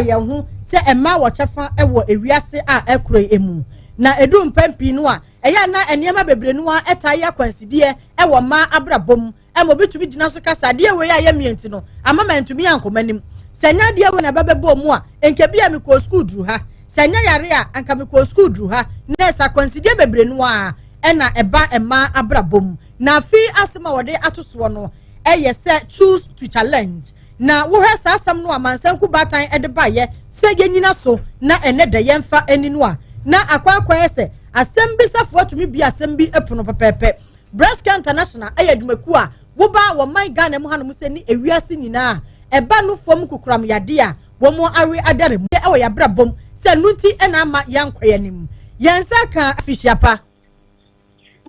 Yɛn ho sɛ mmaa wɔ kyɛfa wɔ ewiase a ɛkorɔ yi mu. Na ɛduru mpɛn pii no a, ɛyɛ a na nneɛma bebree no ara taa yɛ akwansideɛ wɔ mmaa abrabɔ mu ma obi tumi gyina so ka sɛ adeɛ wei a ɛyɛ meɛ nti no ama mantumi ankɔ m'anim. Sɛ ɛnyɛ adeɛ wei na ɛba bɛbɔɔ mu a, nka bi a mekɔɔ sukuu duru ha. Sɛ ɛnyɛ yare a, anka mekɔɔ sukuu duru ha. Nɛɛse, akwansideɛ bebree no ara na ɛba mmaa abrabɔ mu. Na afei asɛm a wɔde ato soɔ no yɛ sɛ choose to challenge. Na wohwɛ saa asɛm no a Mansanku Baatan de baeɛ sɛ yɛnyina so na ɛnnɛ da yɛmfa nni no a, na akɔ akɔyɛ sɛ asɛm bisafoɔ atumi bue asɛm bi pono pɛpɛɛpɛ. Breast Care International yɛ adwumakuo a woba wɔ man Ghana mu hanom sɛ ne ewiase nyinaa a ɛba no fam kokoram yadeɛ a wɔn awe adare mu wɔ yɛabrabɔ mu sɛ ɛno nti na ama yɛankɔ yɛn anim. Yɛn nsa ka afihyia pa.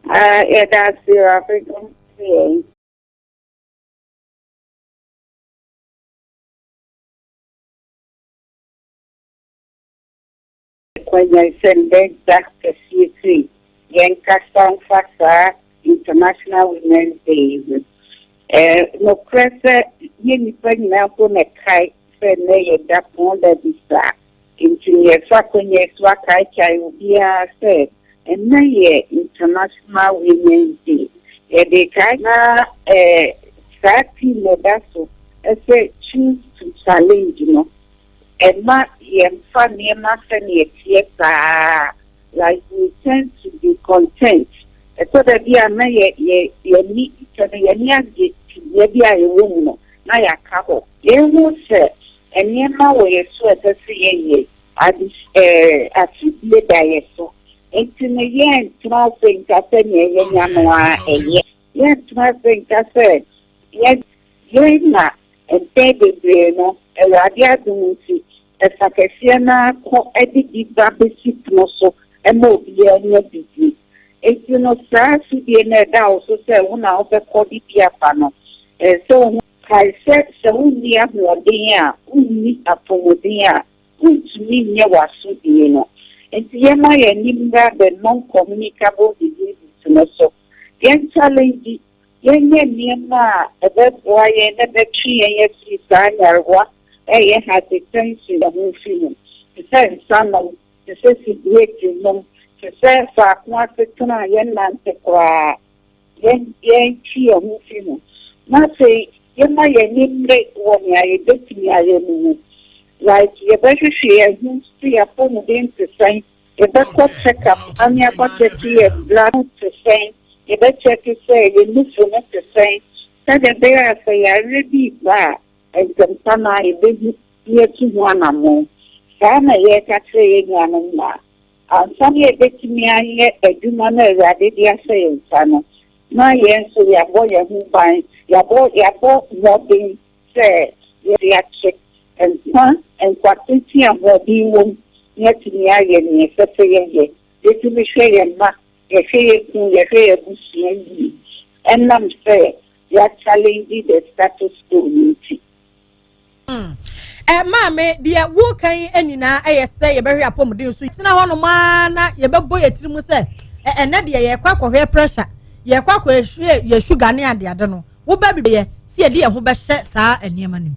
Ah, yɛda ase o, Afrika yɛn. Kwanyan sɛ ndɛ da kɛseɛ sei yɛnkasa mfa saa International Women's Day yi ho. Ɛɛ nokorɛ sɛ nyɛ nnipa nyinaa mpo na ɛkae sɛ nnɛ yɛ da pɔn da bi saa. Nti no yɛfa akwanya yi so akaekae obiara sɛ ɛnnɛ yɛ International Women's Day. Yɛde rekae na ɛɛ saa theme a ɛda so sɛ Choose to Challenge no, ɛmma yɛmfa nneɛma sɛnea ɛteɛ saa, like we tend to be content. Ɛtɔ da bi a na yɛ yɛ yɛn ani kyɛ no yɛn ani agye tebea bi a yɛwɔ mu no na yɛaka hɔ. Yɛhu sɛ nneɛma wɔ yɛn so a ɛsɛ sɛ yɛyɛ, ade ɛɛ asodie da yɛn so. Nti no yɛntena ase nka sɛ nea yɛanya no ara ɛyɛ. Yɛntena ase nka sɛ yɛn yɛn na mpɛn bebree no Awurade adom nti ɛfa kɛseɛ no ara kɔ de bi ba bɛsi pono so ma obiara nya bi di. Nti no saa asodie no a ɛda wo so sɛ wo na wobɛkɔ de bi aba no, ɛsɛ sɛ wohu. Kae sɛ, sɛ wunni ahoɔden a, wunni apɔwmuden a, wuntumi nyɛ w'asodie no. Enti yɛmma yɛn ani mmra the non-communicable diseases no so. Yɛn challenge, yɛnyɛ nneɛma a ɛbɛboa yɛn na ɛbɛtwe yɛn afiri saa nyarewa a ɛyɛ hypertension ho mfi ho, te sɛ nsanom, te sɛ sigaret nom, te sɛ faako asetena a yɛnnante koraa. Yɛn yɛntwe yɛn ho mfi ho, na afei yɛmma yɛn ani mmere wɔ nea yebetumi ayɛ no ho. Like yɛbɛhwehwɛ yɛn ho sɛ yɛn apɔwmuden te sɛn, yɛbɛkɔ check up ane akɔkyɛke yɛn blood te sɛn, yɛbɛkyɛke sɛ yɛn nufu no te sɛn, sɛdeɛ ɛbɛyɛ a sɛ yareɛ bi reba a, ntɛmpa no ara yɛbɛhu na yɛatu ho anammɔn. Saa na yɛreka kyerɛ yɛn nuanom mmaa. Ansa na yɛbɛtumi ayɛ adwuma no a Awurade de ahyɛ yɛn nsa no, na yɛn nso yɛabɔ yɛn ho ban, yɛabɔ yɛabɔ mmɔden sɛ yɛde akyɛ nkwa, nkwa tenten a ahoɔden wom, na yɛatumi ayɛ nea ɛsɛ sɛ yɛyɛ. Yɛtumi hwɛ yɛn mma, yɛhwɛ yɛn kunu, yɛhwɛ yɛn abusua yie, ɛnam sɛ yɛachallenge the status quo no nti. Ɛ maame, deɛ woreka yi nyinaa yɛ sɛ yɛbɛhwɛ apɔmuden so. Tena hɔnom ara na yɛbɛbɔ yɛn tiri mu sɛ ɛnɛ deɛ yɛrekɔ akɔhwɛ pressure, yɛrekɔ akɔhwɛ yɛ sugar ne adeade no. Woba bi bɛyɛ sɛ yɛde yɛn ho bɛhyɛ saa nneɛma no mu.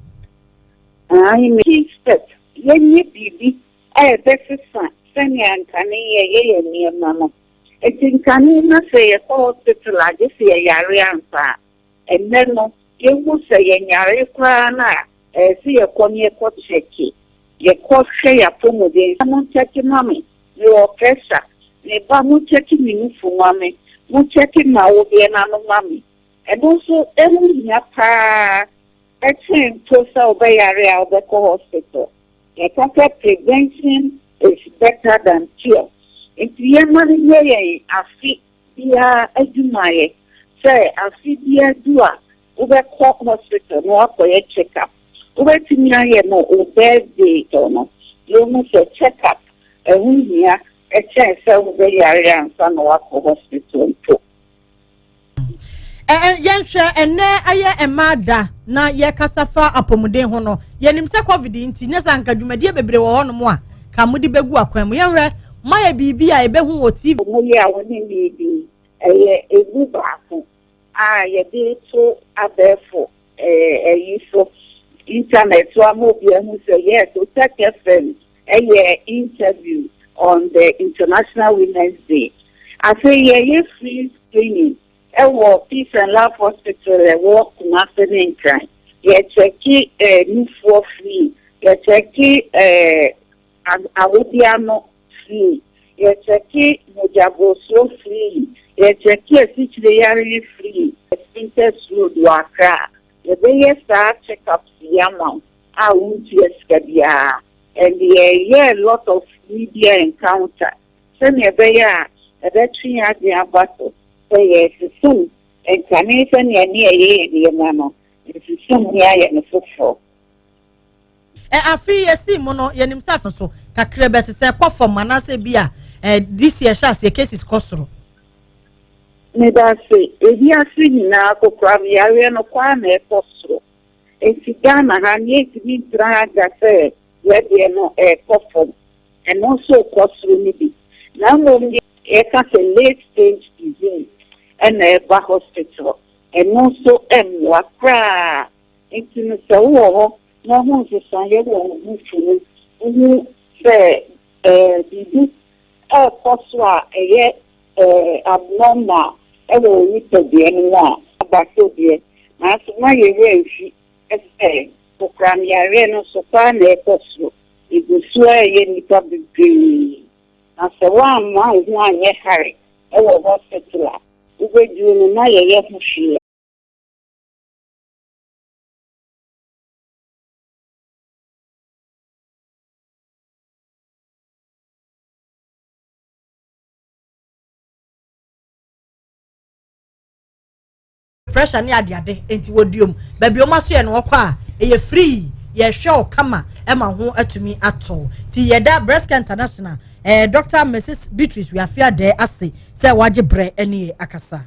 Aane, key step, yɛnyɛ biribi a ɛbɛsesa sɛnea nkane yɛyɛ yɛn nneɛma no. Enti nkane na sɛ yɛkɔ hospital a, gye sɛ yɛyare ansa a. Ɛnnɛ no, yɛhu sɛ yɛnyare koraa no a, ɛyɛ sɛ yɛkɔ na yɛkɔ kyɛke, yɛkɔ hwɛ yɛn apɔmuden. Monkyɛke ma me, mewɔ pressure. Me ba, monkyɛke me nufu ma me, monkyɛke m'awodeɛ no ano ma me. Ɛno nso ɛho hia pa ara kyɛn mpo sɛ wobɛyare a wobɛkɔ hospital. Yɛka sɛ prevention is better than cure. Nti yɛmma no nyɛ yɛn afe biara adwumayɛ sɛ afe biara du a wobɛkɔ hospital na woakɔyɛ check up. Wobɛtumi ayɛ no wo birthday no na wohu sɛ check up ɛho hia kyɛn sɛ wobɛyare ansa na woakɔ hospital mpo. Yɛnhwɛ ɛnɛ ayɛ mmaa da na yɛkasa fa apɔmuden ho no, yɛnim sɛ covid nti nyɛ sɛ anka dwumadie bebree wɔ hɔnom a ka mode bɛgu akwan mu. Yɛnhwɛ moayɛ biribi a yɛbɛhu wɔ TV. Wɔn yi a wɔne me redi yi, ɛyɛ emu baako a yɛde reto abɛɛfo ayi so. internet so ama obi ahu sɛ yes, Otec FM yɛɛ interview on the International Women's Day. Afei yɛyɛ free screening wɔ Peace and Love Hospital ɛwɔ Kumasi ne Nkran. Yɛkyɛke eh, nufoɔ free, yɛkyɛke eh, awodeɛ ano free, yɛkyɛke mogyaborosoɔ free, yɛkyɛke asikyire yareɛ free. Spintex Road wɔ Accra. Yɛbɛyɛ saa check ups yi ama wo a wontua sika biara and yɛyɛ a lot of media encounter sɛnea ɛbɛyɛ a ɛbɛtwe yɛn adwene aba so sɛ yɛresesam nkane sɛnea ne yɛyɛ yɛn nneɛma no, nsesam ne ayɛ no foforɔ. Ɛ afe yi yɛsii mu no, yɛnim sɛ afe so kakra bi ɛte sɛ ɛkɔ fam anaasɛ bi a ɛ this year ɛhyɛ aseɛ cases kɔ soro. Medase, ewiase nyinaa kokoram yareɛ no kɔ ara na ɛkɔ soro. Enti Ghana ha no yɛntumi ntena ha nka sɛ yɛdeɛ no ɛrekɔ fam, ɛno nso rekɔ soro no bi. Na mmom deɛ yɛka sɛ late stage disease ɛna ɛba hospital, ɛno nso mmoa koraa. Enti no sɛ wowɔ hɔ na wohu nsesaeɛ wɔ wo ho fi mu, wohu sɛ ɛɛ biribi ɛrekɔ so a ɛyɛ abnormal wɔ wo nipadua no mu a, aba so deɛ, nanso mma yɛn werɛ mfi sɛ kokoram yareɛ no nso kɔ ara na ɛrekɔ soro. Ɛgu so ara reyɛ nnipa bebree. Na sɛ woamma wo ho anyɛ hare wɔ hospital a, wobɛduru no na yɛyɛ ho hwee. Pressure ne adeade nti wɔduom baabi wɔn aso yɛ no wɔkɔ a ɛyɛ free yɛhwɛ wo kama ɛma ho atumi atɔ ti yɛda Breast Care International eh, Dr. Mrs. Beatrice Wiafe Adɛ ase sɛ wagye brɛ ɛne yɛ akasa.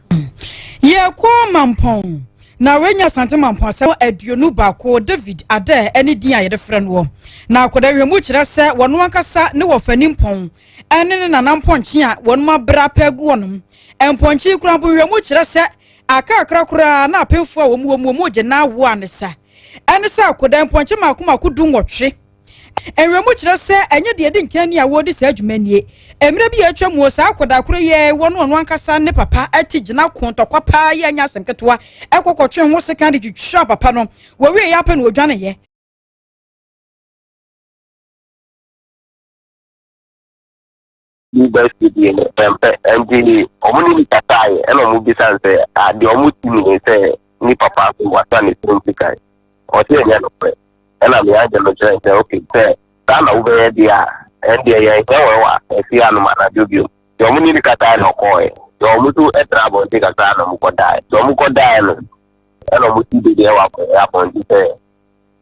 Yɛkɔ Mampɔn na wanya Asante Mampɔn asɛm 21 David Adɛ ɛne din a yɛde frɛ noɔ. Na akɔda nhwɛmu kyerɛ sɛ wɔno ankasa ne wɔfani mpɔn ɛne ne nana mpɔnkye a wɔnom abrɛ apɛ agu wɔnom. Mpɔnkye yi koraa mpo nhwɛmu kyerɛ sɛ akakra koraa na apemfoɔ a wɔn wɔ mu wɔn gye na awoɔ a ne sa ɛne sɛ akoda mpɔnkye mako mako 18. Nhwɛmu kyerɛ sɛ ɛnyɛ deɛ ɛdi nkan ni a wɔredi saa dwuma nie. Mmerɛ bi a atwa mu saa akwadaa koro yi wɔ no ɔno ankasa ne papa te gyina ko ntɔkwa paa yi anyɛ asɛm ketewa ɛkɔ kɔtwe ho sekan de twitwa papa no. Wɔwie yɛ apɛ na wɔdwaneeɛ. University deɛ ɛmpɛ nti wɔn ne no kasaeɛ ɛna wɔn bisa no sɛ ah deɛ wɔn ti mi ne sɛ ne papa so wasa ne tirim sika ɔsɛ ɛnyɛ nokorɛ ɛna me agye no kyerɛ sɛ okay sɛ saa na wobɛyɛ deɛ a ɛndeɛ yɛn hɛ wɔ wɔ afie anom anadwo bio deɛ wɔn ne no kasaeɛ na ɔkɔɔɛ deɛ wɔn nso ɛtra abɔnten kakra na wɔn kɔdaeɛ deɛ wɔn kɔdaeɛ no ɛna wɔn ti dedeɛ wɔ abɔnten sɛ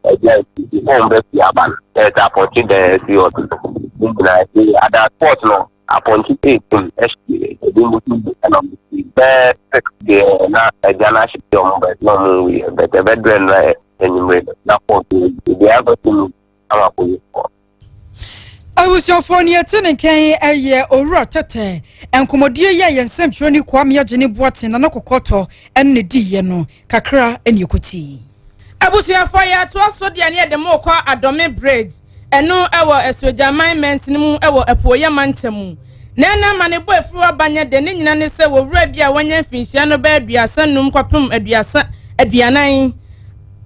Agya nti before wɔn bɛ fi aba no na ɛsɛ apɔnkye dan asi hɔ dodo ne nyinaa nti ada sport no apɔnkye 18 ɛhyɛ ebi mo ti bu ɛna wɔn ti bɛɛ six deɛ na agya no ahyɛ wɔn bɛ na wɔn nwi yɛ bɛtɛ bɛdrɛ no enyimire no na pɔnkye ebi abɛto mu ama polisifoɔ. Abusuafoɔ nea ɛte ne nkan yi yɛ Owura Tɛtɛ. Nkɔmmɔdie yi a yɛn nsɛmtwerɛni Kwame Agyene Boateng, Nana Kɔkɔɔtɔ ne no diiɛ no, kakra na ɛkɔtii. Abusuafoɔ yɛtoa so deɛ ne yɛde mo rekɔ Adɔme Bridge, ɛno ɛwɔ Asuogyaman mansini mu ɛwɔ Apuoyɛ mantam mu. Na ɛna amanebɔ a ɛfiri hɔ ba nyɛ dɛ, ne nyina ne sɛ wɔwura bi a wanya mfinhyia no bɛyɛ 35 kɔpem aduasa aduanan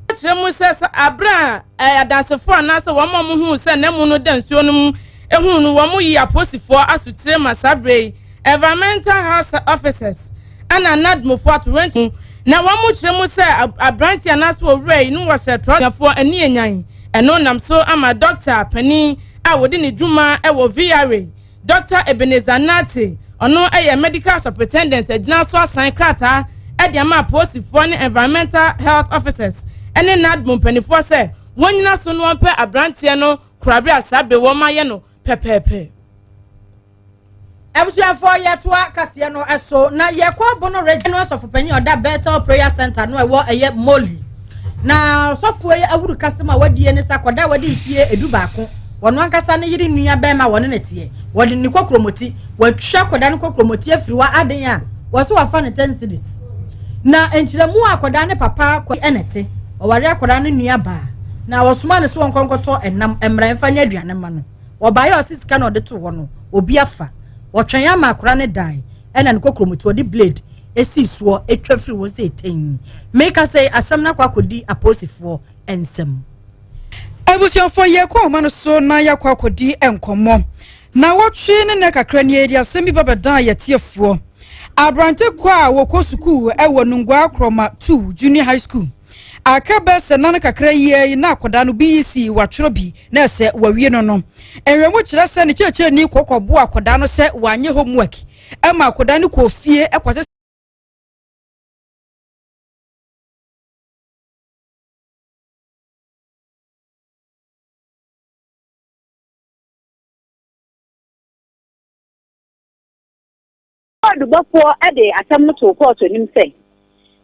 kyerɛ mu sɛ sɛ bere a Adansefo anaasɛ wɔn a wɔhuu sɛ n'amu no da nsuo no mu huu no, wɔyii apolisifoɔ asotire ma saa berɛ yi Environmental Health Officers ɛna NADMOfoɔ atoyerɛnkyɛm mu na wɔkyerɛ mu sɛ aberanteɛ anaasɛ owura yi no wɔhyɛ trɔtrɔfoɔ ani anyan. Ɛno nam so ama dɔkta panin a wɔdi ne dwuma wɔ VRA Dɔkta Ebenezer Nartey, ɔno yɛ Medical Superintendent agyina so asan krataa de ama apolisifoɔ ne Environmental Health Officers ne NADMO mpanimfoɔ sɛ wɔnnyina so na wɔmpɛ aberanteɛ no korabere a saa bere wɔn ayɛ no pɛpɛɛpɛ. Abusuafoɔ yɛtoa kaseɛ no so na yɛkɔ Bono Region no asɔfopanyin ɔda Bethel Prayer Center no ɛwɔ ɛyɛ Moli na ɔsɔfoɔ yi awuru kasɛm a wadie ne sa kɔda a wadi mfie 11 Ɔno ankasa ne yere nua bɛrima a wɔne no teɛ. Wɔde ne kokromoti. Wɔatwa akwadaa no kokromoti afiri hɔ aden a wɔso wafa no ten cedis. Na nkyerɛmu a akwadaa ne papa kɔ ɛna ɛte. Ɔware akwadaa no nua baa. Na wɔsomaa no sɛ ɔnkɔ nkɔtɔ ɛnam mmra mfa nyɛ aduane mma no. Ɔbaeɛ a ɔse sika na ɔde too hɔ no, obi afa. Ɔtwɛn ama akora no dae ɛna ne kokromoti ɔde blade sii soɔ twa firi hɔ sɛ tɛnn. Meka sɛ asɛm no akɔ akɔdi apolisifoɔ nsam. Abusuafoɔ yɛkɔ ahoma no so na yɛakɔ akɔdi nkɔmmɔ. Nawɔtwe ne nɛ kakra nie yɛde asɛm bi ba bɛdan yɛtiefoɔ. Aberante kɔ a wɔkɔ sukuu wɔ Nungua Korɔma 2 Junior High School. Aka bɛyɛ sɛ nna no kakra yi ara yi na akwadaa no BEC watwerɛ bi na ɛsɛ wawie no no. Nhwɛmu kyerɛ sɛ ne kyerɛkyerɛni kɔ kɔboa akwadaa no sɛ wanyɛ homework ɛma akwadaa no kɔɔ fie kɔsɛ Adubɔfoɔ de asɛm no too kɔɔto anim sɛ,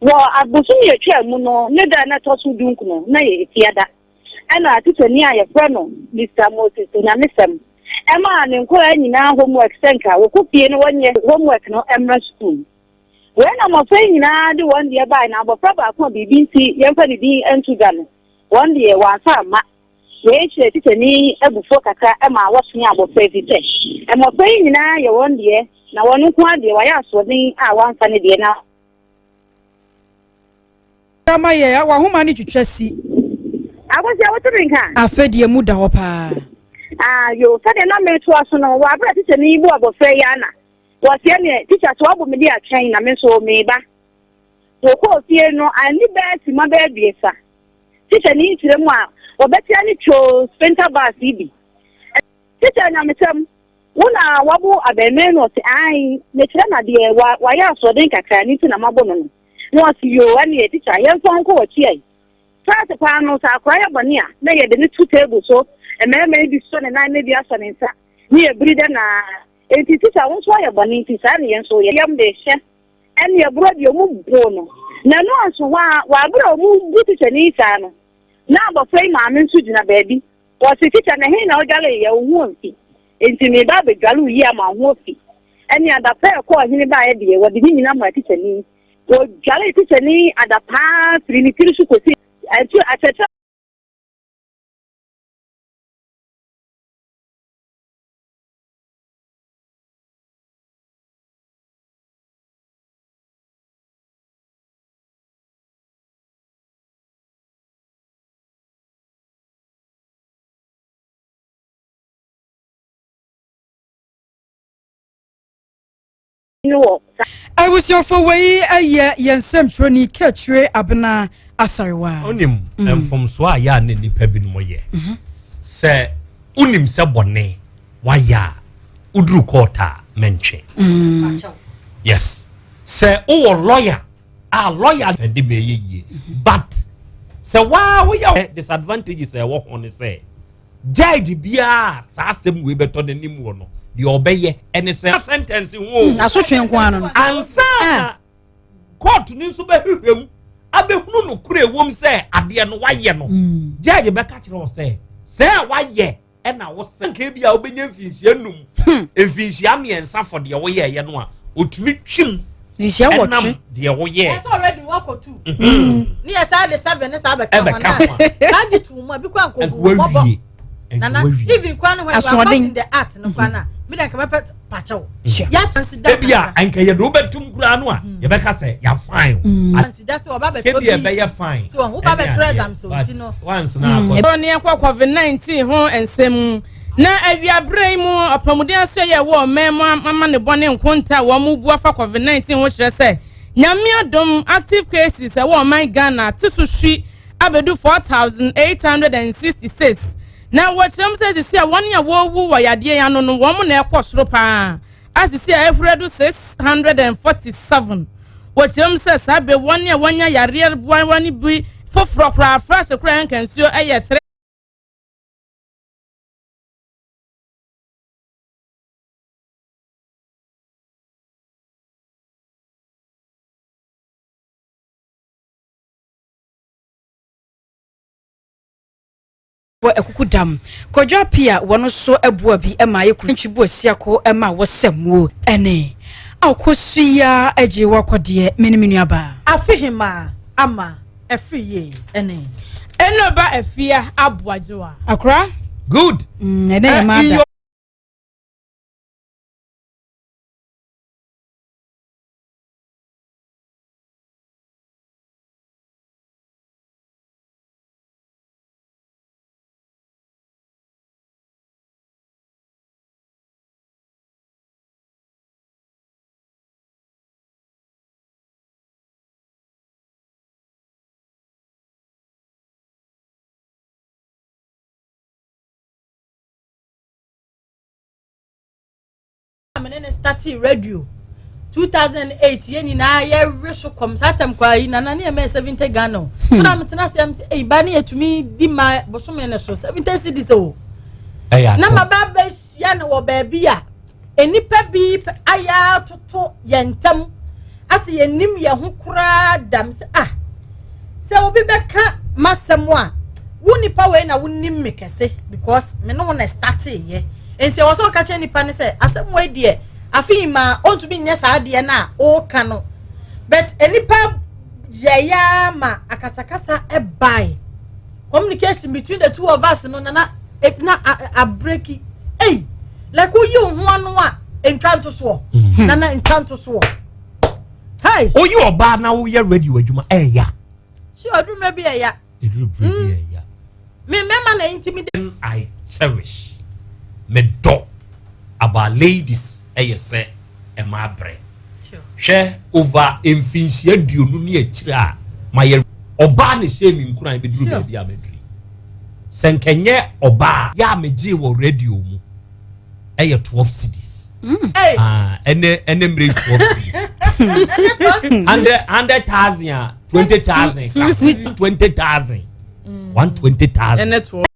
wɔ abosome a ɛtwaa mu no ne da a na ɛtɔ so dunkron na ɛyɛ Efiada, ɛna tikyani a yɛfrɛ no Mister Moses Onyamesɛm maa ne nkwadaa nyinaa homework sɛ nka wɔkɔ fie na wɔnyɛ homework no mmra sukuu. Wei na mmɔfra yi nyinaa de wɔn deɛ bae na abɔfra baako a biribi nti yɛmfa ne din nto dwa no, wɔn deɛ wɔamfa amma. Wei hyɛɛ tikyani yi abufuo kakra maa wɔsee abɔfra yi sɛ, Mmɔfra yi nyinaa yɛ wɔn deɛ na wɔn nko ara deɛ wɔayɛ asoɔden a wɔamfa ne deɛ na. Ama yɛ w'ahoma no twitwa si. Akosua wote me nka? Afɛ deɛ mu da hɔ paa. Ah yoo, sɛdeɛ na meretoa so no, wɔ abere a tikyani yi bu abɔfra yi ara na wɔseɛ neɛ, tikya so woabɔ me di atwɛn na me nso mereba. Wɔkɔɔ fie no, anni bɛyɛ simma bɛyɛ abiɛsa. Tikya ni kyerɛ mu a, wɔbɛtea ne twoo sprinter bus yi bi. Tikya nyamesɛm, wo na wabo abɛɛmɛn no? Ɔse ae, mekyerɛ no adeɛ, wa, wayɛ asoɔden kakra, ɛno nti na mabo no no. Na ɔse yoo, ɛneɛ tikya, yɛmfa wo nkɔ w'akyi ɛ. First paa no, sɛ akora yɛ bɔne a, na yɛde no to table so, mmarima yi bi sɔ ne nan na bi asɔ ne nsa, ne yɛbiri dɛ naa. Enti tikya, wo nso woayɛ bɔne nti saa ne yɛn nso yɛ yam de hyɛ. Ɛnneɛ borɔ deɛ ɔmu boo no. Na ɛno anso hɔ ara, wɔ aberɛ a ɔmu bu tikyani yi saa no, na abɔfra yi maame nso gyina baabi. Ɔse, Tikya, na he na wodwaleeɛ? Wo ho amfi. Enti mereba abɛdwale wo yie ama wo ho afi. Ɛnneɛ adapaa a ɛkɔɔ hene baeɛ deɛ, wɔde ne nyina maa tikyani yi. Wɔdwalee tikyani yi adapaa firi ne tiri so kɔsi akyerɛkyerɛ. Abusuafo wei yɛ yɛn nsɛmtwerɛni Kɛkyire Abena Asarewa. Wonim mm. mfomsoɔ a yɛ a ne nnipa binom yɛ mhm. sɛ wonim sɛ bɔne wayɛ a woduru court a mɛntwe mm. yes sɛ wowɔ lawyer a lawyer ɛde ma ɛyɛ yie but sɛ waa woyɛ disadvantages a ɛwɔ ho ne sɛ judge biara saa asɛm wei bɛtɔ n'anim wɔ no deɛ ɔbɛyɛ ɛne sɛ sentence ho mm, asotwe nko ano no ansa na court no nso bɛhwehwɛ mu abɛhunu no koro ɛwom sɛ adeɛ no wayɛ no mm. judge bɛka kyerɛ wɔ sɛ sɛ wayɛ ɛna wo sɛ nka ebi a wobɛnya mfinhyia num hmm. mfinhyia mmiɛnsa fɔ deɛ woyɛɛyɛ no a otumi twim ɛnam deɛ woyɛɛ. Ɛsɛ already wakɔ tu. Hmm. Ne yɛ saa de seven ne saa bɛka ho na saa de tu mu a bi kɔ ankogu mɔbɔ. Nana even kwan no when you are caught in the art no kwan na mi dɛ nka bɛpɛ pakyɛw. Ebi a nka yɛ de wobɛtum koraa no a hmm. yɛbɛka sɛ yɛ fine o. Sida sɛ ɔba bɛtɔ bi. Ebi ɛbɛyɛ fine. So ɔho ba bɛtwerɛ exam so nti no. Ɛwɔ ne ɛkɔ covid 19 ho nsɛm na awiaberɛ yi mu apɔmuden asoɛyɛ ɛwɔ ɔman mu ama ne bɔne nkonta a wɔn mu bu afa covid 19 ho kyerɛ sɛ nyame adom active cases ɛwɔ ɔman Ghana te so hwi abɛdu 4866 na wɔkyerɛ mu sɛ sisi a wɔn a wɔrewu wɔ yadeɛ yi ano no wɔn na ɛkɔ soro paa asisi a ɛhuru adu 647. Wɔkyerɛ mu sɛ saa bere wɔn a wɔanya yareɛ boawa no bi foforɔ koraa fresh koraa nka nsuo yɛ 3. Wɔ akuku dam. Kwadwo Appiah wɔn nso boa bi ma ayɛ kuro ntwi bu asiako ma wɔsɛ muo ɛne Akosua agye wakɔdeɛ me ne me nua baa. Afe hemaa ama ɛfiri yie ɛne. Enoba Afia Aboagyewa. Akora. Good. Ɛnɛ yɛ maa da. Me ne ne startee radio 2008 yɛn nyinaa yɛwe so kɔm saa tam kwa yi nana ne yɛ mɛ 70 Ghana o hmm. na metena ase am sɛ eyi ba ne yɛtumi di ma bosome ne so 70 cedis o na ma ba bɛhyia no wɔ baabi a nnipa bi ayɛ atoto yɛn ntam asɛ yɛnim yɛn ho koraa dam sɛ ah sɛ obi bɛka m'asɛm a wo nipa wei na wonim me kɛse because me ne wo na startee yɛ nti ɛwɔ sɛ ɔka kyerɛ nipa no sɛ asɛm wei deɛ afei ma ɔntumi nyɛ saa adeɛ no a ɔreka no but nipa yɛyɛ ma akasakasa ɛbae communication between the two of us no nana na abreki ei like woyi wo ho ano a ntwa nto soɔ mhm. nana ntwa nto soɔ hey woyi ɔbaa na woyɛ radio adwuma ɛɛya si ɔduru mmerɛ bi ɛya ɛduru berɛ bi mm. ɛya me mmarima na intimidate I cherish me dɔ about ladies ɛyɛ sɛ ɛma abrɛ hwɛ over mfinhyia aduonu ne akyire a mayɛ ɔbaa na ɛhyɛɛ me nkuran bɛduru baabi a maduru yi. Sɛ nka ɛnyɛ ɔbaa yɛ a megyee wɔ radio mu ɛyɛ 12 cedis. Mm. Ah, ɛnɛ ɛnɛ mmerɛ yi 12 cedis. Hundred hundred thousand a 20,000 20,000 120,000. Ɛnɛ 12.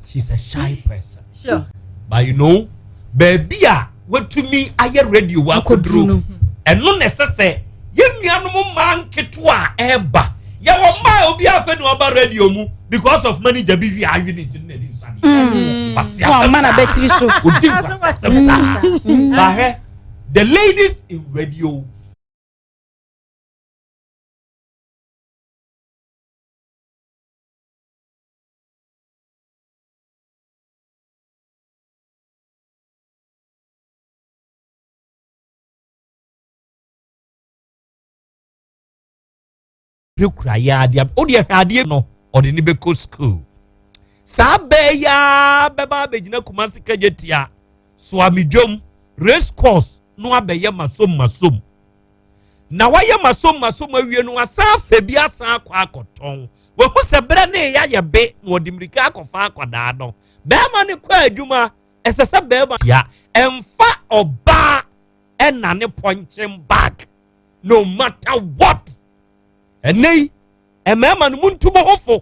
She's a shy person. Sure. But you know, baabi a watumi ayɛ radio akoduro no. Ɛno na ɛsɛ sɛ yɛn nuanom mmaa nketewa a ɛreba. Yɛwɔ mmaa a obi afɛ na ɔba radio mu because of manager bi hwi awe ne ntini n'ani nsa deɛ. Kwasi Wɔn asɛm mma na saa. bɛtiri so. Odi nkwasi asɛm saa. Bahwɛ the ladies in radio kura yɛ adeɛ o deɛ hwɛ adeɛ no ɔde ne bɛkɔ school saa bɛɛ yaa bɛba abɛgyina Kumasi kagye tia soamidwom race course no abɛyɛ masom masom na wayɛ masom masom awie no wasan afɛ bi asan akɔ akɔtɔn wahu sɛ berɛ ne yɛ ayɛ be na ɔde mmirika akɔfa akwadaa no bɛrima no kɔ adwuma ɛsɛ sɛ bɛrima tia ɛmfa ɔbaa ɛna ne pɔnkyen bag no matter what ɛnɛ yi mmarima no muntu mo ho fo.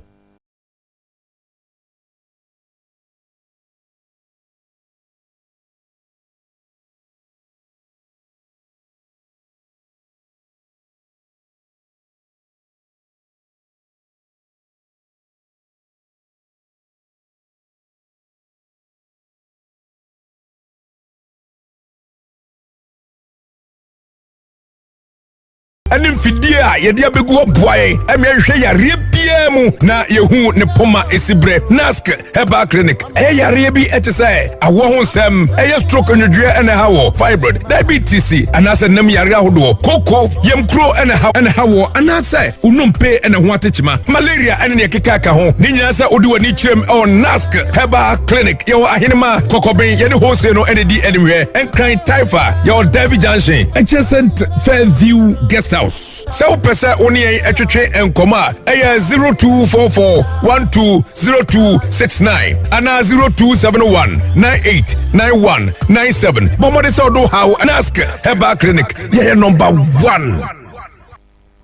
Ɛne mfidie a yɛde abɛgu hɔ boa yɛn ɛma yɛhwehwɛ yareɛ biara mu na yɛhu ne poma ɛsi berɛ. Nask Herbal Clinic ɛyɛ yareɛ bi ɛte sɛ awoɔ ho nsɛm, ɛyɛ stroke nnwodwoeɛ ɛna ɛha wɔ, fibroid, diabetes anaasɛ nam yareɛ ahodoɔ, koko, yamkuro ɛna ha ɛna ha wɔ anaasɛ onompe ɛna ho atekyema, malaria ɛne deɛ ɛkeka ka ho. Ne nyinaa sɛ wode w'ani kyerɛm ɛwɔ Nask Herbal Clinic. Yɛwɔ Ahenema, Kɔkɔben, yɛne Hose no ɛna di animhwɛ, Nkran Taifa, yɛwɔ Derby Junction, adjacent Fairview Guest House. Sɛ wopɛ sɛ wo ne yɛn ɛtwetwe nkɔmmɔ a, ɛyɛ 0244 120269 anaa 0271 989197. Bɔ mmɔden sɛ wode wo haw Nask Herbal Clinic, yɛyɛ number one.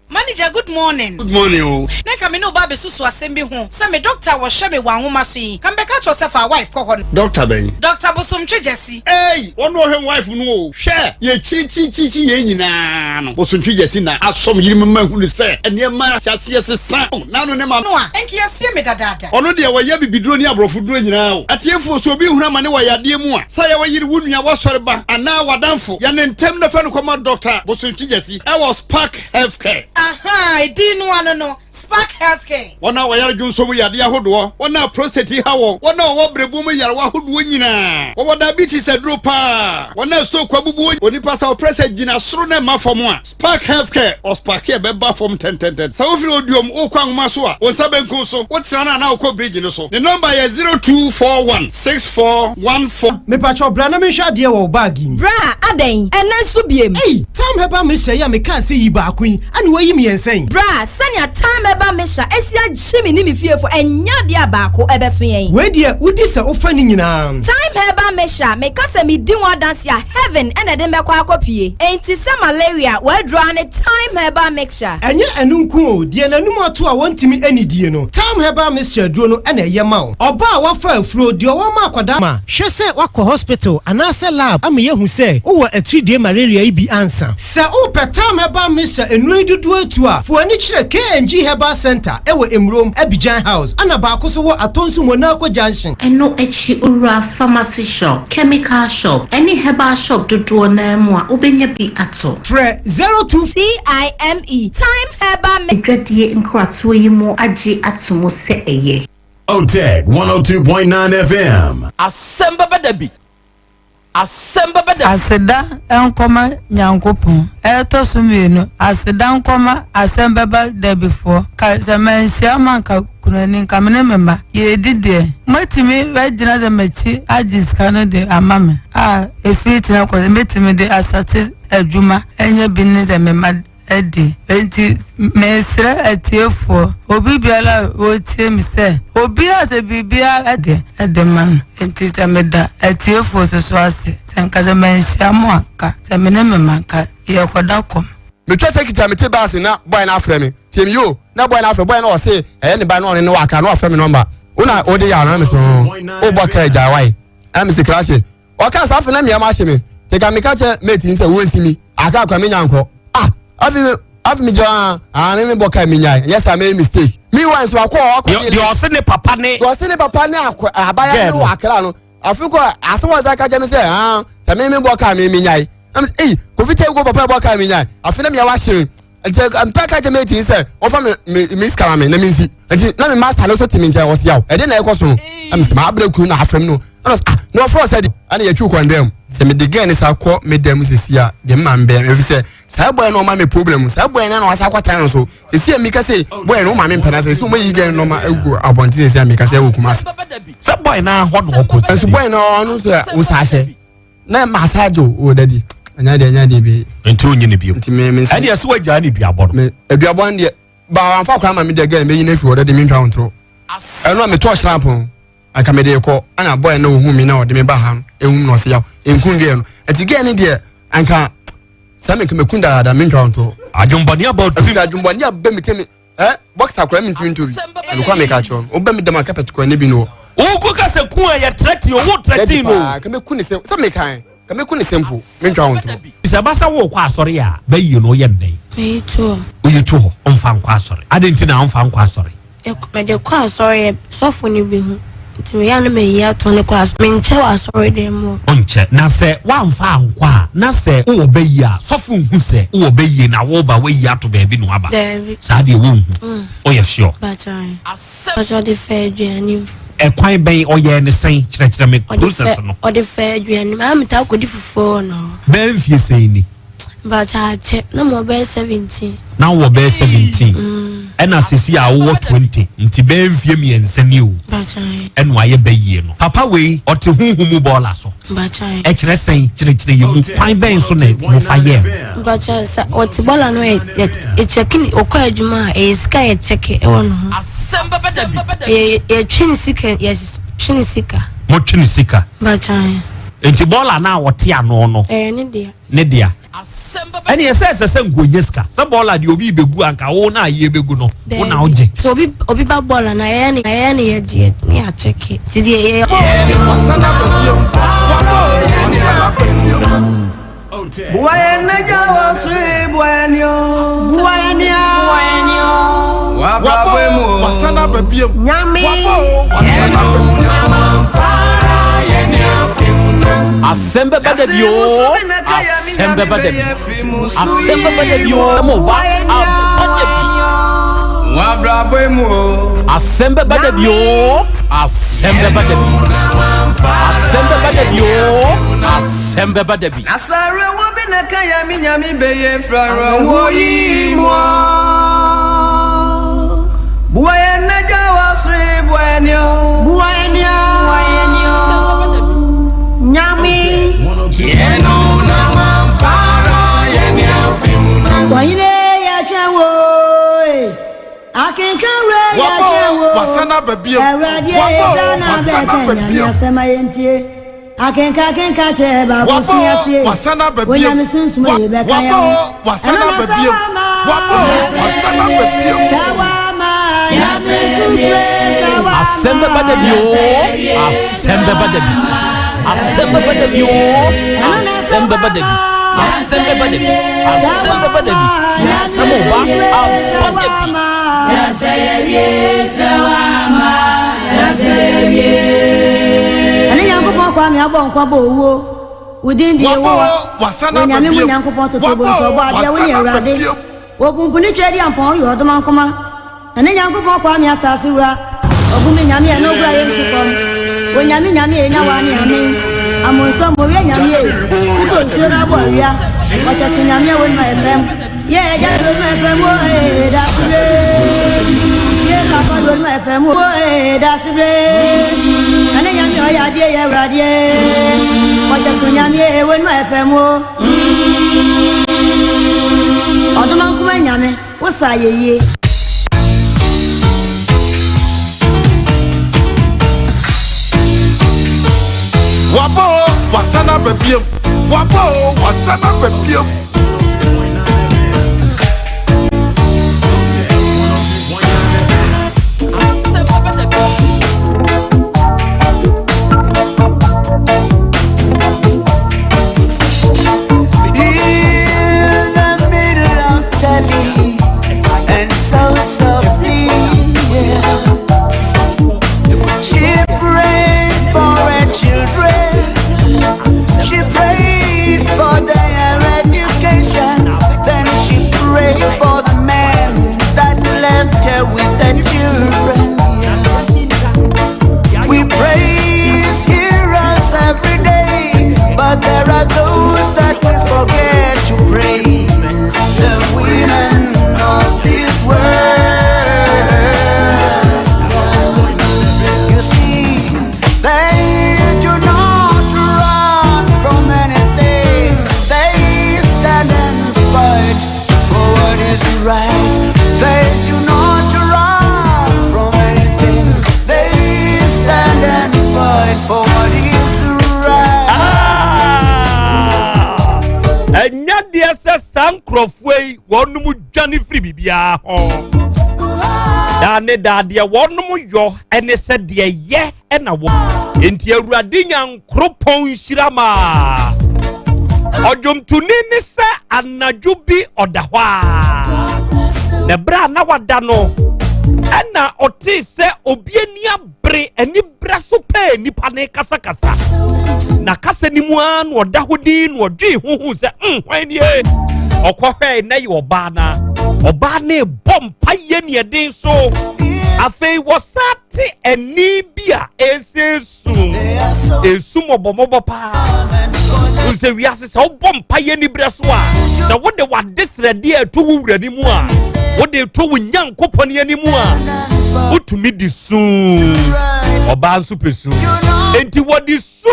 Manager. Manager, good morning. Good morning o. Na nka me ne wo ba abɛsusu asɛm bi ho sɛ me doctor a wɔhwɛ me wɔ anwoma so yi, nka mebɛka akyerɛ wo sɛ fa wife kɔ hɔ no. Doctor bɛn? Doctor Bosomtwe Gyasi. Ei! Wɔn a ɔhwɛ me wife no o. Hwɛ! Yɛkyirikyirikyirikyi yɛn nyinaa no, Bosomtwe Gyasi na asɔ me yere mu ma ahunu sɛ nneɛma ahyɛ aseɛ sesa o. N'ano ne ma. No a, nka yɛasie me dadaada. Ɔno deɛ ɔyɛ abibiduro ne aborɔfoduro nyinaa o. Atiefoɔ, sɛ obi hunu amane wɔ yadeɛ mu a, sɛ ɛyɛ wo yere, wo nua, w'asɔreba anaa w'adamfo, yɛ no ntɛm na fa no kɔma Doctor Bosomtwe Gyasi wɔ Spark Healthcare. Ahaa, edin no ano no, Spark Healthcare. Wɔn a wɔyare dwonsɔ mu yadeɛ ahodoɔ, wɔn a prostate ha wɔn, wɔn a wɔwɔ berɛboɔ mu nyarewa ahodoɔ nyinaa, wɔwɔ diabetes aduro paa, wɔn a stroke abubu wɔn. Onipa sɛ wo pressure gyina soro na ɛmma fam a, Spark Healthcare, ɔsparke a ɛbɛba fam ntɛntɛntɛn. Sɛ wofiri Oduom wokɔ Anwoma so a, wo nsa benkum so, wotena no anaa wokɔ bridge no so. Ne nɔmba yɛ 0241 6414. Mepakyɛw bra na menhwɛ adeɛ wɔ wo bag yi mu. Bra, adɛn? Ɛnnɛ nso biem? Ei! Tam herbal mixture yi a mekaa sɛ yi baako yi, ɛna woayi mmiɛnsa yi? Bra, sɛnea Tam herbal mixture asi agye me ne me fiefo, ɛnyɛ adeɛ a baako ɛbɛso yɛn. Wei deɛ wodi sɛ wofa ne nyinaa. Thyme herbal mixture, meka sɛ medi ho adanse a, heaven na ɛde me bɛkɔ akɔpue. Enti sɛ malaria, w'aduro ara ne Thyme herbal mixture. Ɛnyɛ ɛno nko o, deɛ n'anum ato a wɔntumi nnidie no, Thyme herbal mixture aduro no na ɛyɛ ma wo. Ɔbaa a wafa afuro, deɛ ɔwɔ ma akwadaa. Ma hwɛ sɛ woakɔ hospital anaasɛ lab ama yɛahu sɛ wowɔ atiridie malaria yi bi ansa. Sɛ wopɛ Thyme Herbal Mixture nnuro yi dodoɔ atu a, fa w'ani kyerɛ KNG Herbal Centre wɔ Emurom, Abidjan House, ɛna baako nso wɔ Atonsu Monaco Junction. Ɛno akyi wura pharmacy shop, chemical shop ne herbal shop dodoɔ no ara mu a wobɛnya bi atɔ. Frɛ 02. TIME, Thyme Herbal Mi. Adwadie nkratoɔ yi mu agye ato mu sɛ ɛyɛ. Otec 102.9 FM. Asɛm bɛba da bi. Asɛm bɛba da bi. Aseda nkɔma Nyankopɔn. Ɛtɔ so mienu, aseda nkɔma asɛm bɛba dabifoɔ. Ka sɛ manhyia mo anka kunani, nka me ne me mma yɛredi deɛ. Moatumi agyina sɛ m'akyi agye sika no de ama me a, ɛfiri kyena kɔ sɛ mɛtumi de asate adwuma anya bi ne sɛ me mma adi. Enti mesrɛ atiefoɔ, obi biara a ɔretie me sɛ, obiara sɛ biribiara de de ma no. Enti sɛ meda atiefoɔ nso so ase, sɛ nka sɛ manhyia mo a, nka sɛ me ne me mma nka yɛrekɔda kɔm. Metwa tekiti a mete bus na boy no afrɛ me tie me yoo na boy no afrɛ boy no ɔse ɛyɛ ne ba na ɔne no wɔ akra na ɔfrɛ me nɔmba wo na wode yɛ anaa mesɛ ho wobɔ kaa gyae wae ɛna mese krahye ɔka saa afei na mmeɛma ahye me te ka meka kyɛ mate n sɛ wɔnsi mi akra kora menya nkɔ ah afei afei megyina ah ah me mebɔ kaa menyae ɛnyɛ saa mɛyɛ mistake meanwhile nso akɔ ɔkɔ deɛ ɔse ne papa ne deɛ ɔse ne papa ne akɔ abaya ne wɔ akra no afei kɔ asɛm ɔsa ka kyɛ me sɛ ah sɛ me mebɔ kaa me menyae na me ei kofi tɛ ko papa bɔ kaa menyae afei na meɛ wahye me nti mpɛ ka kyɛ mate n sɛ ɔfa me me me sika ma me na mensi nti na me master no so te me nkyɛn ɔse yaw ɛde na ɛkɔ so no na me sɛ maa brɛ kunu na afrɛ no ɛna ɔsɛ ah na ɔfrɛ ɔsɛ de ɛna yɛtwi kwan dɛm sɛ mede gɛn ne sa kɔ me dɛm sɛsi a deɛ mma mbɛn ɛfiri sɛ saa bɔyɛ no ɔma me problem saa bɔyɛ no na wasa akɔtena no so sɛsi a mika sɛ bɔyɛ no ɔma me mpɛna sɛ sɛ ɔma yi gɛn no ma agu abɔnten sɛsi a mika sɛ ɛwɔ kuma ase sɛ bɔyɛ no ahɔ na ɔkɔ nso bɔyɛ no ɔno sɛ wosa ahyɛ na massage o o dadi ɛnya deɛ ɛnya deɛ bi. nti o nyi ne bio nti mi mi nsa ɛni ɛsɛ wagyaa ne duabɔ no. mi aduabɔ no deɛ ba anfa kwan ma mi deɛ gɛn mi yi ne fi hɔ dadi mi ntwa wɔn toro ɛno a mi tɔ hyɛn pɔn anka mi de kɔ ɛna bɔyɛ na ohun mi na ɔde mi ba ha ehun na ɔsi yaw nkun gɛn no nti gɛn ne deɛ anka sɛ mi nka mi kun dada mi ntwa wɔn toro. adwumbɔni aba otirim ɛfisɛ adwumbɔni aba mi tɛ mi ɛ boxer kora mi ntumi ntɔ bi ɛnukɔ mi ka kyerɛ no wobɛ mi dɛm a carpet kora ne bi no wɔ. Wogu ka sɛ kun a yɛ trɛtin o wo trɛtin no. Kame ku ne sɛ sɛ mi kan kame ku ne sɛ mpo mi ntwa wɔn toro. Sɛ ɛba sɛ wokɔ asɔre a bɛyie no woyɛ no dɛn? Meyi to hɔ. Woyi to hɔ, womfa nkɔ asɔre. Adɛn nti na womfa nkɔ asɔre? Mede kɔ asɔre yɛ sɔfo no bi ho nti meyɛ a na mayi ato no kɔ asɔre. Menkyɛ wɔ asɔre dan mu hɔ. Wonkyɛ. Na sɛ woamfa ankɔ a, na sɛ wowɔ bɛyie a, sɔfo nhu sɛ wowɔ bɛyie na woreba woayi ato baabi na woaba? Daabi. Saa deɛ wonhu. Woyɛ sure? Mpakyɛ. Mpakyɛ ɔde faa aduane mu. Ɛkwan bɛn? Ɔyɛɛ no sɛn? Kyerɛkyerɛ me process no. Ɔde faa aduane mu. Aa metaa kɔdi fufuo wɔ no hɔ. Bɛyɛ mfie sɛn ni? Mpakyɛ akyɛ na mewɔ bɛyɛ 17. Na wowɔ bɛyɛ 17 ɛna sisi a wowɔ 20 nti bɛyɛ mfie mmiɛnsa ni o ɛna wayɛ bɛyie no. Papa wei ɔte honhom mu bɔɔla so. Ɛkyerɛ sɛn? Kyerɛkyerɛ yɛn mu. Kwan bɛn so na mofa yɛɛ no? Mpakyɛ sɛ ɔte bɔɔla no yɛ yɛkyɛke ne ɔkɔ adwuma a ɛyɛ sika yɛkyɛke ɛwɔ ne ho. Yɛ yɛtwe ne sika yɛtwe ne sika. Motwe ne sika. Mpakyɛ. Nti bɔɔla no a ɔte ano no. Ɛyɛ ne dea. Ne dea. Ɛne ɛsɛ ɛsɛ sɛ nkonya sika sɛ bɔɔla deɛ obi bɛgu anka wo na ayɛ bɛgu no wo na wogye. So obi obi ba bɔɔla na yɛyɛ ne yɛyɛ ne yɛgye ne yɛakyɛke nti deɛ yɛyɛ. Asɛm bɛba da bi oo, asɛm bɛba da bi. Asɛm bɛba da bi oo, ɛma ɔba aba da bi. Asɛm bɛba da bi oo, asɛm bɛba da bi. Asɛm bɛba da bi oo, asɛm bɛba da bi. Wahine yɛtwɛn wo akenkan wura yɛtwɛn wo Awurade yɛda na bɛka nyame asɛm a yɛntie akenka akenka kyerɛ baako sua aseɛ Onyame sunsum yɛ bɛka yɛn ho ɛno na sɛ wama sɛ wama nyame sunsum sɛ wama Asɛm bɛba da bi oo, asɛm bɛba da bi. Asɛm bɛba da bi oo, asɛm bɛba da bi. Asɛm bɛba da bi, asɛm bɛba da bi. Asɛm ɔba aba da bi. Ɛne Nyankopɔn Kwame abɔ nkwa bɔ owuo Wo din de Yehowa Onyame mu Nyankopɔn toto bo nso ɔbɔ adeɛ wo ne Awurade Wɔpumpuni Tweaduampɔn woyɛ ɔdomankoma Ɛne Nyankopɔn Kwame asase wura Ɔbu me Nyame ɛno gura yɛ nsu fam Onyame Nyame enya wa ne amen Amonsom owie Nyame e Wotɔ nsuo na abɔ awia Ɔkyɛso Nyame a wonima ɛfam Yɛ ɛgya do onima ɛfam o ee Dasebre Yɛ papa do onima ɛfam o ee Dasebre Ɛne Nyame ɔyɛ adeɛ yɛ Awurade Ɔkyɛso Nyame e wonima ɛfam o Ɔdomankoma Nyame Wo sa yɛ yie. Waba o, wasan aba biom. Waba o, wasan aba biom. In the middle of telly, and so softly, yeah. She prayed for her children. She prayed for their education. Then she prayed for the man that left her with the children. We praise heroes every day, but there are those that we forget to praise. The women of this world. You see, they do not run from anything. They stand and fight for what is right. They do not run from anything. They stand and fight for what is right. Ɛnyɛ deɛ sɛ saa nkurɔfoɔ yi wɔnom dwane firi biribiara ho daa ne daa deɛ wɔnom yɔ ɛne sɛ deɛ yɛ ɛna wɔ enti awurade nyankoropɔn nhyira maa ɔdwomtoni ne sɛ anadwo bi ɔda hɔ a na berɛ a na wada no ɛna ɔtee sɛ obi ani abere ani berɛ so pɛɛ nipa ne kasakasa na kasa no mu ara na ɔda hɔ din na ɔdwee ho hu sɛ mm hwan nie ɔkɔhwɛe na yɛ ɔbaa na ɔbaa ne bɔ mpayɛ ne ɛden so afei wɔsa te ɛne bi a ɛsɛ su ɛsu mmɔbɔmmɔbɔ paa sɛ wiase sɛ wobɔ mpayɛ ne berɛ so a sɛ wode wade srɛdeɛ ɛto wo wura no mu a wode to wo nyankopɔn anim a wotumi de su ɔbaa nso pɛ su enti wɔde su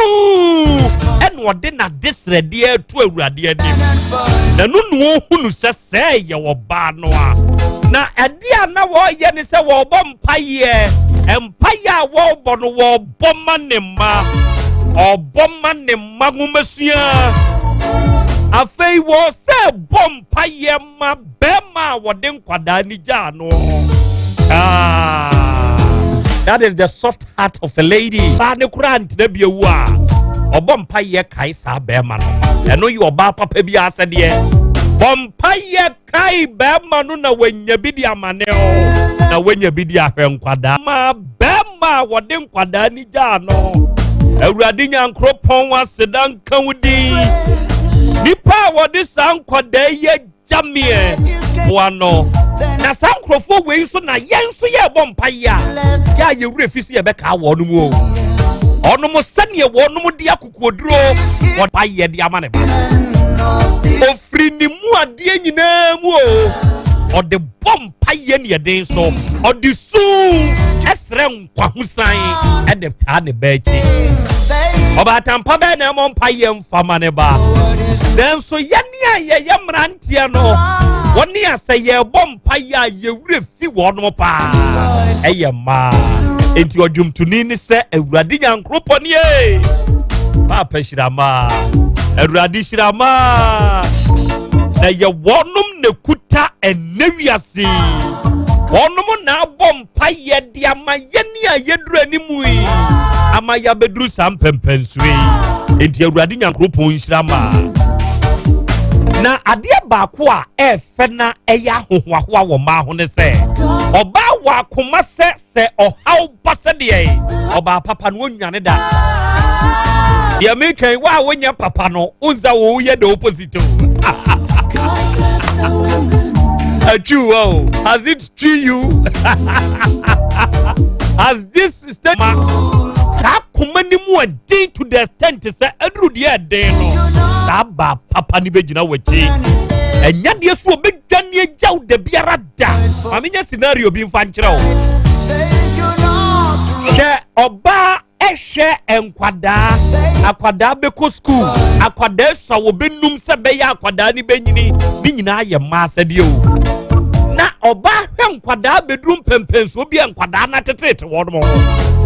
ɛna ɔde n'adesrɛdeɛ to awurade anim na no na ɔhunu sɛ sɛɛ yɛ ɔbaa no a na ɛde a na wɔreyɛ ne sɛ wɔrebɔ mpaeɛ mpaeɛ a wɔrebɔ no wɔrebɔ ma ne mma ɔbɔ ma ne mma nwomasua. Afei wɔ sɛ bɔ mpayɛ ma bɛrima a wɔde nkwadaa ni gyaa no. Ah, that is the soft heart of a lady. Baa ne koraa ntena bi ewu a ɔbɔ mpayɛ kae saa bɛrima no. Ɛno yɛ ɔbaa papa bi asɛdeɛ. Bɔ mpayɛ kae bɛrima no na wanya bi de amane o na wanya bi de ahwɛ nkwadaa. Ma bɛrima a wɔde nkwadaa ni gyaa no. Awurade Nyankoropɔn aseda nka wo din. Nipa a wɔde saa nkwadaa yi agya meɛ boa no. Na saa nkurɔfoɔ wei nso na yɛn nso yɛrebɔ mpaeɛ a yɛ a yɛwura fi so yɛbɛkaa wɔn mu o. Ɔnom sɛdeɛ wɔnom de akokoɔduro wɔde mpaeɛ de ama ne ba. Ofiri ne mu adeɛ nyinaa mu o. Ɔde bɔ mpaeɛ ne ɛden so. Ɔde suu ɛsrɛ nkwahosan ɛde taa ne ba akyi. Ɔbaatampa bɛɛ na ɛmɔ mpaeɛ mfa ma ne ba. Nanso yɛne a yɛyɛ mmeranteɛ no, wɔne a sɛ yɛrebɔ mpaeɛ a yɛwerɛ fi wɔnom paa ɛyɛ mmaa. Enti ɔdwomtoni ne sɛ Awurade Nyankoropɔn nie. Paapa hyira mmaa. Awurade hyira mmaa. Na yɛ wɔnom na kuta ɛnnɛ wiase. Wɔnom na abɔ mpaeɛ de ama yɛne a yɛduru anim yi ama yɛabɛduru saa mpɛmpɛnsoɔ yi. Enti Awurade Nyankoropɔn nhyira maa. Na adeɛ baako a ɛɛfɛ na ɛyɛ ahohoahoa wɔ mmaa ho ne sɛ ɔbaa wɔ akoma sɛ sɛ ɔhaw ba sɛdeɛ ɔbaa papa no ɔnwane da. Deɛ meka yi wo a wonyɛ papa no wonsa wo woyɛ the opposite o. Atwi wo o. Has it twi you? Has this state ma saa koma no mu ɛden to the extent sɛ aduru deɛ ɛden no saa baa papa no bɛgyina w'akyi. Ɛnya deɛ so ɔbɛdwa ne agya wo da biara da. Ma menyɛ scenario bi mfa nkyerɛ wo. Hwɛ ɔbaa ɛhwɛ nkwadaa akwadaa bɛkɔ sukuu akwadaa sua wɔbɛnum sɛ bɛyɛ akwadaa ne bɛnyini ne nyinaa yɛ mmaa asɛdeɛ o na ɔbaa hwɛ nkwadaa bɛduru mpɛmpɛnsoɔ bi a nkwadaa no ateteete wɔn ho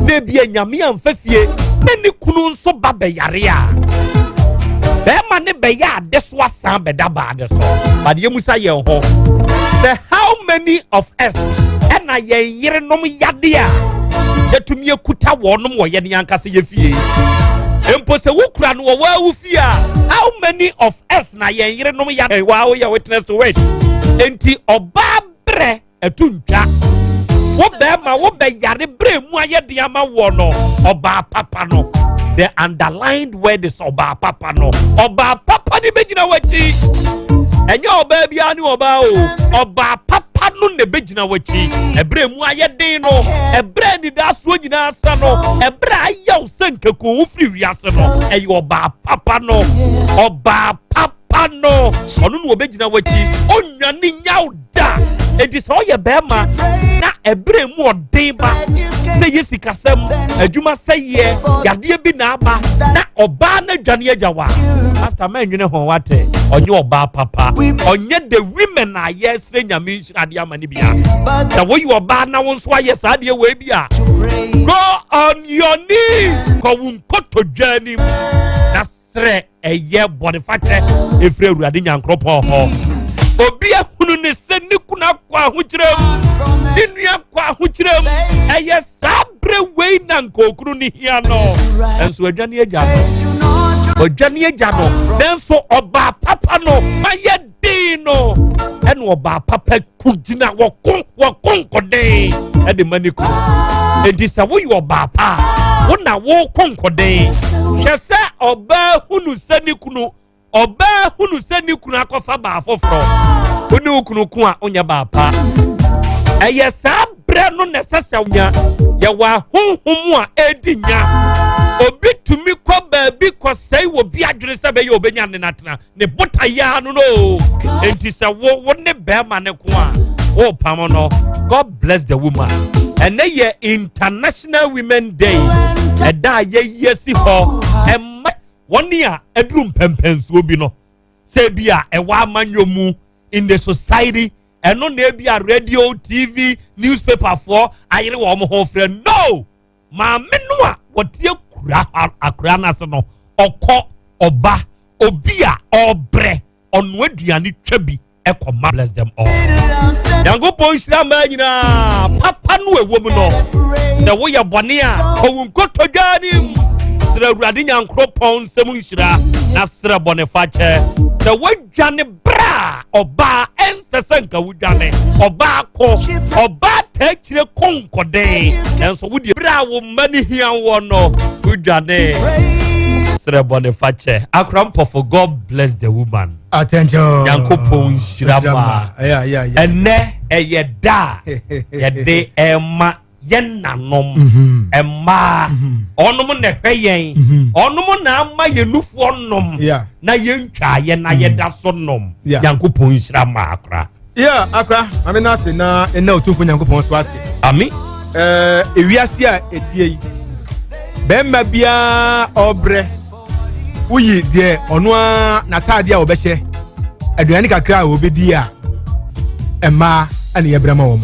na ebi anyame amfa fie na ne kunu nso ba bɛyare a bɛrima ne bɛyɛ ade so asan bɛda baa de so badeɛ musa yɛn ho sɛ how many of us ɛna yɛn yerenom yade a yɛtumi akuta wɔnom wɔ yɛn ankasa yɛ fie mpo sɛ wokura no wɔ wɔawo fie a how many of us na yɛn yerenom yade waa woyɛ witness to it enti ɔbaa berɛ ɛto ntwa wo bɛrima wo bɛyare berɛ mu ayɛ den ama wɔ no ɔbaa papa no the underlined word is ɔbaa papa no ɔbaa papa ne bɛgyina w'akyi ɛnyɛ ɔbaa biara ne ɔbaa o ɔbaa papa no na ɛbɛgyina w'akyi ɛberɛ mu ayɛ den no ɛberɛ anidasoɔ nyinaa sa no ɛberɛ ayɛ wo sɛ nkakuo wo firi wiase no ɛyɛ ɔbaa papa no ɔbaa papa no ɔno na ɔbɛgyina w'akyi ɔnwane nyaw da enti sɛ ɔyɛ bɛrima na ɛberɛ mu ɔden ba sɛ yɛ sikasɛm adwuma sɛyeɛ yadeɛ bi na aba na ɔbaa no adwane agya wa pastor mɛnwene ho wate ɔnyɛ ɔbaa papa ɔnyɛ the women a yɛsrɛ nyame nhyira de ama no bia sɛ woyɛ ɔbaa na wo nso ayɛ saa deɛ wei bi a go on your knees kɔ wo nkotodwa anim na serɛ ɛyɛ bɔnefakyɛ ɛfiri awurade nyankoropɔn hɔ obi ahunu ne sɛ ne kunu akɔ ahokyerɛ mu ne nua kɔ ahokyerɛ mu ɛyɛ saa berɛ wei na nka okunu ne hia no ɛnso adwane agya no ɔdwane agya no nanso ɔbaa papa no mayɛ den no ɛna ɔbaa papa ko gyina wɔko wɔko nkɔden ɛde ma ne kunu enti sɛ woyɛ ɔbaa pa a wo na woko nkɔden hwɛ sɛ ɔbaa hunu sɛ ne kunu ɔbaa hunu sɛ ne kunu akɔfa baa foforɔ wo ne wo kunu ko a wonyɛ baa pa ɛyɛ saa berɛ no na ɛsɛ sɛ nya yɛwɔ ahonhom a ɛredi nya obi tumi kɔ baabi kɔsɛe wɔ bi adwene sɛ bɛyɛ obɛnya ne natena ne botaeɛ ara no no enti sɛ wo wo ne bɛrima ne ko a wopam no god bless the woman ɛnɛ yɛ international women day ɛda a yɛyi asi hɔ ɛma wɔne a ɛduru mpɛmpɛnsoɔ bi no sɛ bi a ɛwɔ amanyɔ mu in the society ɛno na ebi a radio tv newspaper foɔ ayere wɔn ho frɛ no maame no a wɔte akura akura no ase no ɔkɔ ɔba. Obi a ɔbrɛ ɔnoa aduane twa bi ɛkɔ ma bless them all. Nyankopɔn nhyira mmaa nyinaa papa no ɛwɔ mu no. Sɛ woyɛ bɔne a kɔ wo nkotodwe anim srɛ Awurade Nyankoropɔn nsɛm nhyira na srɛ bɔne fakyɛ. Sɛ woadwane berɛ a ɔbaa ɛnsɛ sɛ nka wodwane ɔbaa ko ɔbaa taa kyire ko nkɔden nanso wodeɛ berɛ a wo mma no hia wɔ no wodwane srɛ bɔne fakyɛ akora mpɔfo God bless the woman Attention. Nyankopɔn nhyira ma ɛnɛ ɛyɛ da a yɛde ɛma yɛn nanom mhm. mmaa mhm. ɔnom na ɛhwɛ yɛn mhm. ɔnom na ama yɛn nufoɔ nom na yɛntwa yɛn na yɛda so nom Nyankopɔn nhyira ma akora. Yeah, akora maame no ase na ɛna otumfo Nyankopɔn so ase. Ami. Ɛɛ ewiase a etie yi bɛrima biara ɔbrɛ. woyi deɛ ɔno ara n'ataadeɛ a wɔbɛhyɛ aduane kakra a wɔbɛdi a mmaa ɛna yɛbrɛ ma wɔn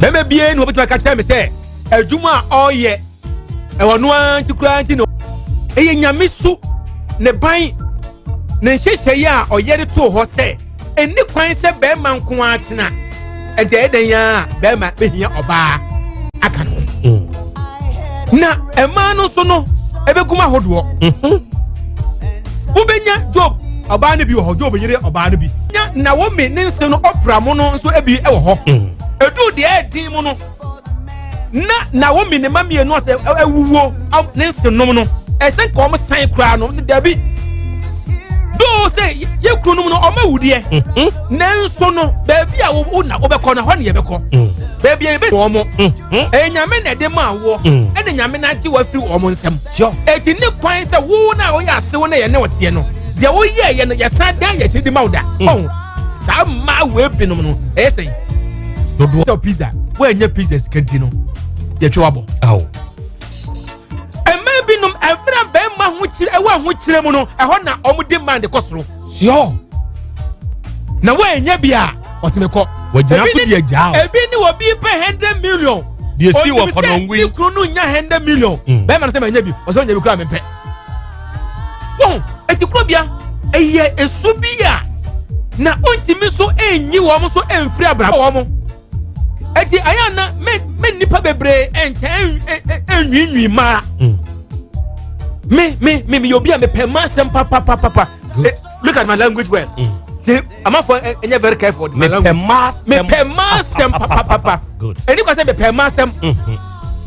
bɛrima bie na wɔbɛtumi aka kyerɛ me sɛ adwuma a ɔreyɛ ɛwɔ no ara nti koraa nti no ɛyɛ nyame su ne ban ne nhyehyɛeɛ a ɔyɛ de too hɔ sɛ ɛnni kwan sɛ bɛrima nko ara tena ɛnti ɛyɛ dɛn a bɛrima bɛhia ɔbaa aka no ho mm. na ɛmaa no nso no ɛbɛgum ahodoɔ mm-hmm. wobɛnya job ɔbaa no bi wɔ hɔ job yere ɔbaa no bi nya naomi ne nse no ɔpra mu no nso bi wɔ hɔ mm. ɛduu deɛ ɛden mu no na Naomi ne mma mmienu asɛ awuwuo ne nsenom no ɛsɛ nka wɔn san koraa no sɛ dabi doo sɛ yɛ kunu nom no wɔn awu deɛ mhm. nanso no baabi a wo na wobɛkɔ no hɔ ne yɛbɛkɔ mm. baabi a yɛbɛ wɔn mhm. ɛyɛ nyame na ɛde maa woɔ mm. ɛna nyame na agye wafiri wɔn nsam eti ne kwan sɛ wo na woyɛ asew na yɛne ɔteɛ no deɛ woyɛ yɛ no yɛsan dan yɛ akyi di ma wo da mm. ɔho saa mmaa wei binom no ɛyɛ sɛn dodoɔ sɛ pizza woanyɛ pizza sika nti no yɛtwe wabɔ mmaa binom ɛberɛ bɛrima ahokyerɛ ɛwɔ ahokyerɛ mu no ɛhɔ na wɔn demand kɔ soro sure na woanyɛ bi a ɔsɛ mekɔ wɔgyina so de agyaa ebi ne obi pɛ hundred million deɛ si wɔ kɔnɔngo yi ne kunu no nya hundred million mm. bɛrima no sɛ manya bi ɔsɛ ɔnya bi kura mempɛ wɔn eti kuro bia ɛyɛ esu bi a na ontumi so enyi wɔn so emfiri abrabɔ wɔn eti ayɛ ana mɛ mɛ nipa bebree ɛntɛn ɛnwiinwii maa mm. me me me me yɛ obi a mepɛ mmaa asɛm papapapa eh, look at my language well mm. say amafo ɛnyɛ eh, very careful with my language mepɛ mmaa asɛm papapapa ɛni kɔ sɛ mepɛ mmaa asɛm. Mm-hmm.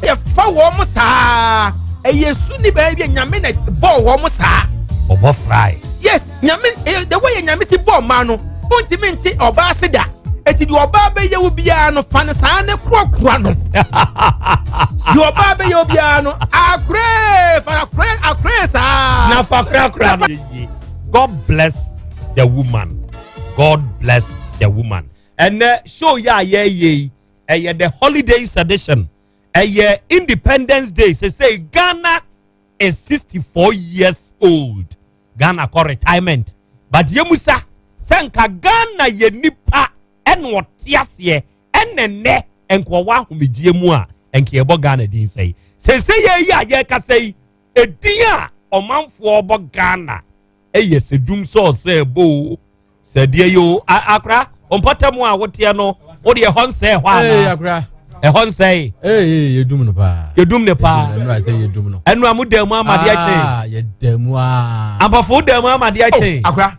Yɛfa wɔn saa. Ɛyɛ su ni bɛyɛ bi nyame na bɔɔ wɔn saa. Ɔbɔ fry. Yes, nyame eh, the way nyame si bɔɔ mmaa no, wontumi nte ɔbaa se da. Eti deɛ ɔbaa bɛyɛ wo biara no fa no saa ne korɔkorɔ no. Deɛ ɔbaa bɛyɛ wo biara no akorɛ fa akorɛ akorɛ saa. Na fa korakora no. God bless the woman. God bless the woman. Ɛnɛ show yɛ a yɛyɛ yi. ɛyɛ the holidays edition ɛyɛ independence day sese ghana is 64 years old ghana kɔ retirement but yɛmusa sɛ nka ghana yɛ nipa ɛna ɔte aseɛ ɛna nnɛ nka ɔwɔ ahomegyeɛ mu a nka yɛbɔ ghana din sɛyi sese yɛ yi a yɛkasa yi edin a ɔmanfoɔ bɔ ghana ɛyɛ sɛ dum sɛ ɔsɛ ɛbɔ o sɛ deɛ yi o akora mpɔtam a woteɛ no wode ɛhɔ nsɛe hɔ anaa ɛhɔ nsɛe yɛdum no paa yɛdum ne paa yɛdum no ɛnu a mo dan mu ama adeɛ kye ah, yɛdan mu aa abɔfo dan mu ama adeɛ kye oh, akora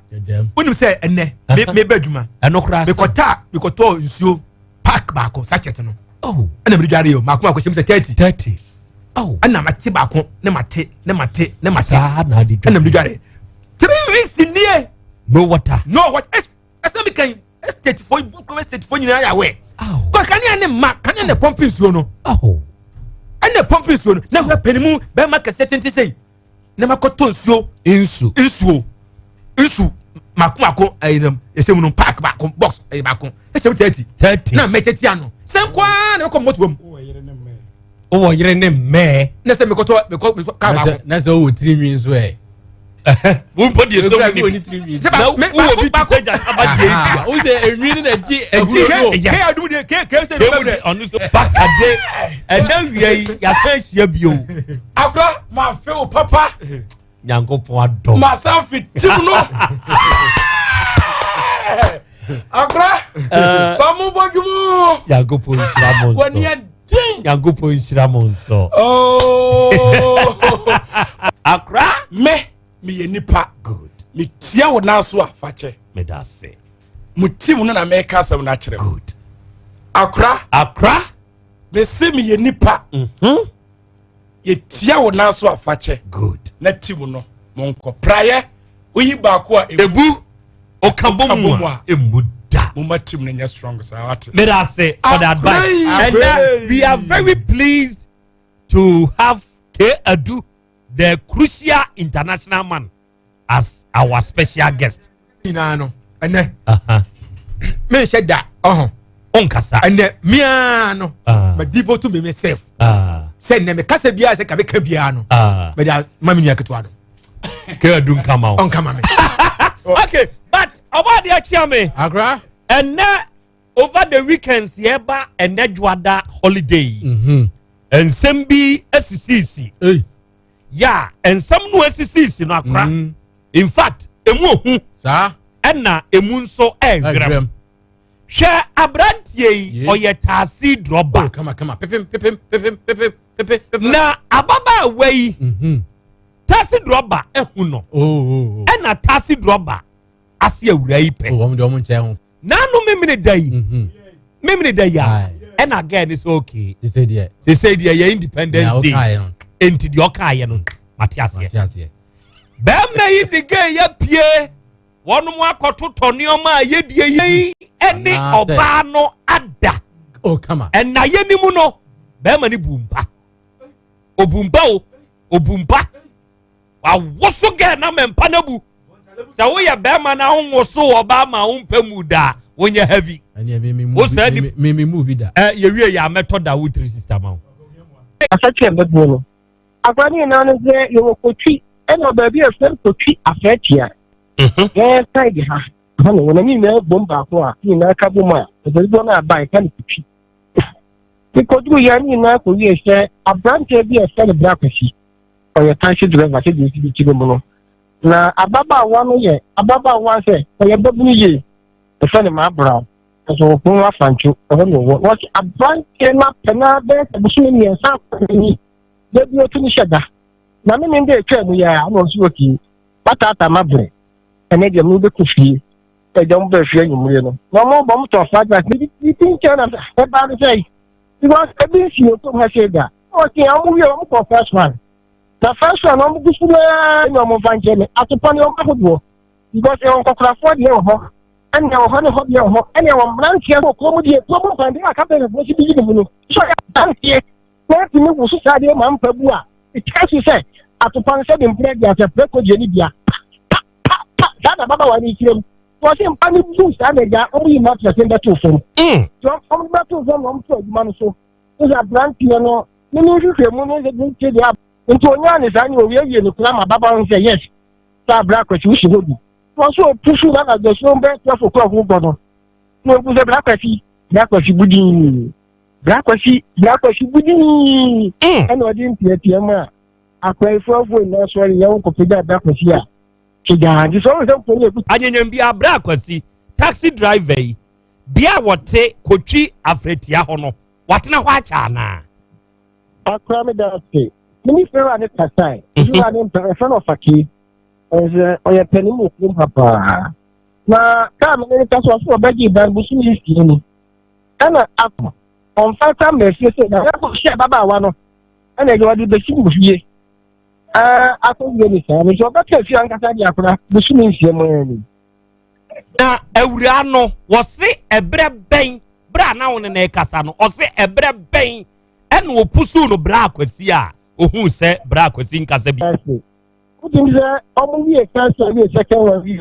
wonim sɛ ɛnɛ mebɛ adwuma ɛno koraa mekɔta mekɔtɔɔ nsuo park baako sachet no oh. ɛna mede dware o maako maako hyɛm sɛ 30 30 ɛna mate baako ne mate ne mate ne mate ɛna mede dware 3 weeks nie no water no water ɛsɛ mi kan estate fo kuro estate fo nyinaa yɛ awɛ kɔ kanea ne ma kanea na pɔmpi nsuo no ɛna pɔmpi nsuo no na hwɛ pɛnimu bɛrima kɛseɛ tenten sɛyi na ma kɔtɔ nsuo nsu nsuo nsu mako mako ɛyi nam ɛsɛ mu no paaki baako box ɛyi baako ɛsɛ mu 30 30 na mɛ tɛti ano sɛ nkwaa na ɛkɔ mɔtuo mu. Wowɔ yere ne mmɛɛ. Ne sɛ mekɔtɔ mekɔ mekɔ kaa baako. Na sɛ wowɔ tirinwi nso ɛ. Wo mpo deɛ sɛ wo ni na wowɔ bi te sɛ gyataba deɛ yi bia. Wo sɛ enwi ne na gye ahuro no. Kee adum deɛ kee kee sɛ ɛbɛ brɛ. Ɔno so bakade ɛnɛ wia yi yasa ahyia bio. Akora ma fe wo papa. Nyankopɔn adom. Masa fitim no. Akora. Eh. Ba mo bɔ dwom. Nyankopɔn nhyira mo nso. W'ani aden. Nyankopɔn nhyira mo nso. Oh. Akora. Me meyɛ nipa. Good. Metia wo nan so a fakyɛ. Meda ase. Mo team no na meka asɛm no akyerɛ. Good. Akora. Akora. Mese meyɛ nipa. Mm-hmm. Yɛtia wo nan so a fakyɛ. Good. Na team no monkɔ. Praeɛ woyi baako a ebu. Ɔka bɔ mu a emu da. Mo ma team no nyɛ strong saa wate. Meda ase for the advice. And we are very pleased to have K Adu, the crucial international man, as our special guest. Nyinaa no ɛnɛ menhyɛ da ɔho ɔnkasa ɛnɛ mea no ma devote me myself sɛ nnɛ mekasa biara sɛ kabɛka biara no mɛde ma me nua ketewa no K Adu nkama wo ɔnkama me. Okay, but ɔbɔ adeɛ akyia me. Akora. Ɛnɛ over the weekends yɛba ɛnɛ dwoada holiday. Nsɛm bi asisisi. Ya nsɛm no asisisi no akora. In fact, emu ohu. Ɛna emu nso ɛɛwerɛm. Hwɛ aberanteɛ yi ɔyɛ taxi drɔba. Na ababaawa yi taxi drɔba ehu no. Ɛna taxi drɔba ase awura yi pɛ. N'ano memene da yi. Memene da yi a ɛna girl ne sɛ okay. Sese deɛ yɛ independence day. Enti deɛ ɔkaayɛ no mate aseɛ. Bɛrima yi de girl yɛ pie wɔn mo akɔtotɔ nneɛma a yɛdie yi ɛne ɔbaa no ada. Ɛna yɛ ni mu no bɛrima no bu mpa. Obu mpa o obu mpa. Wawoso girl na mɛ mpa na bu. Sɛ woyɛ bɛrima na wonwoso ɔbaa ma wompɛ mu da a wonyɛ heavy. Wo saa ni ɛ yɛwie yɛ amɛtɔ da wo tiri sister ma wo. Asɛkyerɛ mbɛbuo no akora ne nyinaa no sɛ yɛwɔ kotwi ɛna baabi a ɛfrɛ kotwi afɛɛtia yɛn side ha ha na wɔn ani nyinaa bom baako a ne nyinaa ka bom a ɛdɛdoɔ no aba ɛka no kotwi mekɔduru yɛ ne nyinaa kɔwie sɛ aberanteɛ bi a ɛfrɛ no bra kwasi ɔyɛ taxi driver sɛ deɛ ɛsi bi kyerɛ mu no na ababaawa no yɛ ababaawa sɛ ɔyɛ babunu yie ɛfrɛ no maa brown nso wɔkunu no afantwo ɛhɔ na ɔwɔ wɔsi aberanteɛ no apɛ na bɛyɛ sɛ bosome mmiɛnsa akɔ da bi otu ne hyɛ da na me ne de atwa mu yɛ a na ɔnso otie wataata ma brɛ ɛnɛ deɛ mo bɛkɔ fie ɛgya mo bɛɛ fie anwummerɛ no na ɔmo bɔ mo tɔ fried rice ne bi ti nkyɛn na ɛbaa no sɛ because ebi nsi yɛ kurom ha sɛ da ɔsi ɔmo wie ɔmo kɔ first one na first one ɔmo gu so naa na ɔmo nfa nkyɛn me atopɔ ne ɔmo ahodoɔ because ɛwɔ nkɔkorafoɔ deɛ wɔ hɔ ɛna ɛwɔ hɔ ne hɔ deɛ wɔ hɔ ɛna ɛwɔ mmeranteɛ wɔ kurom deɛ kurom mpandeɛ a kapɛnfoɔ si bi yi ne mu no so ɔyɛ aberanteɛ na atumi wo so saa deɛ ma mpa bu a ɛkyerɛ so sɛ atopa no sɛde mprɛ de asɛ prɛ kɔgye ne bia pa pa pa pa saa na ababaawa no kyerɛ mu wɔse mpa no bu saa na agya wɔn yi mattress no bɛto fam nti wɔn bɛto fam na wɔn to adwuma no so sɛ aberanteɛ no ne ne nhwehwɛ mu ne ne nkyɛ deɛ nti onyaa ne saa ne owiewie ne kura ma ababaawa no sɛ yes sɛ abira akwasi wosi hɔ bi wɔn nso opusu na na adasuo bɛyɛ 12 o'clock bɔ no na obu sɛ bra akwasi bra akwasi budii bra akwasi bra akwasi budii ɛna ɔde mpiapia mu a akwanfuafoɔ nyinaa sɔre yɛn nkɔpagya bra akwasi a kegyaa nti sɛ ɔmo sɛ mpɔn yɛ Anyanyam bi abira akwasi taxi driver yi bea a wɔte kotwi afratia hɔ no watena hɔ akyɛ anaa. Akora me da ase. Me ne Fewura ne kasae. Fewura ne mpɛ ɛfɛ no ɔfakee. Ɔsɛ ɔyɛ panin wɔ kurom ha paa. Na kaa me ne ne kasa ɔsɛ ɔbɛgye dan bosome nsia ni. Ɛna akɔ ɔmfa sa mma fie sɛ na ɛkɔ hyɛ ababaawa no ɛna ɛde ɔde bɛsi wɔ fie. Ɛɛ akɔ wie ne saa no nti ɔbɛka fie ankasa de akora bosome nsia mu ani. Na awuraa no wɔse ɛberɛ bɛn berɛ a na wo ne no rekasa no ɔse ɛberɛ bɛn ɛna ɔpusuu no bra akwasi a ohuu sɛ bra akwasi nkasa bi. Wotim sɛ ɔmo wie first one wie second one wie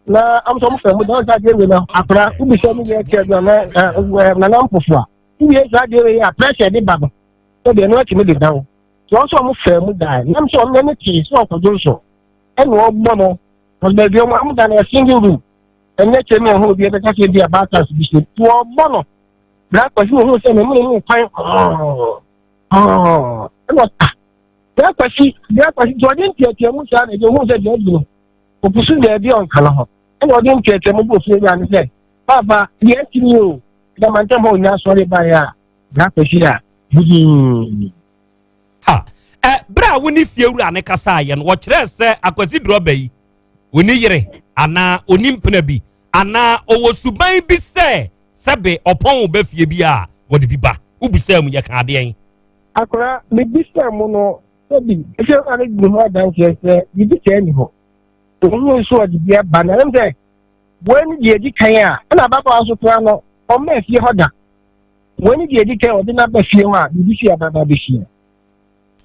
na ɔmo sɛ ɔmo fɛ mo dan saa adeɛ wei na akora wobisa mu yɛ kyɛ bi na nana mpofo a wowie saa adeɛ wei a pressure de ba no sɛdeɛ ɛno atumi de dan nti wɔn sɛ ɔmo fɛ mu dan nam sɛ ɔmo n'ani tee sɛ ɔkɔdwo nso ɛna ɔbɔ no ɔmo baabi ɔmo ɔmo dan yɛ single room ɛnyɛ kyɛ mi ɛho obi ɛbɛka sɛ bi a batas bi so nti ɔbɔ no bra kwasi ohun sɛ ne mu ne mu kwan ɔɔ ɛna ɔta. Bra Kwasi, Bra Kwasi, nti ɔde nteateamu saa na ɛdi ohun sɛ deɛ adi no, opusu baabi a ɔnka no ho. Ɛna ɔde nteateamu bɔ ofie wura no sɛ, Paapa, deɛ asi ni o, ɛda mantam hɔ onya asɔre baeɛ a, Bra Kwasi a, budii. Ha, ɛ, berɛ a wo ne fie wura no kasaeɛ no, wɔkyerɛɛ sɛ Akwasi Drɔba yi, ɔni yere anaa ɔni mpena bi anaa ɔwɔ suban bi sɛ sɛbe ɔpɔn wo ba fie bi a wɔde bi ba. Wobisaa mu, yɛka adeɛn? Akora, mebisaa mu no, sɛbi, efie wura no di ho adanseɛ sɛ biribi saa nni hɔ. Ohun nso ɔde bi aba na ɛm sɛ wei ne deɛ edi kan a ɛna ababaawa nso koraa no ɔmma fie hɔ da. Wei ne deɛ edi kan a ɔde no aba fie hɔ a biribi si aba ba abɛhyia.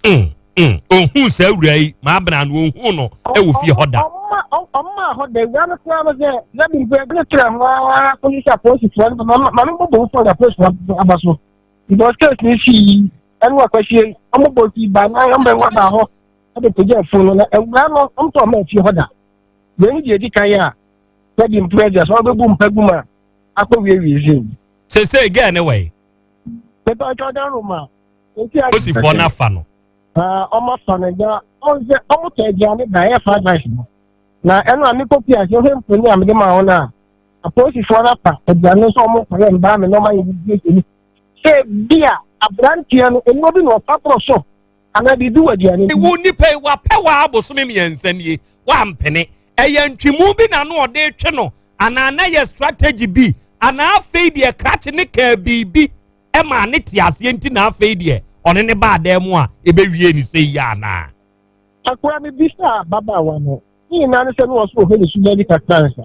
Mm, mm, ohun saa wura yi maa bena no ohun no ɛwɔ fie hɔ da. Ɔmma ɔmma hɔ da wura no koraa no sɛ sɛbi mpo ɛde ne tra ho ara kɔsi sɛ apolisifoɔ no ma ma me bɔbɔ mfo na apolisifoɔ aba so. Because case ni si yi ɛne wakwasie ɔmo bɔ si ba na ɔmo bɛ waba hɔ ɛde pagya afuo no na awura no ɔmo tɔ ɔmo afie hɔ da. Wei ne deɛ edi kan a sɛbi mpo agya sɛ ɔbɛbu mpa gu ma akɔ wiewie sei. Sese gɛɛ ne wɔ yi. Pepa atwa dan roma. Nti a. Posifoɔ no afa no. Ɔmo afa no gya ɔmo sɛ ɔmo tɔ aduane ba ɛyɛ fried rice no na ɛno a mekɔ pii ase ɔhwɛ mfoni a mede maa wɔn a apolisifoɔ no afa aduane nso ɔmo kɔyɛ mbaa me na ɔmo ayɛ bibi esi sɛ bi a aberanteɛ no nnuro bi na ɔfa boro so anaa biribi wɔ aduane no. Wo nipa yi wapɛ waa bosome mmiɛnsa nie wampene ɛyɛ ntwemu bi na no ɔde twe no anaa na yɛ strategy bi anaa afei deɛ krakye ne kaa biribi ɛmaa ne te aseɛ nti na afei deɛ ɔne ne baa dan mu a ɛbɛwie ne sɛ yi anaa. Akora mi bisa ababaawa no ne nyinaa ne sɛ ne wɔ so wɔ hɔ ne suban bi kakra nsa.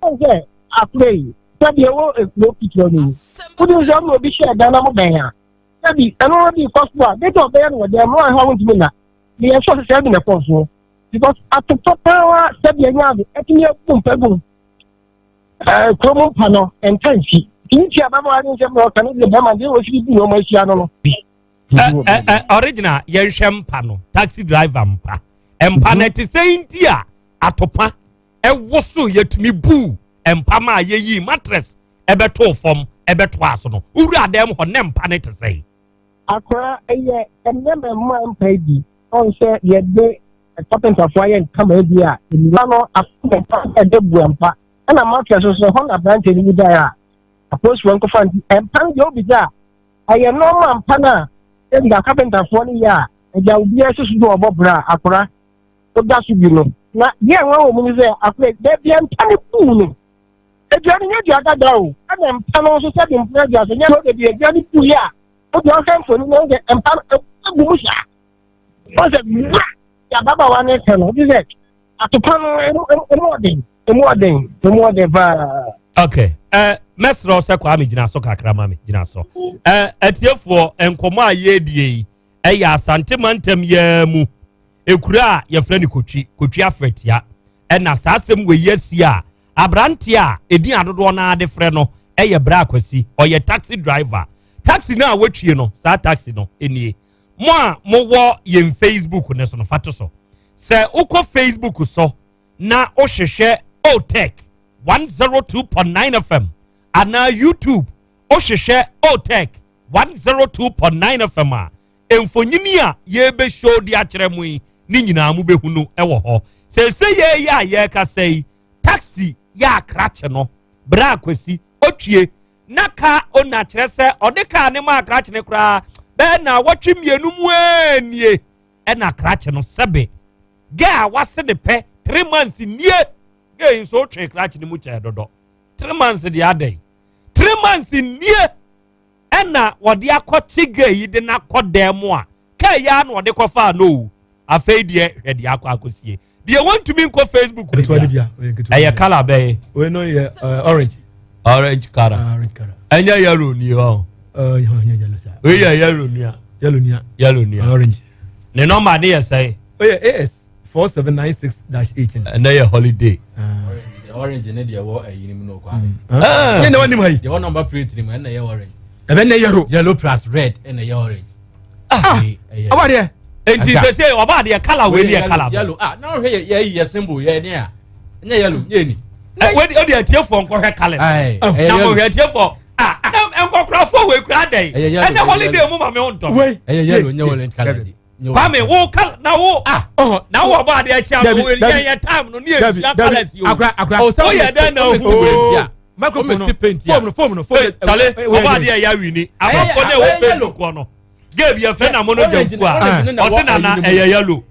Ɔn sɛ akora yi sɛdeɛ ɛwɔ ekuro ketewa no mu wodi sɛ ɔne obi hyɛ dan na mo bɛn a sɛbi ɛno no de kɔ so a data ɔbɛyɛ no wɔ dan mu ɔnha wontumi na meyɛ sure sɛ sɛ bi na ɛkɔɔ soɔ because atotɔ paa sɛbi ɛnyɛ ade ɛtumi abu mpa gu ɛɛ kurom mpa no ɛnta nsi nti ababaawa ne nsɛm na ɔka no deɛ bɛrima deɛ wɔsi bi na ɔmo ahyia no no. Ɛ ɛ original yɛnhwɛ mpa no taxi driver mpa mpa no ɛte sɛ nti a atopa ɛwoso yɛtumi buu mpa ma a yɛyii mattress ɛbɛtoo fam ɛbɛtoa so no wowura dan mu hɔ ne mpa no te sɛn. Akora ɛyɛ nneɛma mma mpa bi ɔn sɛ yɛde kapentafoɔ ayɛ ntama bi a nnua no afɔ mpa ɛde bu mpa ɛna mattress nso ɛhɔ na aberanteɛ no mu daeɛ a apolisifoɔ nkɔfa nti mpa no deɛ obi gya a ɛyɛ nɔɔma mpa no a ɛdi kapentafoɔ no yɛ a ɛgya obiara si so de ɔbɔ bra akora woda so bi no na deɛ ɛnwa wɔ mu no sɛ akora baabi a mpa no buu no adua no nyɛ dua dada o ɛna mpa no nso sɛde mpa adua so nyɛ no baabi adua no buu yɛ a wode ɔhwɛ mfoni no sɛ mpa no agu mu saa wɔn sɛ wura yɛ ababaawa no sɛ no wode sɛ atopa no emu ɔden emu ɔden emu ɔden paa. okay ɛ mɛsrɛ sɛ kwame gyina so kakra ma me gyina so ɛ atiefoɔ nkɔmɔ a yɛredie yi ɛyɛ asante mantam yɛɛ mu ekura a yɛfrɛ no kotwi kotwi afrɛtia ɛna saa asɛm wɔ yi asi a aberanteɛ a edin adodoɔ no ara de frɛ no ɛyɛ bra akwasi ɔyɛ taxi driver taxi no a wɔtwie no saa taxi no nie mo a mowɔ yɛn facebook no so no fa to so sɛ wokɔ facebook so na wohwehwɛ otech 102.9 fm anaa youtube wohwehwɛ otech 102.9 fm a mfonyini a yɛbɛhyɛ de akyerɛ mu yi ne nyinaa mobɛhunu wɔ hɔ sɛsɛ yɛyɛ a yɛrekasa yi taxi yɛ akrakye no berɛ akwasi otwie na kaa ona kyerɛ sɛ ɔde kaa ne ma akrakye no koraa bɛɛ na wɔtwe mmienu mu nie ɛna akrakye no sɛbe gɛ a wase ne pɛ three months nie gɛ yi nso otwe krakye no mu kyɛɛ dɔdɔ 3 months deɛ adɛn 3 months nie ɛna wɔde akɔkye gɛ yi de n'akɔ dan mu a kaa yi a na wɔde kɔfaa no o afei deɛ hwɛ deɛ akɔ akɔsie deɛ wɔntumi nkɔ facebook ɛyɛ colour bɛyɛ. Wei no yɛ orange. Orange colour. Orange colour. Ɛnyɛ yellow ni hɔ. Ɛnyɛ yellow sa. Wei yɛ yellow ni a. Yellow ni a. Yellow ni a. Orange. Ne nɔmba ne yɛ sɛn. O yɛ AS 4796-18. Ɛnɛ yɛ holiday. Orange ne deɛ ɛwɔ ɛyi ni mu n'okɔ ame. Nye na wɔnim ha yi. Deɛ ɛwɔ number plate ni mu ɛna yɛ orange. Ɛbɛ ne yellow. Yellow plus red ɛna yɛ orange. Ah ɔba deɛ. Nti sese ɔba deɛ colour wei deɛ colour. Yellow ah na ɔhwɛ yɛ yɛ yɛ symbol yɛ ne a ɛnyɛ yellow nyɛ ni. Wei de ɔde atiefoɔ nkɔhwɛ colours. Na mo hwɛ atiefoɔ ah na nkɔkorafoɔ wei kura adɛn. Ɛnɛ holiday mu ma mi ho ntɔ. Ɛyɛ yellow nyɛ orange colour di. Kwame wo kala na wo ah na wo ɔbɔ adeɛ akyi ama wo yɛ yɛ time no ne yɛ sua colours yi o. Akora akora. O yɛ dɛ na ohu wei a. Microphone no phone no phone no phone. Chale ɔbɔ adeɛ yɛ awini abɔfo ne ɛwɔ Facebook hɔ no. Gabe yɛ fɛ na mo no jɛ fu a ɔsi nana ɛyɛ yellow.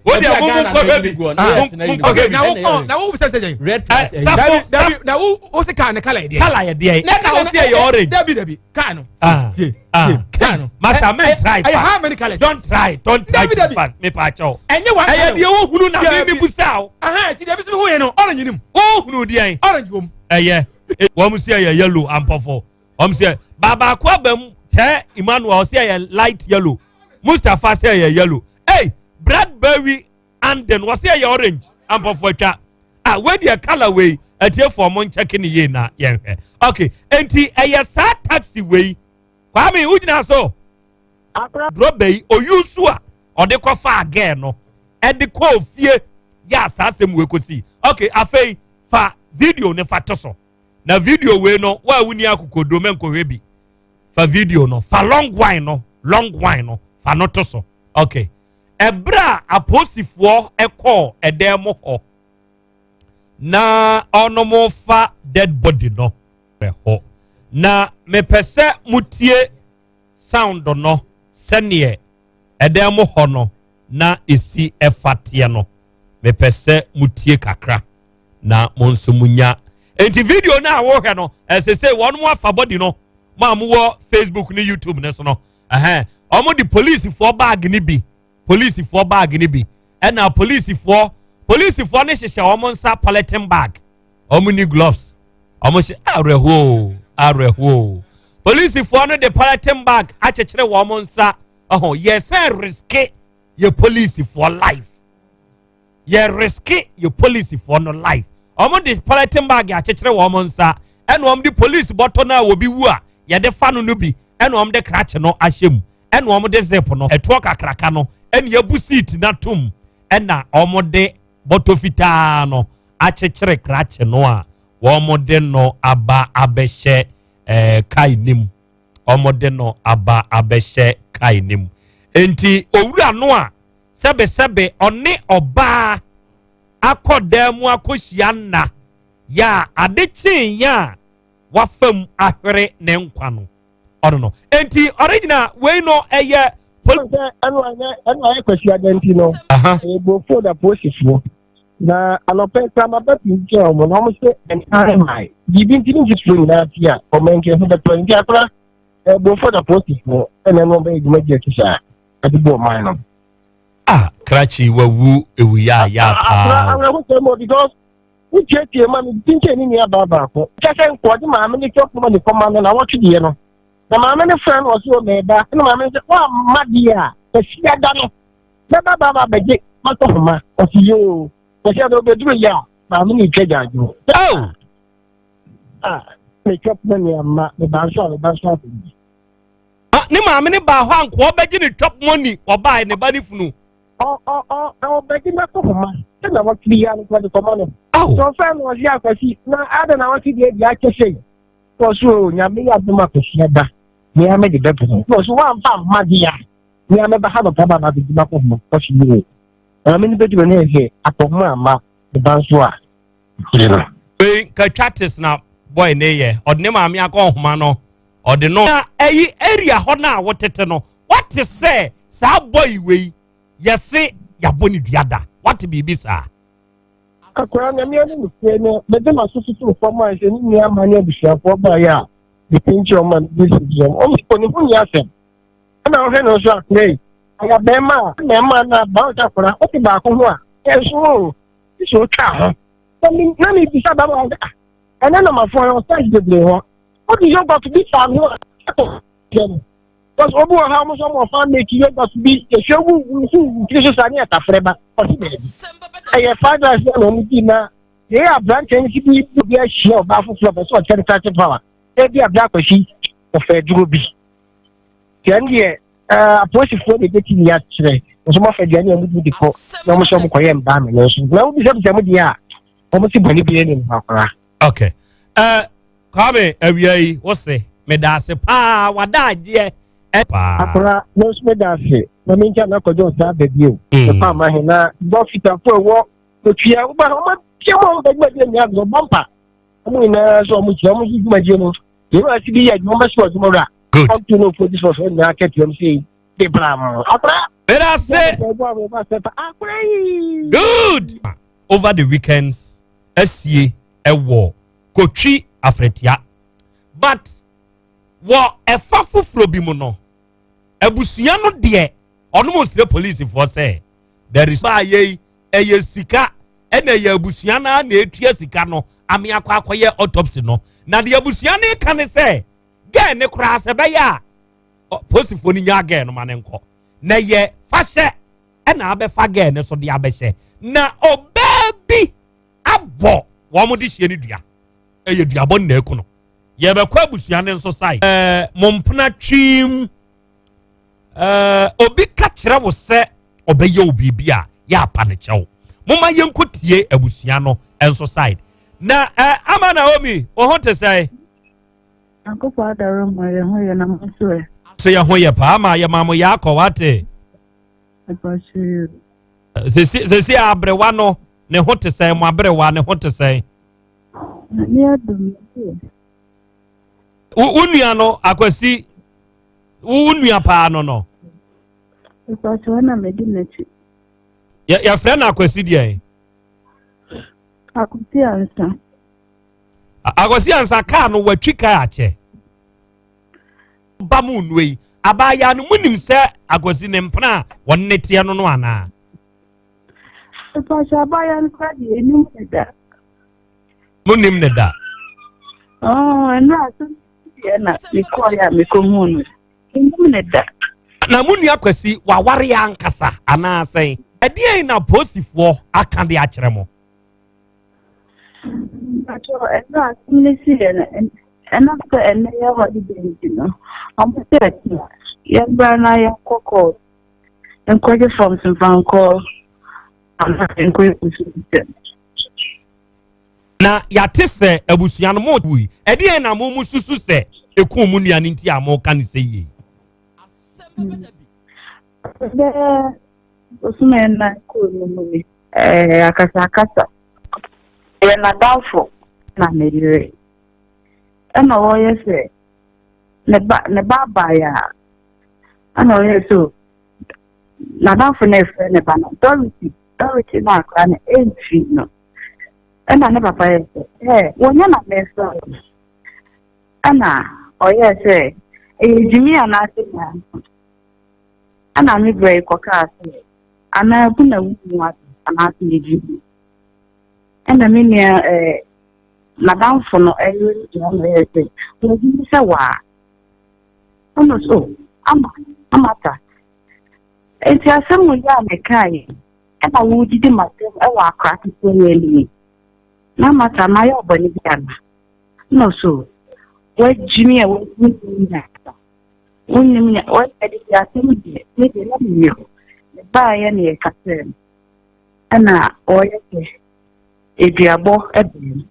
O deɛ mo mu nkɔ hwɛ bi mo nkɔ hwɛ bi. Na wo ɔ na wo sɛ sɛ sɛ. Red plus ɛyɛ. Dabi dabi na wo o se kaa ne kala yɛ deɛ. Kala yɛ deɛ. Ne na o se ɛyɛ orange. Dabi dabi kaa no. Tie tie kaa no. Masa men try fa. Ɛyɛ how many colours? Don't try don't try too fast me pa kyɛw. Ɛnyɛ one colour. Ɛyɛ deɛ wo hunu na mi mi busa o. Ahan ti deɛ bi so hu yɛ no orange nim. Wo hunu deɛ. Orange wɔm. Ɛyɛ wɔn si ɛyɛ yellow ampɔfo wɔn si ɛ babaako aba mu tɛ Emmanuel ɔsi ɛyɛ light yellow Mustapha sɛ ɛyɛ yellow hey Bradbury anden wɔsi ɛyɛ orange ampɔfo atwa ah wei deɛ colour wei atiefoɔ mo nkyɛke ne yie na yɛnhwɛ okay nti ɛyɛ saa taxi wei Kwame wogyina so drɔba yi oyusu a ɔde kɔfa agɛɛ no ɛde kɔɔ fie yɛ asaa asɛm wei kɔsi okay afei fa video ne fa to so na video wei no wo a wonni akokoduro mɛnkɔhwɛ bi fa video no fa long wine no long wine no fa no to so okay ɛberɛ a apolisifoɔ ɛkɔɔ ɛdan mu hɔ na ɔnom fa dead body no hɔ na mepɛ sɛ motie sound no sɛneɛ ɛdan mu hɔ no na ɛsi ɛfa teɛ no mepɛ sɛ motie kakra na mo nso munya nti video no a wohwɛ no ɛsɛ sɛ wɔn mo afa body no mo a mowɔ facebook ne youtube ne so no ɛhɛn wɔn de polisifoɔ bag ne bi polisifoɔ bag ne bi ɛna polisifoɔ polisifoɔ ne hyehyɛ wɔn nsa polythene bag wɔn ni gloves wɔn hyɛ awerɛhoɔ awerɛhoɔ polisifoɔ no de polythene bag akyekyere wɔn nsa ɔho yɛ sɛ riske yɛ polisifoɔ life yɛ riske yɛ polisifoɔ no life wɔn de polythene bag akyekyere wɔn nsa ɛna wɔn de polisi bɔtɔ no a obi wu a yɛde fa no no bi ɛna wɔn de krakye no ahyɛ mu ɛna wɔn de zip no ɛtoɔ kakraka no ɛna yɛbu seat no atom ɛna wɔn de bɔtɔ fitaa no akyekyere krakye no a wɔn de no aba abɛhyɛ ɛɛ kae nim wɔn de no aba abɛhyɛ kae nim nti owura no a sɛbesɛbe ɔne ɔbaa akɔ dan mu akɔhyia nna yɛ a ade kyee yɛ a wafam ahwere ne nkwa no ɔno no nti ɔregyina wei no ɛyɛ. Sɛ ɛno anyɛ ɛno ayɛ kwasi adanti no ɛyɛ bofo da polisifoɔ na anɔpɛ kura ma bɛ pii kyerɛ wɔn na wɔn sɛ ɛnkan mae biribi nti ne nsusuo nyinaa ti a wɔn nka ho bɛtɔ nti akora ɛyɛ bofo da polisifoɔ ɛna ɛno bɛyɛ dwumadie akyi saa ɛde bɔ ɔman no. Ah, krakye wawu ewu yaayaa paa. Awerɛhosɛm o because wotietie ma me bi nkyɛn ne nua baa baako. Kyɛ sɛ nkɔɔgye maame ne twɛ kɔma ne kɔma no na wɔtwe deɛ no. Na maame ne frɛ no ɔse o mɛba ɛna maame no sɛ woamma deɛ a kwasia da no mɛba ba ba bɛgye matɔ homa ɔse yoo kwasia da ɔbɛduru yɛ a maame ne twa gyaadwo. Oh! Ah, metwa poma ne amma meba nso a meba nso abɛgye. Ah, ne maame ne baa hɔ a nkoa ɔbɛgye ne chop money ɔbaa ne ba ne funu. Ɔbɛgye n'akɔ homa sɛ na wɔtwe yi ano kɔ de kɔma no. Sɛ ɔfɛ no ɔsi akwasi na ada na wɔtwe deɛ deɛ akyɛ sɛ yi. Ɔso o nyame yɛ adom akwasi aba me ame de bɛbrɛ. Ɔso wamfa mma deɛ a me ame ba ha nɔpa ba ba bɛgye m'akɔ homa ɔso yi o. Maame no bɛduru ne ɛsɛ akɔ homa ama ne ba nso a. Kyerɛ no. Wei nka twatis na boy ne yɛ ɔde ne maame akɔ nhoma no ɔde no. Na ɛyi area hɔ no a wotete no wate sɛ saa boy wei yɛse yɛabɔ ne dua da wate biribi saa. Akwaraa nyame anim nokorɛ no mede m'aso totoo fam a sɛ ne nua ama ne abusuafoɔ baeɛ a mepinkyɛ wɔn a mede si wɔn wɔn sɛ ne ho nni asɛm ɛna wohwɛ no nso akwaraa yi ɔyɛ bɛrima a mmarima no aba wo sɛ akwaraa wote baako ho a ɛnso o sɛ ɔtwa ho na me na mebisa bɛrima no sɛ ah ɛnɛ nɔmafoɔ yɛ ɔsɛs bebree hɔ wode yogurt bi fa ho a ɛkɔ no because obi wɔ ha wɔn nso wɔn fa make yogurt bi yɛhwɛ wu wu wu tiri so saa ne yɛtafrɛ ba ɔsi dɛbi ɛyɛ fried rice na wɔn di na yɛyɛ aberanteɛ no si bi bi ahyia ɔbaa foforɔ pɛ sɛ ɔkyɛ no krakye power ebi abira akwasi ɔfɛ aduro bi tiɛn deɛ ɛɛ apolisifoɔ de ebetumi akyerɛ nso mo afɛ aduane a wɔn di kɔ na wɔn nso wɔn kɔyɛ mbaa mi no nso na wɔn bisabisa mu deɛ a wɔn si bɔnne bi anim akora. okay ɛɛ. Uh... Kwame awia yi wo se meda ase paa wada agyeɛ paa. Akora me nso meda ase. Na me nkyɛn na kɔdwo nsa aba bio. Ɛfa ama he na bɔ fitafo ɛwɔ kotwia woba ɔma pia mu a wɔbɛ dwumadie nyinaa do ɔbɔ mpa. Ɔmo nyinaa so ɔmo kyerɛ ɔmo nso dwumadie no. Yɛn ase bi yɛ adwuma ɔmo bɛso adwuma wura. Good. Ɔmo no fo disfo so nyinaa kɛtɛ mu sei de bra mo. Akora. Meda ase. Good. Over the weekends asie ɛwɔ Kotwi Afratia. But wɔ ɛfa foforɔ bi mu no abusua no deɛ ɔnom osire polisifoɔ sɛ there is baa yei ɛyɛ sika ɛna ɛyɛ abusua no na etua sika no ame akɔ akɔyɛ autopsy no na deɛ abusua no ka ne sɛ gɛɛ ne koraa sɛ bɛyɛ a polisifoɔ no nya gɛɛ no ma ne nkɔ na yɛ fahyɛ ɛna abɛfa gɛɛ ne so de abɛhyɛ na ɔbaa bi abɔ wɔn de hyɛ ne dua ɛyɛ duabɔ nna eku no yɛbɛkɔ abusua ne nso sae ɛɛ mo mpena twim ɛɛ obi ka kyerɛ wo sɛ ɔbɛyɛ wo biribi a yɛ apa ne kyɛw moma yɛnkɔ tie abusua no nso side na ɛɛ ama Naomi wo ho te sɛ. Nyankopɔn adaro ma yɛn ho yɛ na mo nso ɛ. So yɛn ho yɛ paa ama yɛ maa mo yɛ akɔ wate. Sisi sisi aberewa no ne ho te sɛn mo aberewa ne ho te sɛn. Wo nua no akwasi wo nua paa no no. Ìpàtó na medi n'akyi. Yɛfrɛ no akwasi deɛ. Akwasi ansa. Akwasi ansa kaa no watwi kaa akyɛ. Ba mu nnue yi abaayaa no munim sɛ akwasi ne mpena a wɔne ne teɛ no no anaa. Ìpàtó abaayaa no kora deɛ enim ne da. Munim ne da. Ɛno asɛm deɛ na mekɔɔ yɛ a mekɔhuu no. Enim ne da. Na mo nua Kwasi waware ankasa anaa sɛn? Ɛdeɛn na polisifoɔ aka de akyerɛ mo? Mpakyɛ ɛno asɛm no siiɛ no ɛnam sɛ ɛnɛ yɛ holiday nti no ɔmo sɛ ɛte yɛmbra na yɛnkɔ court nkɔgye forms mfa nkɔ anaasɛ nkɔ nsuo nsɛm. Na yɛate sɛ abusua no mo wui. Ɛdeɛn na mo mo susu sɛ ɛkuu mo nua no nti a moka no sɛ yie? Bɛyɛ bosome nnan kɔɔ no mu ni, ɛɛ akasakasa. Ɛyɛ n'adamfo na ne yere. Ɛna ɔyɛ sɛ ne ba ne ba abaeɛ a ɛna ɔyɛ sɛ n'adamfo no efrɛ ne ba no Dorothy Dorothy na akora no ɛmfi no. Ɛna ne papa yɛ sɛ ɛɛ wɔnyɛ na mɛfrɛ wo. Ɛna ɔyɛɛ sɛ ɛyɛ gyimi anaasɛ nea ɛna me brɛ yi kɔkaa sɛ anaa bu na wo mu ade anaasɛ yɛ gyimi. Ɛna me nua ɛɛ n'adamfo no ɛyɛ no gyina na ɔyɛɛ sɛ wɔgyimi sɛ waa. Ɛna so ama amata. Enti asɛm wɔ yi a mekaa yi ɛna wodidi m'asɛm ɛwɔ akora ketewa yi anim. Na amata mayɛ ɔbɔne bi ana? Na so wagyimi a wagyimi nyasa. Wonnim nya wɔde de asɛm deɛ me deɛ na menni hɔ. Mebaeɛ na yɛkasɛɛ no. Ɛna ɔyɛ sɛ aduabɔ ɛbɛn mu.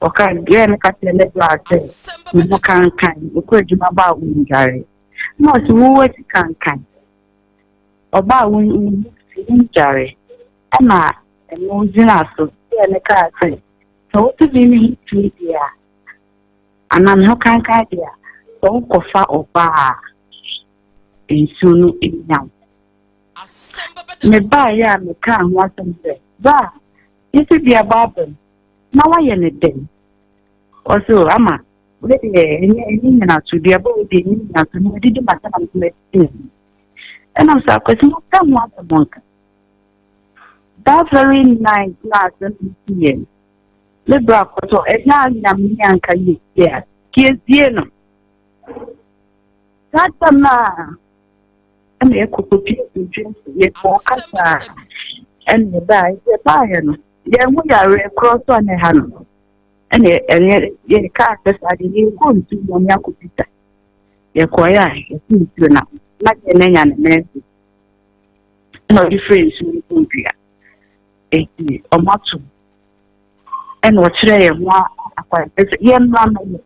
Ɔka deɛ no ka kyerɛ ne bra sɛ ne ho kankan ɔkɔ adwuma ba a wondware. Na ɔse wo akyi kankan. Ɔba a wondware. Ɛna ɛno gyina so deɛ no kaa sɛ sɛ wote me ne ho tumi deɛ a anaa me ho kankan deɛ a sɛ wokɔfa ɔbaa a nsuo no nya wo. Mebaeɛ a mekaa ho asɛm sɛ bra yɛsɛ duabɔ aba mu na woayɛ ne dɛn? Ɔse o ama wei deɛ ɛnyɛ ɛnyɛ nyinaso duabɔ wei deɛ ɛnyɛ nyinaso na ɔdidi ma sɛ na mesɛ mɛtete ɛnam sɛ akwasi mopɛ ho asɛm nka. That very night na asɛm no siiɛ no me bra kɔtɔ ɛnyɛ anyame anka yɛ a kiesie no. Saa tam no a ɛna yɛkɔkɔpie dwom yɛkɔɔ kasa ɛna yɛbaa yɛbaeɛ no yɛn ho yareɛ korɔ so a na ɛha no ɛna ɛyɛ yɛkaa sɛ saa deɛ yɛkɔ nsuo mu ne akɔbisa yɛkɔeɛ a yɛte nsuo no na deɛ na anya ne mɛnso ɛna ɔde firi nsuo no kɔɔ dua eti ɔmo ato ɛna ɔkyerɛ yɛn ho akwan sɛ yɛmmra no yɛ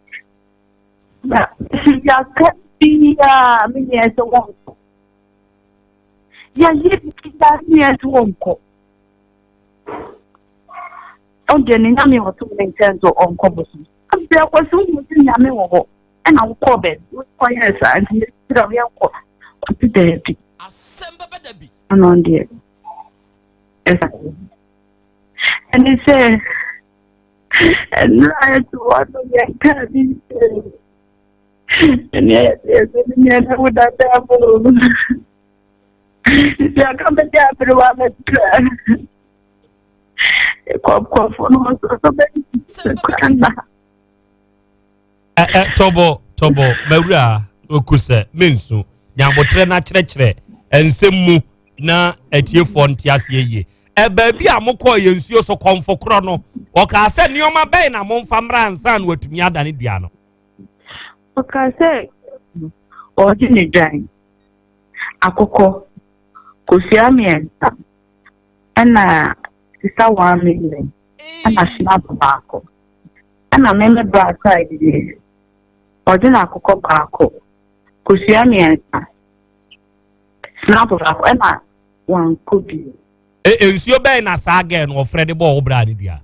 na yɛaka biara me nua sɛ wɔnkɔ. Yɛyɛ biribiara ne yɛn nso wɔnkɔ. Ɔno deɛ ne nyame a ɔsom ne nkyɛn nso ɔnkɔ bosom. Afei akɔsi wohu sɛ nyame wɔ hɔ ɛna wokɔɔ baabi wokɔyɛɛ saa nti mesrɛ wo yɛnkɔ. Ɔse daabi. Ɛna ɔno deɛ ɛsa ɛne sɛ ɛnura ɛto hɔ no yɛnkaa bi ɛne ɛyɛ sɛ ne nua no wo dada mu nti aka bɛgye aberewa mɛtra kɔkɔfo no nso bɛgye kora nna. Ɛ tɔbɔ tɔbɔ mawura oku sɛ mensu nyabotrɛ na kyerɛkyerɛ nsɛm mu na atiefoɔ nte aseɛ yie. Ɛ baabi a mokɔɔ yɛ nsuo so kɔmfo korɔ no, ɔkaa sɛ nneɛma bɛn na momfa mmra ansa na watumi adane dua no? Ɔkaa sɛ ɔgye ne dwan, akokɔ, kosua mmiɛnsa, ɛna sisa 1 million, ɛna snap baako. Ɛna me me bra side deɛ, ɔgye no akokɔ baako, kosua mmiɛnsa, snap baako, ɛna wankɔ bio. E nsuo bɛn na saa gɛɛ no ɔfrɛ de bɔɔ wo bra ne dua?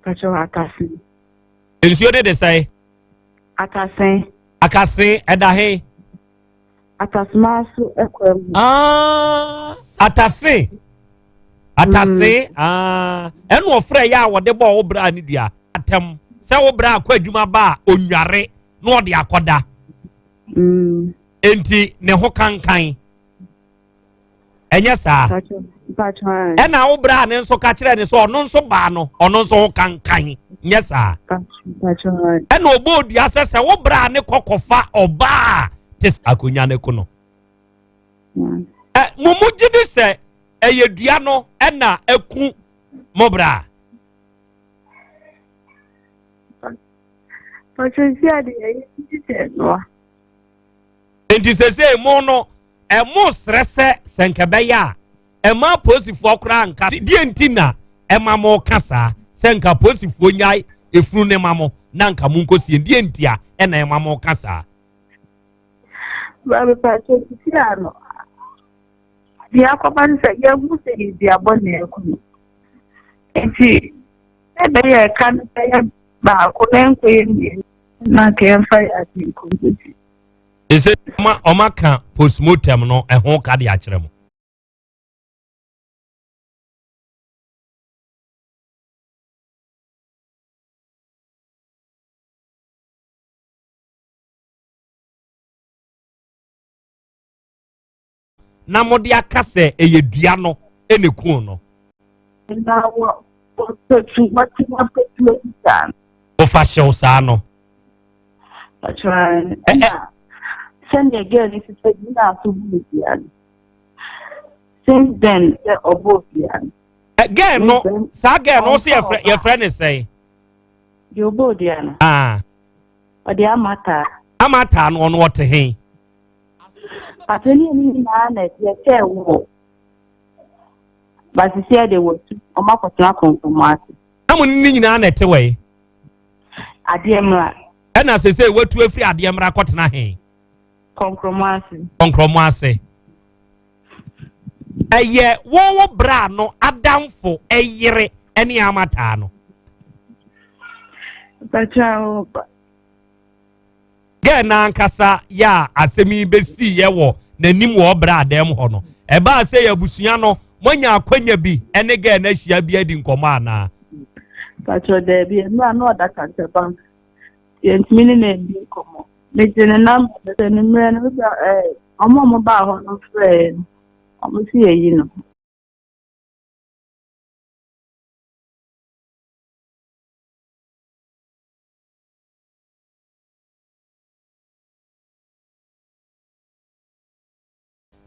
Pakyɛ, Atase. Nsuo de de sɛe? Atase. Akase ɛda he? Atasema so ɛkɔ mu. Ah, atase atase. Ah, ɛna ɔfrɛ yɛ a wɔde bɔɔ wo bra ne dua atɛm sɛ wo bra akɔ adwuma ba a onware na ɔde akɔda, enti ne ho kankan ɛnyɛ saa. Ɛna wo bra ne nso ka kyerɛ ne sɛ ɔno nso baa no ɔno nso ho kankan nyɛ saa. Ɛna ɔbɔ odua sɛ sɛ wo bra ne kɔkɔfa ɔbaa te sɛ akonnwa ne ko no, ɛ mo mo gye di sɛ ɛyɛ dua no ɛna ɛku mo bra? Pakyɛ, si ade ɛyɛ ti sɛ noa. Nti sesei mo no ɛmo srɛ sɛ sɛ nka ɛbɛyɛ a ɛma apolisifoɔ koraa nka deɛ nti na ɛma mo ka saa sɛ nka apolisifoɔ nyae efunu ne ma mo na nka mo nkɔsie deɛ nti a ɛna ɛma mo ka saa? Baabi pakyɛ, sisi ano deɛ akɔba no sɛ yɛhu sɛ yɛ duabɔ na ɛku no, nti sɛ ɛbɛyɛ ɛka no bɛyɛ baako na ɛnkɔ yɛ mmienu na nka yɛmfa yɛ ade nkɔnkɔsi. Ɛsɛ ɔma ɔma ka postmortem no ɛho ka de akyerɛ mo. Na mode aka sɛ ɛyɛ dua no ɛna eku no. Na wɔ wɔpɛtu wɔte wɔpɛtu adi saa no. Wofa hyew saa no. Pakyɛ, ɛna sɛnea girl no sisi gyina so bu dua no. Since then sɛ ɔbɔ dua no. Ɛ girl no, saa girl no ɔsɛ yɛfrɛ ne sɛn? Deɛ ɔbɔ dua no. Ah. Ɔde ama taa. Ama taa no, ɔno ɔte he? Pakyɛ, ne ɛne nyinaa na ɛteɛ sɛ wɔ basisi ɛde wɔ tu ɔmo akɔtena kɔnkɔn ase. Na mo ne nyinaa na ɛte wɔ yi? Adeɛ mmra. Ɛna sese watu afiri adeɛ mmra kɔtena he? Kɔnkɔn ase. Kɔnkɔn ase. Ɛyɛ wɔn wo bra no adamfo ɛyere ɛne amataa no? Pakyɛ o. Gɛɛ n'ankasa yɛ a asɛm yi bɛsi yɛ wɔ n'anim wɔ ɔbrɛ adan hɔ no, ɛbaa sɛ yɛ abusua no moanya akwanya bi ɛne gɛɛ no ahyia bi adi nkɔmmɔ anaa? Pakyɛ, daabi, mmerɛ na ɔda kantaban yɛntumi ne no ndi nkɔmmɔ. Megye ne number sɛ ne mmerɛ no bɛ ɛɛ ɔmo a ɔmo baa hɔ no frɛɛ no, ɔmo si yɛyi no.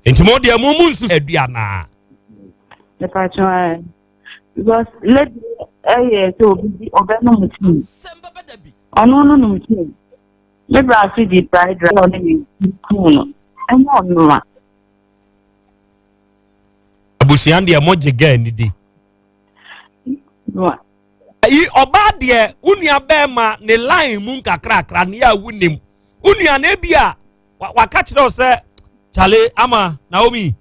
Nti mo deɛ mo mu nsu aduanaa? Mepakyɛ ɛ because lady ɛyɛ sɛ obi bi ɔbɛnom tea, ɔno no nom tea, me bra so di bride rice, ɔne ne kuu no ɛnyɛ ɔno a. Abusua deɛ mo gye gɛɛ ni di? No. Yi ɔbaa deɛ wo nua bɛrima ne line mu nkakrakra ne a wonim wo nua no ebi a waka kyerɛ wo sɛ kyale ama Naomi.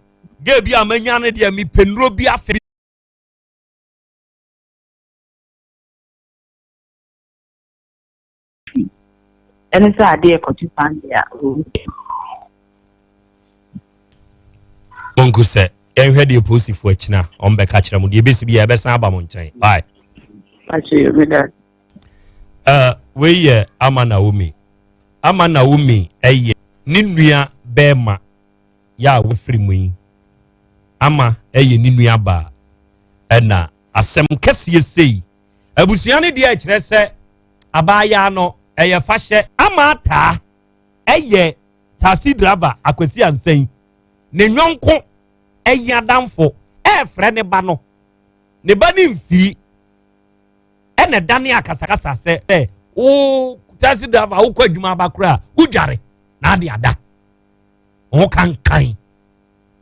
Gay bi a manya no deɛ mepɛ nnuro bi afe. Ɛne sɛ adeɛ kɔto Sunday a ɔwɔ Monku sɛ yɛnhwɛ deɛ polisifoɔ akyina wɔn bɛka kyerɛ mo deɛ ebesi bi yɛbɛsan aba mo nkyɛn bye. Uh, wei yɛ Ama Naomi. Ama Naomi ɛyɛ ne nua bɛrima yɛ a wafiri mu yi. Ama ɛyɛ ne nua baa ɛna asɛm kɛseɛ sei. Abusua no deɛ ɛkyerɛ sɛ abaayaa no ɛyɛ fahyɛ. Ama ataa ɛyɛ taxi driver Akwasi Ansan ne nyɔnko ɛyɛ adamfo ɛɛfrɛ ne ba no ne ba ne mfii ɛna ɛdane akasakasa sɛ ɛ wo taxi driver wokɔ adwuma aba koraa wodware na ade ada ho kankan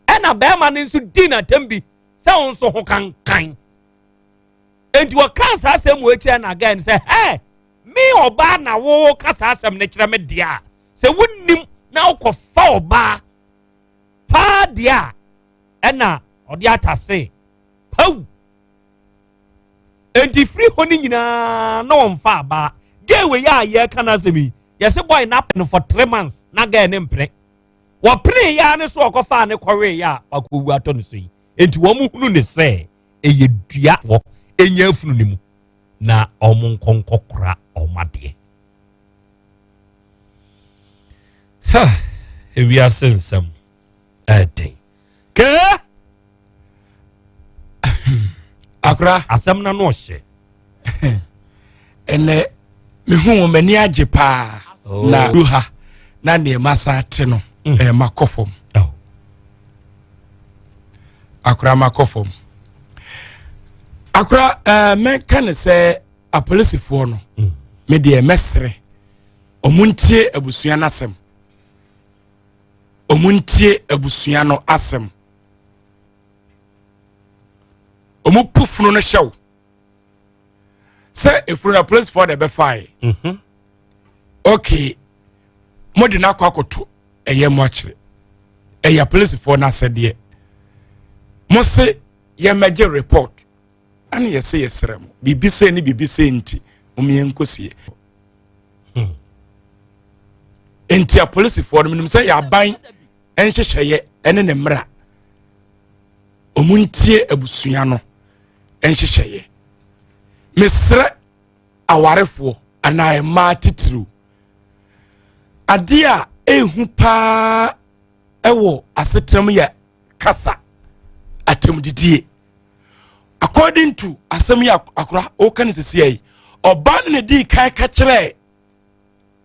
ɛna bɛrima no nso di n'atam bi sɛ wo nso ho kankan Enti wɔkaa saa asɛm wɔ akyirɛ na guy no sɛ, hɛ, me ɔbaa na woka saa asɛm no kyerɛ me deɛ a, sɛ wonnim na wokɔfa ɔbaa paa deɛ a, ɛna ɔde atase pawu. Enti firi hɔ no nyinaa na wɔmfa abaa. Gay wei a yɛreka no asɛm yi, yɛse boy no apɛ no for three months na girl ne mpene. Wɔpene yɛ a ne so ɔkɔfaa ne kɔwee yɛ a wakɔwu atɔ ne so yi. Enti wɔn hunu ne sɛ ɛyɛ dua wɔ ɛnya afunu no mu na wɔn nkɔ nkɔkora wɔn adeɛ. Ha, ewiase nsɛm ɛden. Kee! Akora. Asɛm na no ɔhyɛ. Ɛnɛ mehu wɔn m'ani agye paa oh. na du ha na nneɛma san te no mm. ɛɛ makɔ fam. Oh. Akora makɔ fam. Akora ɛɛ mɛka ne sɛ apolisifoɔ no mm. me deɛ mɛsrɛ wɔn ntie abusua n'asɛm wɔn ntie abusua no asɛm. wɔn pu funu no hyɛw sɛ efunu na polisifoɔ na ɛbɛfae mhm. okay mo de n'akɔ akɔto ɛyɛ mo akyerɛ ɛyɛ polisifoɔ n'asɛdeɛ mo se yɛmɛgye report ɛna yɛsɛ yɛsrɛ mo biribi sɛ ne biribi sɛ nti mo yɛn nkɔsie hmm. nti apolisifoɔ no menim sɛ yɛ aban nhyehyɛeɛ ɛne ne mmara wɔn ntie abusua no nhyehyɛeɛ mesrɛ awarefoɔ anaa mmaa titiriw adeɛ a ehu paa ɛwɔ asetena mu yɛ kasa atɛmdidie according to asɛm yi akora ɔka ne sisi yi ɔbaa no na di kan ka kyerɛ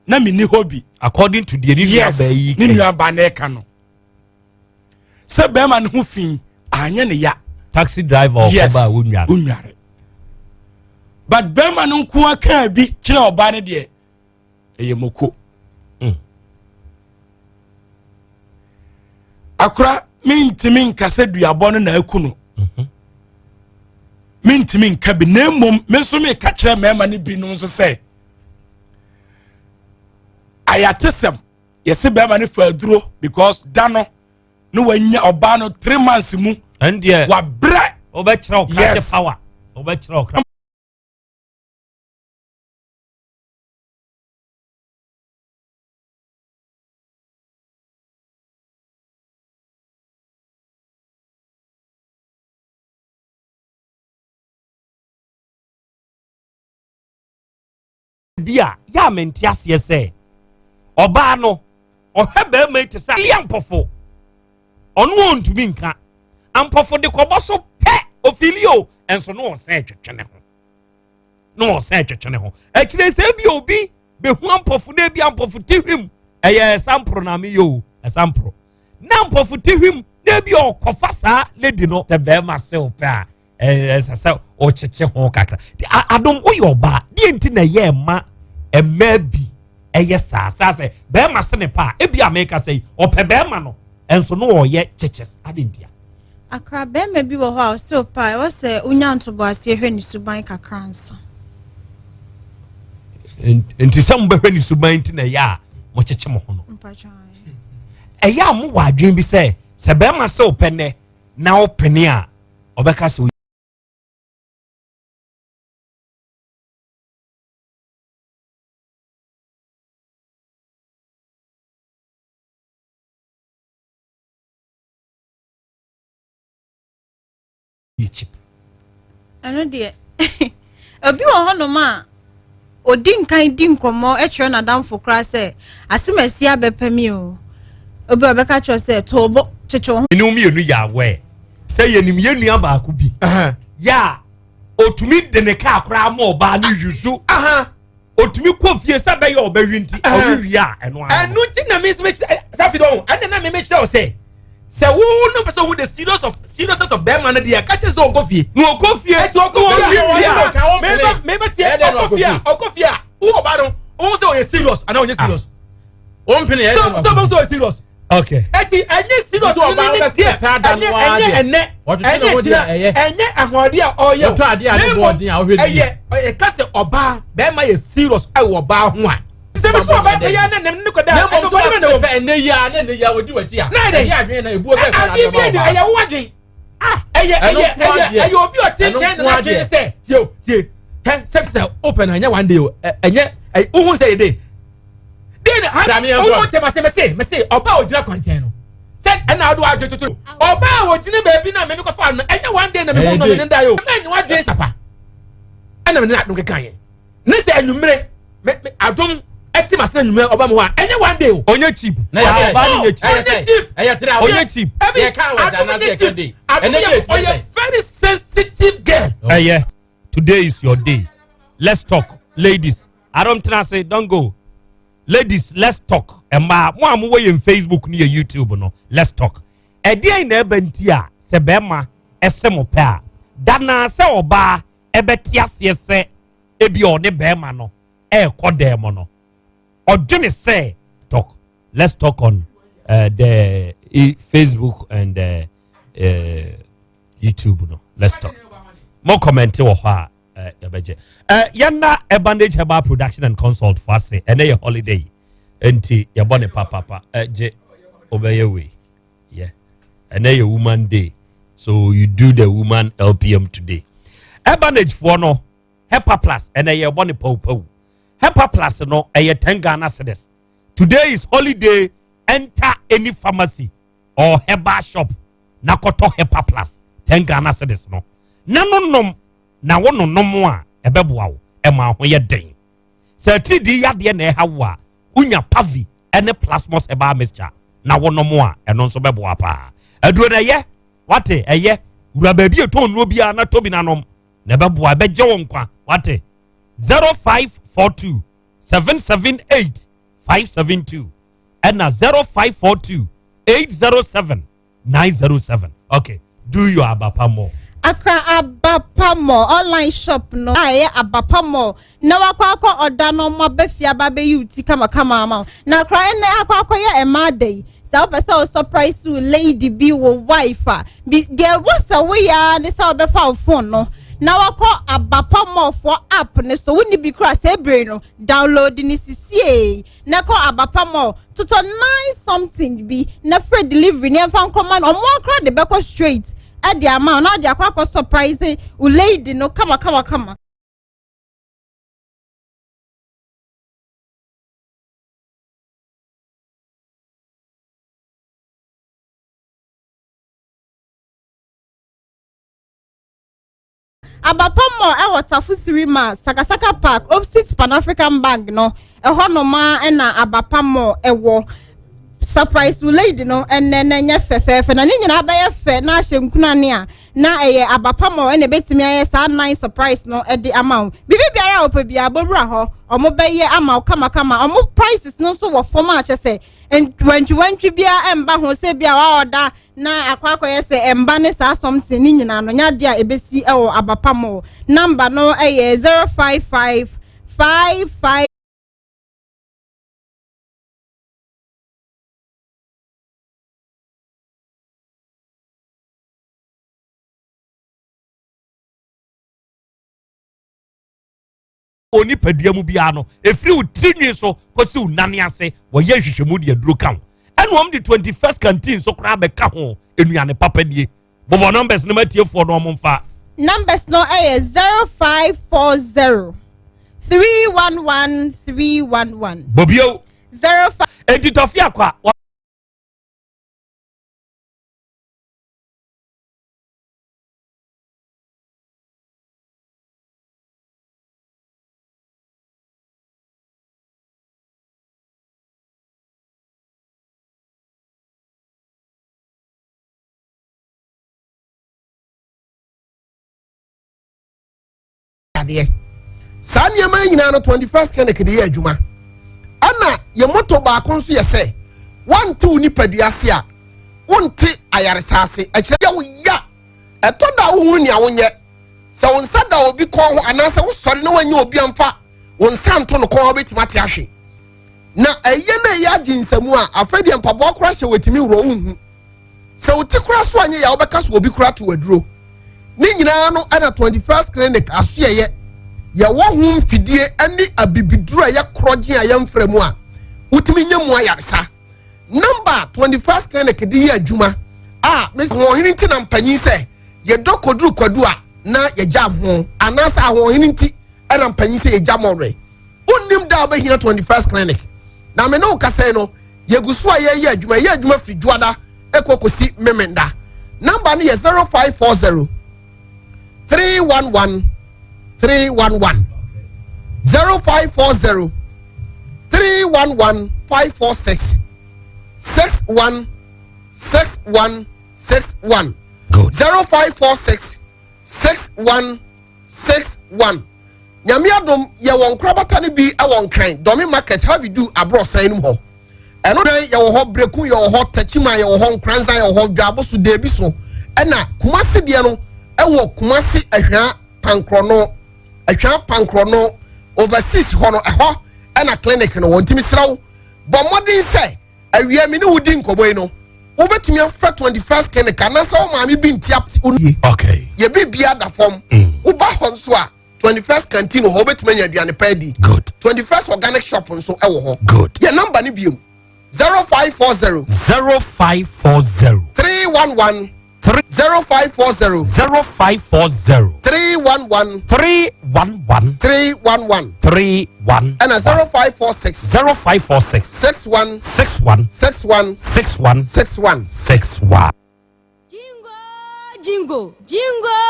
na menni hɔ bi. According to deɛ ne nua baa yi ne nua baa na ɛka no sɛ bɛrima no ho fi anyɛ ne ya. Taxi driver ɔkɔ ba a wonware. Wonware. But bɛrima no nko aka bi kyerɛ ɔbaa no deɛ ɛyɛ moko. Mm. Akora mentumi nka sɛ duabɔ no na aku no. Mm-hmm. Mentumi nka bi na mmom me nso meka kyerɛ mmarima no binom nso sɛ ayatesɛm yɛse bɛrima no fa aduro because da no ne wanya ɔbaa no three months mu ɛndeɛ wabrɛ wobɛkyerɛ wo yes. power wobɛkyerɛ wo bi a yɛ a mente aseɛ sɛ ɔbaa no ɔhwɛ bɛrima yi te sɛ yɛ mpɔfo ɔno ɔntumi nka ampɔfo de kɔbɔ so pɛ ofili o ɛnso no ɔsɛn twetwe ne ho na ɔsɛn twetwe ne ho akyire sɛ ebi obi behu ampɔfo na ebi ampɔfo ti hwim ɛyɛ ɛsamporo na mi yɛ o ɛsamporo na ampɔfo ti hwim na ebi ɔkɔfa saa lady no sɛ bɛrima sew pɛ a ɛsɛ sɛ ɔkyekye ho kakra adom woyɛ ɔbaa deɛ nti na ɛyɛ ɛma mmaa bi ɛyɛ saa saa sɛ bɛrima se ne pa a ebi a meka sɛ yi ɔpɛ bɛrima no ɛnso no ɔyɛ kyekyes ade ntia. Akra bɛrima bi wɔ hɔ a ɔsɛ ɔpɛ a ɛwɔ sɛ wonya ntoboaseɛ hwɛ ne suban kakra nsa. Nti sɛ mobɛhwɛ ne suban nti na ɛyɛ a mokyekye mo ho no ɛyɛ a mowɔ adwene bi sɛ sɛ bɛrima sɛ ɔpɛ nnɛ. Na wopene a ɔbɛka sɛ yɛ cheap. Ɛno deɛ obi wɔ hɔnom a odi nkan di nkɔmmɔ kyerɛ n'adamfo koraa sɛ asemasi abɛpɛ mi o obi a ɔbɛka kyerɛ sɛ too bo kyekye ho. Ɛne mmienu yɛ aware sɛ yɛnim yɛn nua baako bi yɛ a otumi de ne kaa koraa ma ɔbaa no yusu otumi kɔ fie sɛ bɛyɛ ɔbɛwi nti ɔwe wie a ɛno ara. Ɛno nti na mi nso mekyerɛ safi dɔn ɛna na mi mekyerɛ wo sɛ sɛ wo no pɛ sɛ wo the serious of seriousness of bɛrima no deɛ ka kyerɛ sɛ ɔnkɔ fie. Na ɔkɔ fie ɛti ɔkɔ fie a meba meba tie ɔkɔ fie a ɔkɔ fie a wo ɔba no wo sɛ ɔyɛ serious anaa ɔnyɛ serious. Ɔmpene yɛ sɛ sɛ ɔbɛ sɛ ɔyɛ serious. Okay. Eti ɛnyɛ serious ne ne deɛ ɛnyɛ ɛnyɛ ɛnɛ ɛnyɛ gyina ɛnyɛ ahoɔden a ɔyɛ o na ɛyɛ ɛka sɛ ɔbaa bɛrima yɛ serious ɛwɔ ɔbaa ho a. Sɛ bi so ɔbaa bɛyɛ ne ne ne kɔda ɛno bɔne bɛ na wɔ. Ɛnɛ yi a ne ne yi a odi w'akyi a. Na ɛdɛ ɛyɛ adwene na ebuo bɛɛ kɔla adeɛ bi ɛni ɛyɛ wo adwene ah ɛyɛ ɛyɛ ɛyɛ ɛyɛ obi ɔte nkyɛn na n'adwene sɛ tie o tie hɛ sɛ sɛ open ɛnyɛ one day o ɛnyɛ ɛ ohun sɛ yɛ day den ha ɔwɔ tɛ mase mese mese ɔba a ogyina kwankyɛn no sɛ ɛna ɔdo adwe toto ɔba a ogyina baabi na mɛmi kɔfa no ɛnyɛ one day na mɛ hu na mɛ ne da yɛ o mɛ nyi wadwe sapa ɛna mɛ ne adum keka yɛ ne sɛ enyimire mɛ mɛ adum ɛti mase na enyimire ɔba mu hɔ a ɛnyɛ one day o. Ɔnyɛ cheap. Na yɛ ɔba no nyɛ cheap. Ɔnyɛ cheap. Ɛyɛ three hours. Ɔnyɛ cheap. Ɛbi Yɛ car hours adum anaasɛ nyɛ yɛ car cheap. day. Adum Ɛnɛ yɛ yɛ ɔyɛ very sensitive girl. Ɛyɛ today is your day let's talk ladies adom tena ase don't go ladies let's talk mmaa mo a mowɔ yɛn facebook ne yɛ youtube no let's talk ɛdeɛn na ɛba nti a sɛ bɛrima ɛsɛ mo pɛ a danaa sɛ ɔbaa ɛbɛte aseɛ sɛ ebi a ɔne bɛrima no ɛrekɔ dan mu no ɔdwene sɛ talk let's talk on the e facebook and uh, youtube no let's talk mo comment wɔ hɔ a eh, yɛbɛgye eh, yɛnna Ebanage Herbal Production and Consult fo ase ɛnɛ yɛ holiday nti yɛbɔ ne papapa eh, gye wobɛyɛ wei yɛ ɛnɛ yɛ woman day so you do the woman lpm today Ebanage foɔ no Hepa Plus ɛnɛ yɛbɔ ne pawpaw Hepa Plus no ɛyɛ 10 Ghana cedis today is holiday enter any pharmacy or herbal shop na kɔtɔ Hepa Plus 10 Ghana cedis no na nonom na wo nonom a ɛbɛboa wo ɛma ho yɛ den sɛ atiridii yadeɛ na ɛha wo a wonya pavi ɛne plasmos herbal mixture na wonom a ɛno nso bɛboa paa aduro na ɛyɛ wate ɛyɛ wura baabi ɛtɔ nnuro biara na tɔ bi nanom na ɛbɛboa ɛbɛgye wo nkwa wate 0542 778 572 ɛna 0542 807 907 okay do your abapa more. Accra Abapa Mall online shop no a ɛyɛ Abapa Mall na wakɔ akɔ ɔda no ma bɛ fie aba bɛyi wo ti kamakama ama wo na akora ɛnɛ akɔ akɔyɛ ɛmaa da yi sɛ wopɛ sɛ wo surprise wo lady bi wo wife a bi deɛ ɛwɔ sɛ woyɛ ara ne sɛ wobɛfa wo phone no na wakɔ Abapa Mall foɔ app ne so wonni bi kora sɛ ebire no download ne sisie na kɔ Abapa Mall totɔ nine something bi na frɛ delivery ne ɛmfa nkɔma no ɔmo akora de bɛkɔ straight ɛde ama wo na ɔde akɔ akɔ surprise wo lady no kama kama kama. Abapa Mall ɛwɔ Tafo 3 Miles, Sakasaka Park, opposite Pan African Bank no, ɛhɔ nom ara ɛna Abapa Mall ɛwɔ. Surprise wo lady no ɛnɛ na ɛnyɛ fɛfɛɛfɛ na ne nyinaa bɛyɛ fɛ na ahyɛ nkunane a na ɛyɛ Abapa Mall ɛna ɛbɛtumi ayɛ saa nine surprise no ɛde ama wo. Biribi biara a wɔpɛ biara bɔwura hɔ, wɔn bɛyɛ ama wo kamakama. Wɔn prices no nso wɔ fam a kyɛ sɛ wantwiwantwi biara ɛmba ho sɛ bi a waɔda na akɔ akɔyɛ sɛ ɛmba ne saa something ne nyinaa no nyɛ adeɛ a ɛbɛsi ɛwɔ Abapa Mall. Number no ɛyɛ 055 55. Onipadua mu biara no ɛfiri wo tirinwi so kɔsi wo nane ase wɔyɛ nhwehwɛmu de aduro ka ho ɛna wɔn de 21st canteen so koraa bɛka ho nnuane papa nie. Bobɔ numbers no ma atiefoɔ no ɔmo mfa. Numbers no ɛyɛ 0540 311 311. Bobio. 05. Enti tɔfe akwa. Adeɛ saa nneɛma yi nyinaa no 21st clinic de yɛ adwuma. Ɛna yɛ moto baako nso yɛ sɛ wante wo nipadua ase a wonte ayaresa ase. Ɛkyerɛ yɛ wo ya ɛtɔ da a wohunu nea wonyɛ sɛ wo nsa da obi kɔn ho anaasɛ wosɔre na wanyɛ obi amfa wo nsa nto no kɔn ho bɛtumi ate ahwe na ɛyɛ na ɛyɛ agye nsamu a afei deɛ mpaboa koraa hyɛ wɔtumi worɔ wohu sɛ wo ti koraa so anyɛ yɛ a wobɛka so obi koraa to aduro ne nyinaa no ɛna 21st clinic asoɛyɛ yɛwɔ ho mfidie ne abibiduro a ɛyɛ korɔgye a yɛmfrɛ mu a wotumi nya mu ayaresa. Namba 21st clinic de yɛ adwuma a ahoɔhene nti na mpanyin sɛ yɛdɔ kɔduru kwadu a na yɛgya ho anaasɛ ahoɔhene nti ɛna mpanyin sɛ yɛgya mɔwerɛ. Wonnim da a wobɛhia 21st clinic na me ne wo kasa yi no yɛgu so a yɛyɛ adwuma yɛyɛ adwuma firi dwoada ɛkɔ kɔsi memenda. Namba no yɛ 0540 311 311 0540 311 546 61 61 61. Good. 0546 61 61. Nyame adom yɛwɔ nkorabata no bi wɔ Nkran Dɔme Market Harvey Du aborɔsan no mu hɔ. Ɛno dan yɛwɔ hɔ Breku yɛwɔ hɔ Tachima yɛwɔ hɔ Nkranza yɛwɔ hɔ Dwaabo so Deebi so ɛna Kumasi deɛ no ɛwɔ Kumasi Ahwea Pankorɔno Ahwea Pankorɔno overseas hɔ no ɛhɔ ɛna clinic no wɔ. Ntumi serɛ wo bɔ mmɔden sɛ awia mi ne wo di nkɔmmɔ yi no wobɛtumi afrɛ 21st clinic anaasɛ wo maame bi nti apte wo nie. Okay. Yɛ biribiara da fam. Woba hɔ nso a 21st canteen wɔ hɔ wobɛtumi anya aduane pa adi. Good. 21st organic shop nso ɛwɔ hɔ. Good. Yɛ number no biom 0540 0540 311 3 0540 0540 311 311 311 31 ɛna 0546 0546 61 61 61 61 61 61. Jingo, jingo,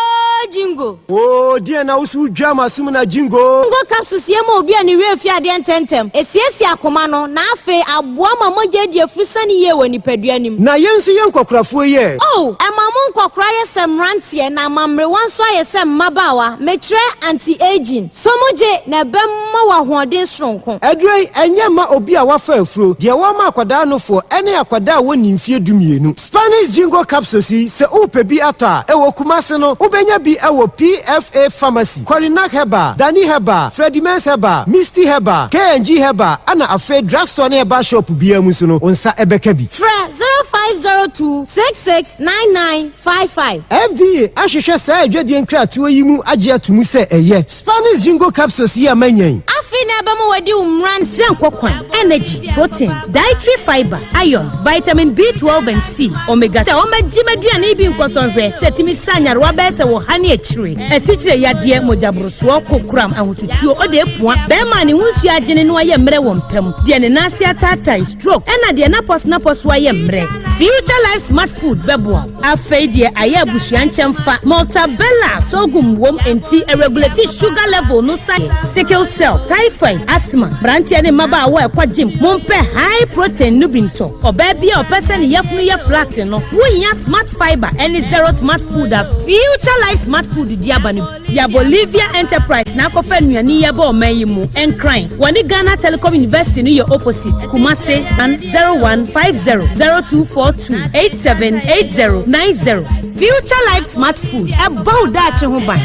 jingo. Oo, deɛ na woso dwa ma som na jingo. Jingo capsules yɛ ma obi a ne werɛ fi adeɛ ntɛmntɛm. Esiesie akoma no, na afei aboa ma mogya adi afuru sane yie wɔ nipadua no mu. Na yɛn nso yɛ nkɔkorafoɔ yi ɛ? Oh, ɛma mo nkɔkora yɛ sɛ mmeranteɛ na ama mmerewa nso ayɛ sɛ mmabaawa. Mekyerɛ anti-aging. So mogye na ɛbɛma wo ahoɔden soronko. Aduro yi, ɛnyɛ mma obi a wafa afuro, deɛ wɔma akwadaa nofoɔ ne akwadaa a wɔnni mfeɛ 12. Spanish Jingo capsules yi, sɛ wopɛ bi atɔ a, ɛwɔ Kumasi no, wobɛnya bi wɔ PFA Pharmacy, Korinak Herbal, Dani Herbal, Freddie Mens Herbal, Misty Herbal, K&G Herbal, ɛna afei drugstore ne herbal shop biara mu nso no, wo nsa bɛka bi. Frɛ 0502 66 9955. FDA ahwehwɛ saa adwadie nkratoɔ yi mu agye ato mu sɛ ɛyɛ Spanish Jingo capsules yi a manya yi. Afei na ɛbɛma wadi wo mmara. Srɛ nkɔ kwan, energy, protein, dietary fiber, iron, vitamin B12 and C, omega sɛ ɔmɛgye m'aduane bi nkɔsɔhwɛ sɛ tumi sa nyarewa bɛyɛ sɛ wɔ ha ne akyire asikyire yadeɛ mogyaborosoɔ kokoram ahotutuo ɔde epua bɛrima ne ho nsuo agyene no ayɛ mmerɛ wɔ mpam deɛ ne nan ase ataatae stroke ɛna deɛ napɔs napɔs so ayɛ mmerɛ. Future Life Smart Food bɛboa wo. Afei deɛ ayɛ abusua nkyɛn fa Maltabella sorghum wom nti ɛregulate sugar level no sa sickle cell, typhoid, asthma. Mmeranteɛ ne mmabaawa a ɛkɔ gym mompɛ high protein no bi ntɔ. Ɔbaa bi a ɔpɛ sɛ ne yafunu yɛ flat no wohia smart fiber ɛne zero smart food a Future Life Smart Food di aba no bi. Ya Bolivia Enterprise na akɔfa nnuane yi aba ɔman yi mu. Nkran, wɔne Ghana Telecom University no yɛ opposite. Kumasi, 0150 0242 878090. Future Life Smart Food, ɛbɔ wo daakye ho ban.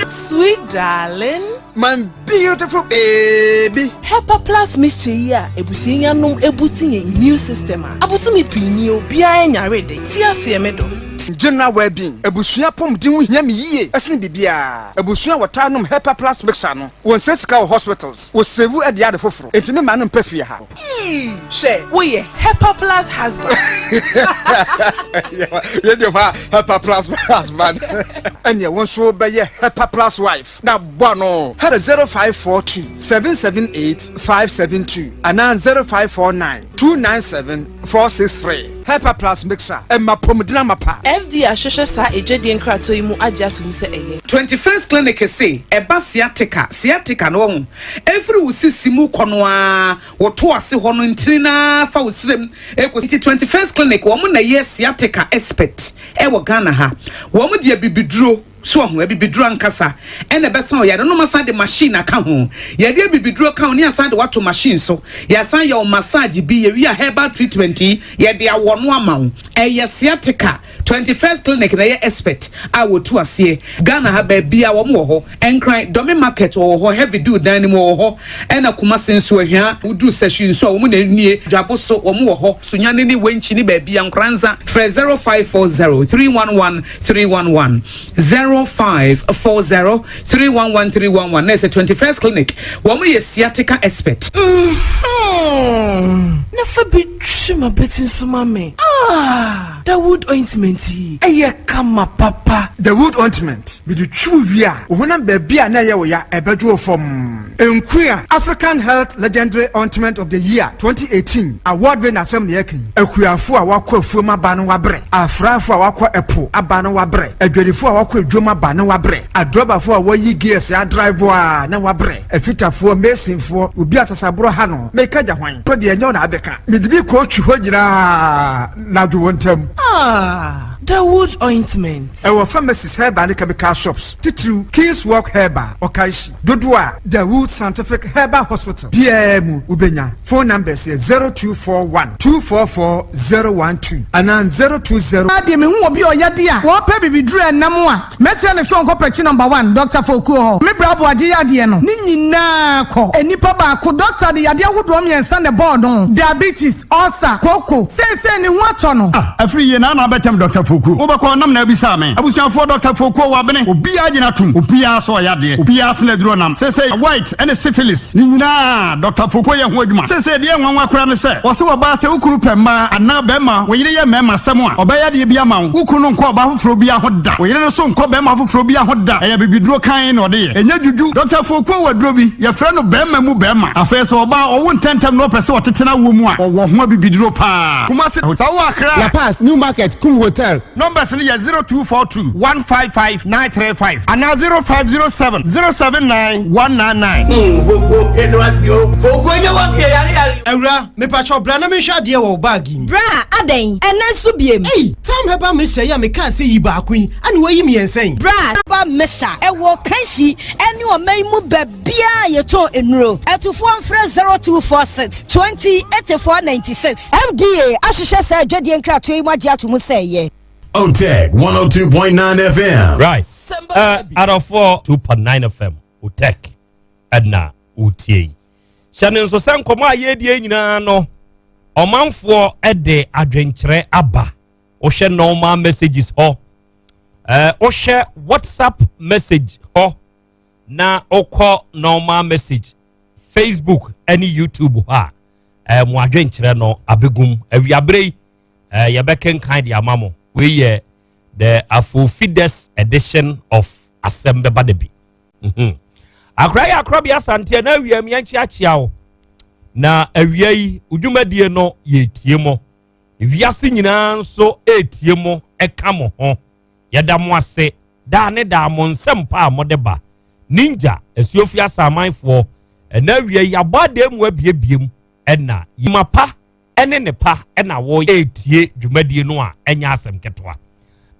Sweet darling. My beautiful baby. Hepa Plus mixture yi a ebusua yi anom ebuti yɛn immune system a abosome pii ni obiara nyare de ti aseɛ me dɔ. health, general well-being. Abusua apɔmuden ho hia me yie ɛsene biribiara. Abusua a wɔtaa nom Hepa Plus mixture no, wɔnsɛe sika wɔ hospitals, wɔsave de ade foforo. Enti me mma no mpɛ fie ha. Eii hwɛ woyɛ Hepa Plus husband. Radio fa Hepa Plus husband. Ɛneɛ wo nso wobɛyɛ Hepa Plus wife na bɔ ano. Hɛrɛ 0542 778 572 anaa 0549 297 463. Hepa Plus Mixer, ɛma apɔmuden amapa. FDA ahwehwɛ saa adwadie nkratoɔ yi mu agye atom sɛ ɛyɛ. 21st Clinic se ɛba sciatica, sciatica no wahu, ɛfiri wo sisi mu kɔ no ara, wo to ase hɔ no ntini no ara fa wo srem kɔ nti 21st Clinic wɔn na ɛyɛ sciatica expert ɛwɔ Ghana ha, wɔn de abibiduro. So wahu? Abibiduro ankasa na ɛbɛsa wo yare no. Wɔasan de machine aka ho. Yɛde abibiduro ka ho na yɛasan de wo ato machine so. Yɛasan yɛ wo massage bi. Yɛwie a herbal treatment yi, yɛde awɔ no ama wo. Ɛyɛ sciatica. 21st Clinic na ɛyɛ expert a wɔtu aseɛ. Ghana ha baabiara wɔn wɔ hɔ. Nkran, Dome Market wɔwɔ hɔ, Heavy Dew dan no mu wɔwɔ hɔ. Ɛna Kumasi nso, Ahwia, woduru Sahwi nso a wɔn na ɛnie. Dwabo so wɔn wɔ hɔ. Sunyani ne Wenchi ne baabiara, Nkoranza, frɛ 0540 311 311 0540 311 311 na ɛsɛ 21st clinic wɔn yɛ sciatica expert. Mm-hmm. Na fa bi twi m'abati nso ma me. Ah, Dawood ointment yi, ɛyɛ kama papa. Dawood ointment, mede twi wo wie a, wo honam baabi a na ɛyɛ wo ya, ɛbɛdwo wo fɔmm. Nkuya, African Health Legendary Ointment of the Year 2018 award winner asɛm na yɛreka yi. Akuafo a wɔakɔ afuom aba no wɔabrɛ, afrafo a wɔakɔ ɛpo aba no wɔabrɛ, adwadifo a wɔakɔ adwam aba no wɔabrɛ, adrɔbafo a wɔayi gears adrive a na wɔabrɛ, afitafoɔ, masonfoɔ, obi a sasaborɔ ha no, meka gya hwan? Po deɛ ɛnyɛ wo na abɛka. Mede bi kɔɔtwi hɔ nyinaa na adwo wo ntam. Ah, Dawood ointment. Ɛwɔ pharmacies, herbal ne chemical shops, titiriw King's Walk Herbal, Okaishie. Dodoɔ a Dawood Scientific Herbal Hospital biara mu wobɛnya. Phone numbers yɛ 0241 244 012 anaa 020. Daa deɛ mehu obi a ɔyɛ de a ɔɔpɛ bibiduro ɛnam a, mɛkyerɛ no sɛ ɔnkɔ pɛkyi number one Doctor Fokuo hɔ. Me bra Aboagye yadeɛ no ne nyinaa kɔ. Nnipa baako doctor de yadeɛ ahodoɔ mmiɛnsa na ɛbɔɔ no, diabetes, ulcer, kooko. Seesei ne ho atɔ no. Ah, afiri yie na na abɛkyɛm Doctor Fokuo. Wobɛkɔ nam na abisaa me. Abusuafoɔ Doctor Fokuo wabene. Obiara gyina tom. Obiara sɛ ɔyɛ adeɛ. Obiara sene aduro nam. Seesei white ne syphilis ne nyinaa Doctor Fokuo yɛ ho adwuma. Seesei deɛ nwanwa koraa ne sɛ wɔse ɔbaa sɛ wo kunu pɛ mmaa anaa bɛrima wo yere yɛ mmarima sɛm a ɔbɛyɛ adeɛ bi ama wo. Wo kunu no nkɔ ɔbaa foforɔ biara ho da. Wo yere no nso nkɔ bɛrima foforɔ biara ho da. Ɛyɛ abibiduro kann na ɔde yɛ. Ɛnyɛ dwudwu. Doctor Fokuo wɔ aduro bi yɛfrɛ no bɛrima mu bɛrima. Afei sɛ ɔbaa ɔwo ntɛntɛm na ɔpɛ sɛ ɔtete n'awoɔ mu a ɔwɔ ho abibiduro paa. Kumasi, sɛ wowɔ Accra a. La Paz, New Market, Kum Hotel. Numbers no yɛ 0242 155 935 anaa 0507 079 199. Awura, mepakyɛw bra na menhwɛ adeɛ wɔ wo bag yi mu. Bra, adɛn? Ɛnnɛ nso biem? Ei, Tam Herbal Mixture yi a mekaa sɛ yi baako yi, ɛna woayi mmiɛnsa yi? Bra, Herbal Mixture, ɛwɔ Kanshi ɛne ɔman yi mu baabi. Biaa yɛtɔn nnuro. Atufoɔ mfrɛ 0246 20 84 96. FDA ahwehwɛ saa adwadie nkratoɔ yi mu agye ato mu sɛ ɛyɛ. Otec 102.9 FM. Right. Uh, adɔfoɔ 2.9 FM Otec ɛna wotie yi. Hyɛ ne nso sɛ nkɔmmɔ a yɛredie nyinaa no ɔmanfoɔ de adwenkyerɛ aba. Wohwɛ normal messages hɔ. Uh, wohwɛ WhatsApp message hɔ. na wokɔ normal message facebook ne youtube hɔ a eh, mo adwenkyerɛ no abɛgum awiaberɛ yi eh, yɛbɛkenkan de ama mo wei yɛ the afofides edition of asɛm bɛba da bi mhm. akora yɛ akorɔbea asanteɛ na awia mi yɛnkyeakyea wo na awia yi dwumadie no yɛtie mo wiase nyinaa nso ɛretie mo ɛka mo ho Yɛda mo ase daa ne daa mo nsɛm pa a mode ba. Ninja, Asuofi Asamanfoɔ, ɛna awia yi abɔ adan mu abiebie mu ɛna yima pa ɛne ne pa ɛna wo ɛretie dwumadie no a ɛnyɛ asɛm ketewa.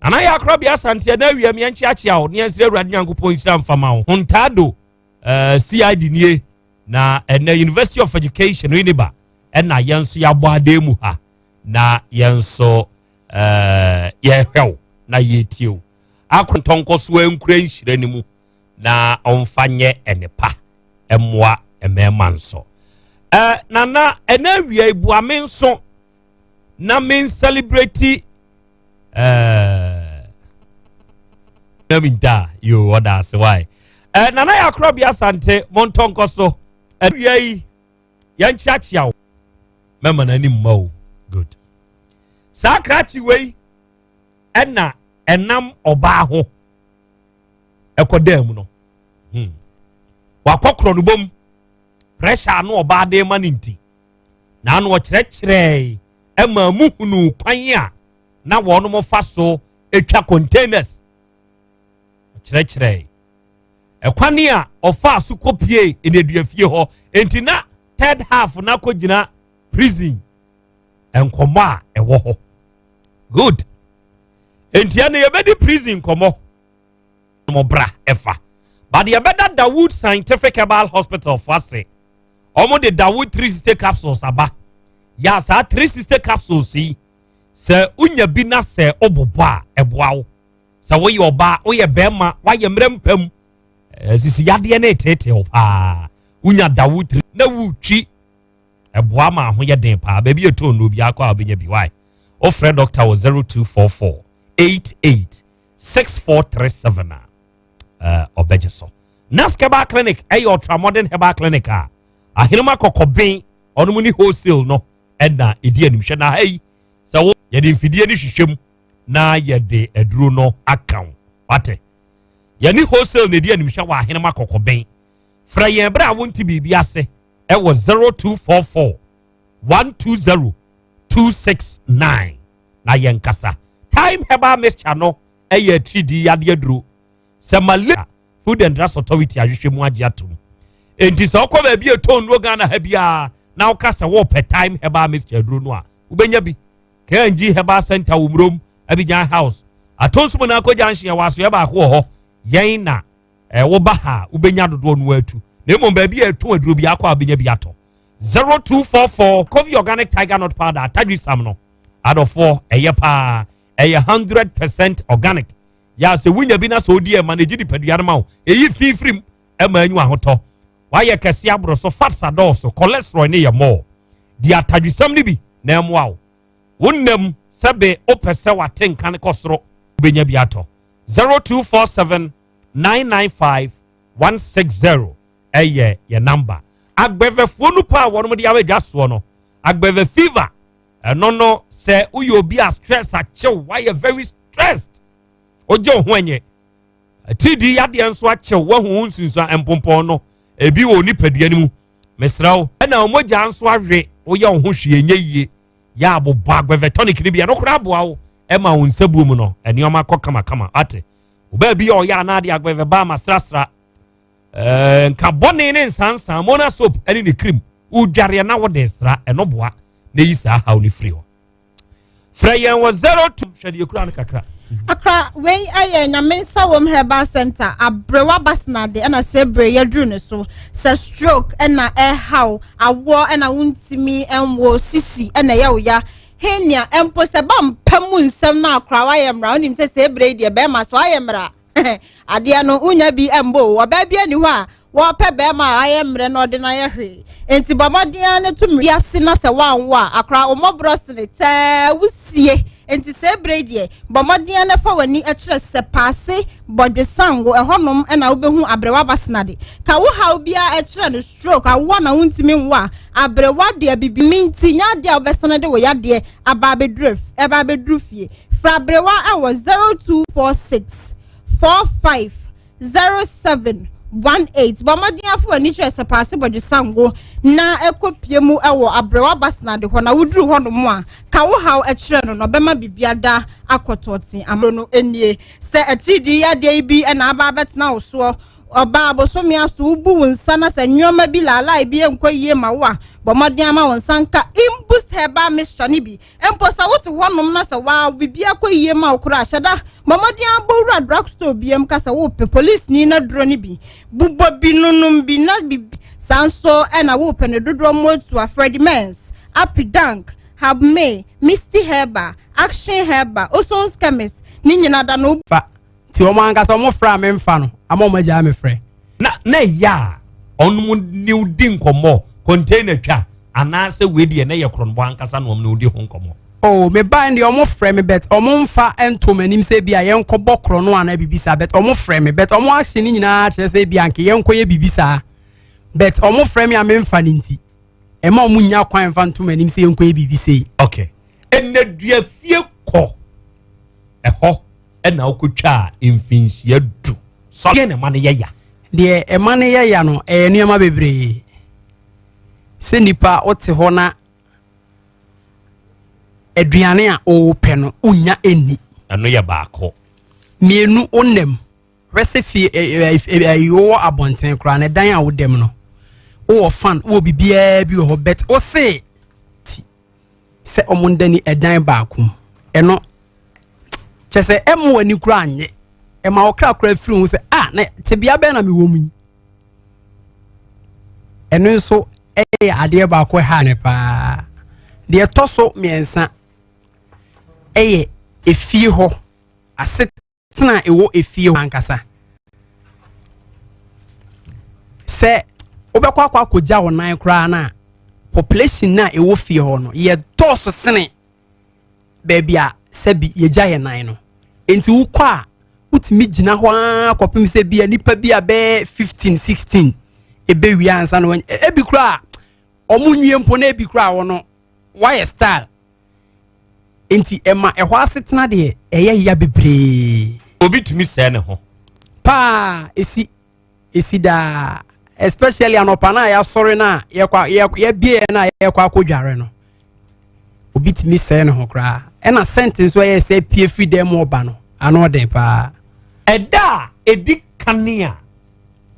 Nana yɛ akorabea Asante ɛna awia mi ɛnkyeakyea wo ne ɛnsrɛ Awurade Nyankopɔn nhyira mfama wo. Hontaado eh, CID nie na ɛnɛ University of Education Winneba ɛna yɛn nso yɛabɔ adan mu ha na yɛn nso ɛɛ yɛhwɛ wo na yɛtie wo akontɔnkɔsoɔ nkura nhyira no mu na ɔmfa nyɛ ɛnepa mmoa mmarima nso ɛɛ nana ɛna awia ibua me nso na me celebrate ɛɛ. Na mi nta yo ɔda ase wae. Eh, Nana yɛ akorɔ bi asante montɔ nkɔ so. Awia yi yɛnkyeakyea wo. Mɛma n'anim mma o. Good. Saa krakye wei ɛna ɛnam ɔbaa ho ɛkɔ dan mu no. Wakɔ korɔ no bom. Pressure ano ɔbaa de ma ne nti. Na ano ɔkyerɛkyerɛɛ ɛma mu hunu kwan a na wɔn fa so atwa containers. Ɔkyerɛkyerɛɛ ɛkwan a ɔfaa so kɔpie nneduafie hɔ nti na third half na kɔgyina prison nkɔmmɔ a ɛwɔ hɔ. Good. Nti ɛno yɛbɛdi prison nkɔmmɔ mo bra ɛfa, but yɛbɛda Dawood Scientific Herbal Hospital fo ase. Ɔmo de Dawood 360 capsules aba. Yà, saa 360 capsules yi, sɛ wonya bi na sɛ ɔbobɔ a, ɛboa wo. Sɛ woyɛ ɔbaa, woyɛ bɛrima, woayɛ mmerɛ mpam, sisi yadeɛ no eteetee wo paa, wonya Dawood 3 na wotwi, ɛboa ma ho yɛ den paa. Baabi yɛ no obi akɔ a, wobɛnya bi. Wae, wofrɛ doctor wɔ 0244 88 6437 a, ɔbɛgye so. Nask Herbal Clinic ɛyɛ ultramodern herbal clinic a ahenema kɔkɔben ɔnom ne wholesale no ɛna ɛdi animhwɛ. Na ha yi, sɛ wo yɛde mfidie no hwehwɛ mu na yɛde aduro no aka wo wate. Yɛne wholesale na ɛdi animhwɛ wɔ ahenema kɔkɔben. Frɛ yɛn berɛ a wonte biribi ase ɛwɔ 0244 120 269 na yɛn kasa. Time Herbal Mixture no ɛyɛ atiridii yadeɛ duro sɛ Malaysia Food and Drugs Authority ahwehwɛ mu agye atom. Enti sɛ wokɔ baabi a ɛtɔn nnuro Ghana ha biara na woka sɛ wɔpɛ Time Herbal Mixture duro no a, wobɛnya bi. KNG Herbal Center wɔ Murom, Abidjan House, Atonsom na akɔ junction, wɔ asoɛ baako wɔ hɔ. Yɛn na woba ha a, wobɛnya dodoɔ no atu, na mmom baabi a ɛtɔn aduro bi akɔ a, wobɛnya bi atɔ. 0244 Coffee Organic Tiger Nut Powder atadwi sam no, adɔfoɔ, ɛyɛ paa, ɛyɛ 100% organic. Yà, sɛ wunya bi na sɛ odi ɛma na egyi nipadua no ma wo, eyi fifirim ɛma enyu ahotɔ. Wayɛ kɛse aboro so, fats adɔɔso, cholesterol ne yɛ mɔɔ di atadwisam no bi na ɛmoa wo. Wonnam sɛbe wopɛ sɛ wate nka ne kɔ soro, wobɛnya bi atɔ. 0247 995 160 ɛyɛ yɛ number. Agbɛvɛfoɔ no pa a wɔn de abɛdwa soɔ no, agbɛvɛ fever ɛno no, sɛ woyɛ obi a stress akyew, wayɛ very stressed, wogye wo ho ɛnyɛ tiridi yadeɛ nso akyew, wahu wo nsunsuan mpompɔn no ebi wɔ nipadua no mu, mesrɛ wo, ɛna mogya nso awe, woyɛ wo ho hwee nyɛ yie, yɛ abobɔ agbɛvɛ tonic no bi, ɛno koraa aboa wo ɛma wo nsabuo mu no nneɛma kɔ kamakama. Ate ɔbaa bi a ɔyɛ anaade agbɛvɛ ba ama srasra nka bɔne ne nsansan mona soap ɛne ne cream wodwareɛ na wode sra, ɛno boa na yi saa haw no firi hɔ. Frɛ yɛn wɔ 02 hwɛ deɛ kura no kakra. Akra wei ɛyɛ Nyame Nsa Wɔm Herbal Center, Abrewa Basenade, ɛna sɛ ebere yɛduru ne so sɛ stroke ɛna ɛhaw awoɔ ɛna wontumi ɛnwo, sisi ɛna ɛyɛ wo ya henia mpo, sɛ ba mpa mu nsɛm no, akora wayɛ mmara. Wonim sɛ ebere yi deɛ, bɛrima so ayɛ mmara adeɛ no wonya bi mbɔ o. Ɔbaa bi ani hɔ a wɔpɛ bɛrima a ayɛ mmerɛ na ɔde no ayɛ hwee, nti bɔ mmɔden no to wiase na sɛ woanwo a, akora wo mmɔborɔ sene tɛɛ wosie. Nti sɛ ebere yi deɛ, bɔ mmɔden no fa w'ani kyerɛ sɛ paase bɔdwesango ɛhɔnom ɛna wobɛhu Aberewa Basenade. Ka wo haw biara ɛkyerɛ no. Stroke, awoɔ na wontumi nwo a, aberewa deɛ bibi mi nti nya adeɛ a wobɛsane de wo yadeɛ aba abɛduru, ɛba abɛduru fie. Fra aberewa ɛwɔ 0246 45 07 18. Bɔ mmɔden afo w'ani kyerɛ sɛ paase bɔdwesango na ɛkɔ pie mu ɛwɔ Aberewa Basenade hɔ, na woduru hɔ nom a, ka wo haw ɛkyerɛ no na ɔbɛma biribi ada akɔtɔɔten amro no nie. Sɛ atiridii yadeɛ yi bi ɛna aba abɛtena wo soɔ, ɔbaa bosome aso, wobu wo nsa na sɛ nneɛma bi laalae bi nkɔ yie ma wo a, bɔ mmɔden ama wo nsa nka Imbus Herbal Mixture no bi. Mpo sɛ wote hɔnom na sɛ waa biribi akɔ yie ma wo koraa, hyɛ da bɔ mmɔden abɔ wura drugstore biam ka sɛ wopɛ police ni na duro no bi, bobɔ bi, nonom bi na bi saa nso. Ɛna wopɛ ne dodoɔ mu otu a, Freddy Mens, Apidank, Habme, Misty Herbal, Action Herbal, Osons Chemist ne nyina da no. Fa nti wɔn ankasa wɔn frɛ a memfa no ama wɔn agyaa me frɛ. Na ɛyɛ a ɔnom ne wo di nkɔmmɔ container twa anaasɛ wei deɛ na yɛ korɔnbɔ ankasa na ɔmo ne wo di ho nkɔmmɔ? Oh, me ba deɛ ɔmo frɛ me but ɔmo nfa nto m'anim sɛ bi a yɛnkɔ bɔ korɔ no anaa biribi saa but ɔmo frɛ me but ɔmo ahyɛ ne nyinaa kyerɛ sɛ bi a nka yɛnkɔ yɛ biribi saa but ɔmo frɛ me a memfa ne nti ɛma ɔmo nya kwan mfa nto m'anim sɛ yɛnkɔ yɛ biribi sei. Okay. Ɛnadua fie kɔ ɛhɔ ɛna wokɔtwaa mfinhyia du. Sɔ deɛ na ɛma no yɛ ya. Deɛ ɛma no yɛ ya no ɛyɛ nneɛma bebree sɛ nipa wote hɔ na aduane a wopɛ no wonya ɛnni. Ɛno yɛ baako. Mmienu wonam hwɛ sɛ fie ɛyi wowɔ abɔnten koraa na ɛdan a wodam no wowɔ fan wowɔ biribiara bi wɔ hɔ but wose ti sɛ ɔmo ndani ɛdan baako mu ɛno kyɛ sɛ ɛmo w'ani koraa nye ɛma wo kra koraa firi ho sɛ ah na tebea bɛn na mewɔ mu yi ɛno nso yɛ adeɛ baako ɛha ne paa deɛ ɛtɔ so mmiɛnsa ɛyɛ efie hɔ asetena ɛwɔ efie hɔ ankasa sɛ wobɛkɔ akɔ akɔgya wo nan koraa no a population no a ɛwɔ fie hɔ no yɛdɔɔso sene baabi a sɛbi yɛgya yɛn nan no nti wokɔ a wotumi gyina hɔ ara kɔpem sɛ bia nipa bi a bɛyɛ 15 16 ɛbɛwie ansa na wɔn ebi koraa ɔmo nwie mpo na ebi koraa wɔn wayɛ style nti ɛma ɛhɔ asetena deɛ ɛyɛ ya bebree. Obi tumi sɛɛ ne ho. Paa esi Esi daa, especially anɔpa no a yɛasɔre no a yɛkɔ yɛbie yɛn a yɛkɔ akɔdware no, obi tumi sɛe ne ho koraa. Ɛna sɛnte nso ɛyɛ sɛ pie firi dan mu ɔba no, ano ɔden paa. Ɛda a ɛdi kane a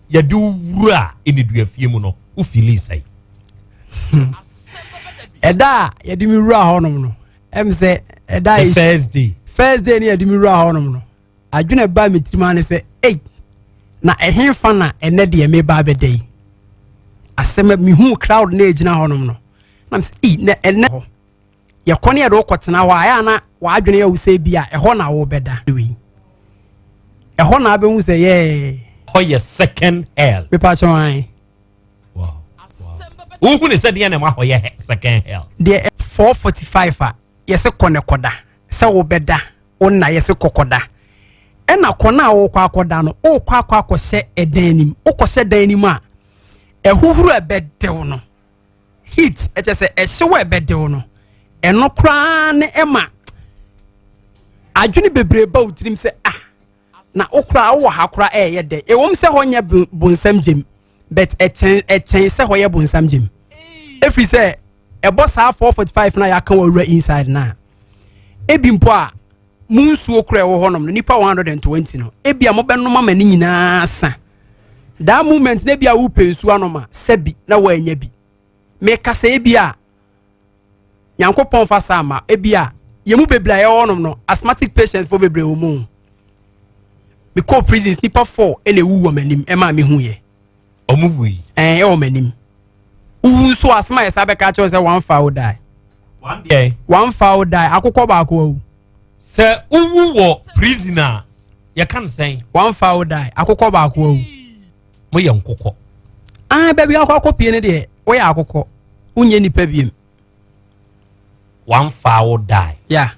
yɛde wo wura nneduafie mu no, wo feelii sɛn? Ɛda a yɛde me wura hɔnom no, ɛm sɛ ɛda The first day. First day ne yɛde me wura hɔnom no, Adwene a ɛbaa me tirim ara ne sɛ, ei, na ɛhefa na ɛnɛ deɛ meba abɛda yi? Asɛm a mehuu crowd na ɛgyina hɔnom no, na mesɛ, ei, na ɛnɛ hɔ. Yɛkɔ ne yɛde wokɔtena hɔ a, ɛyɛ a na w'adwene yɛ wo sɛ bi a ɛhɔ na wobɛda. Wei. Ɛhɔ na abɛhu sɛ yɛɛ. Hɔ yɛ second hell. Mepa kyɛw an. Wow. Wohu ne sɛ deɛ na ɛma hɔ yɛ second hell. Deɛ 4:45 a yɛsɛ kɔ ne kɔda sɛ wobɛda wo nna yɛse kɔ kɔda ɛna kɔ no a wokɔ akɔda no wokɔ akɔ akɔhyɛ ɛdan nim wokɔhyɛ dan nim a ɛhuhuru ɛbɛdew no heat ɛkyɛ sɛ ɛhyew ɛbɛdew no ɛno koraa ne ɛma adwene bebree ba wo tirim sɛ ah na wo koraa wowɔ ha koraa ɛyɛ dɛ ɛwom sɛ hɔ nyɛ bonsam gyem but ɛkyɛn ɛkyɛn sɛ hɔ yɛ bonsam gyem ɛfiri sɛ ɛbɔ saa 445 na yɛaka wɔ wura inside no a ebi mpo a mu nsuo kora ɛwɔ hɔnom no nipa 120 no ebi a mobɛnom ama ne nyinaa sa that moment na ebi a wopɛ nsuo anom a sɛbi na woanya bi meka sɛ ebi a nyankopɔn fa saa ma ebi a yɛn mu bebree a yɛwɔ hɔnom no asthmatic patients fo bebree wɔ mu mekɔɔ prisons nipa four ɛna ewu wɔ m'anim ɛma mehu yɛ ɔmo wui ɛn ɛwɔ m'anim wowu nso asɛm a yɛsa bɛka kyerɛ sɛ one fowl die one deɛ one fowl die akokɔ baako awu sɛ wowu wɔ prison a yɛka no sɛn one fowl die akokɔ baako awu moyɛ nkokɔ ah baabi akɔ akɔ pie no deɛ woyɛ akokɔ wonyɛ nipa biem one fowl die yeah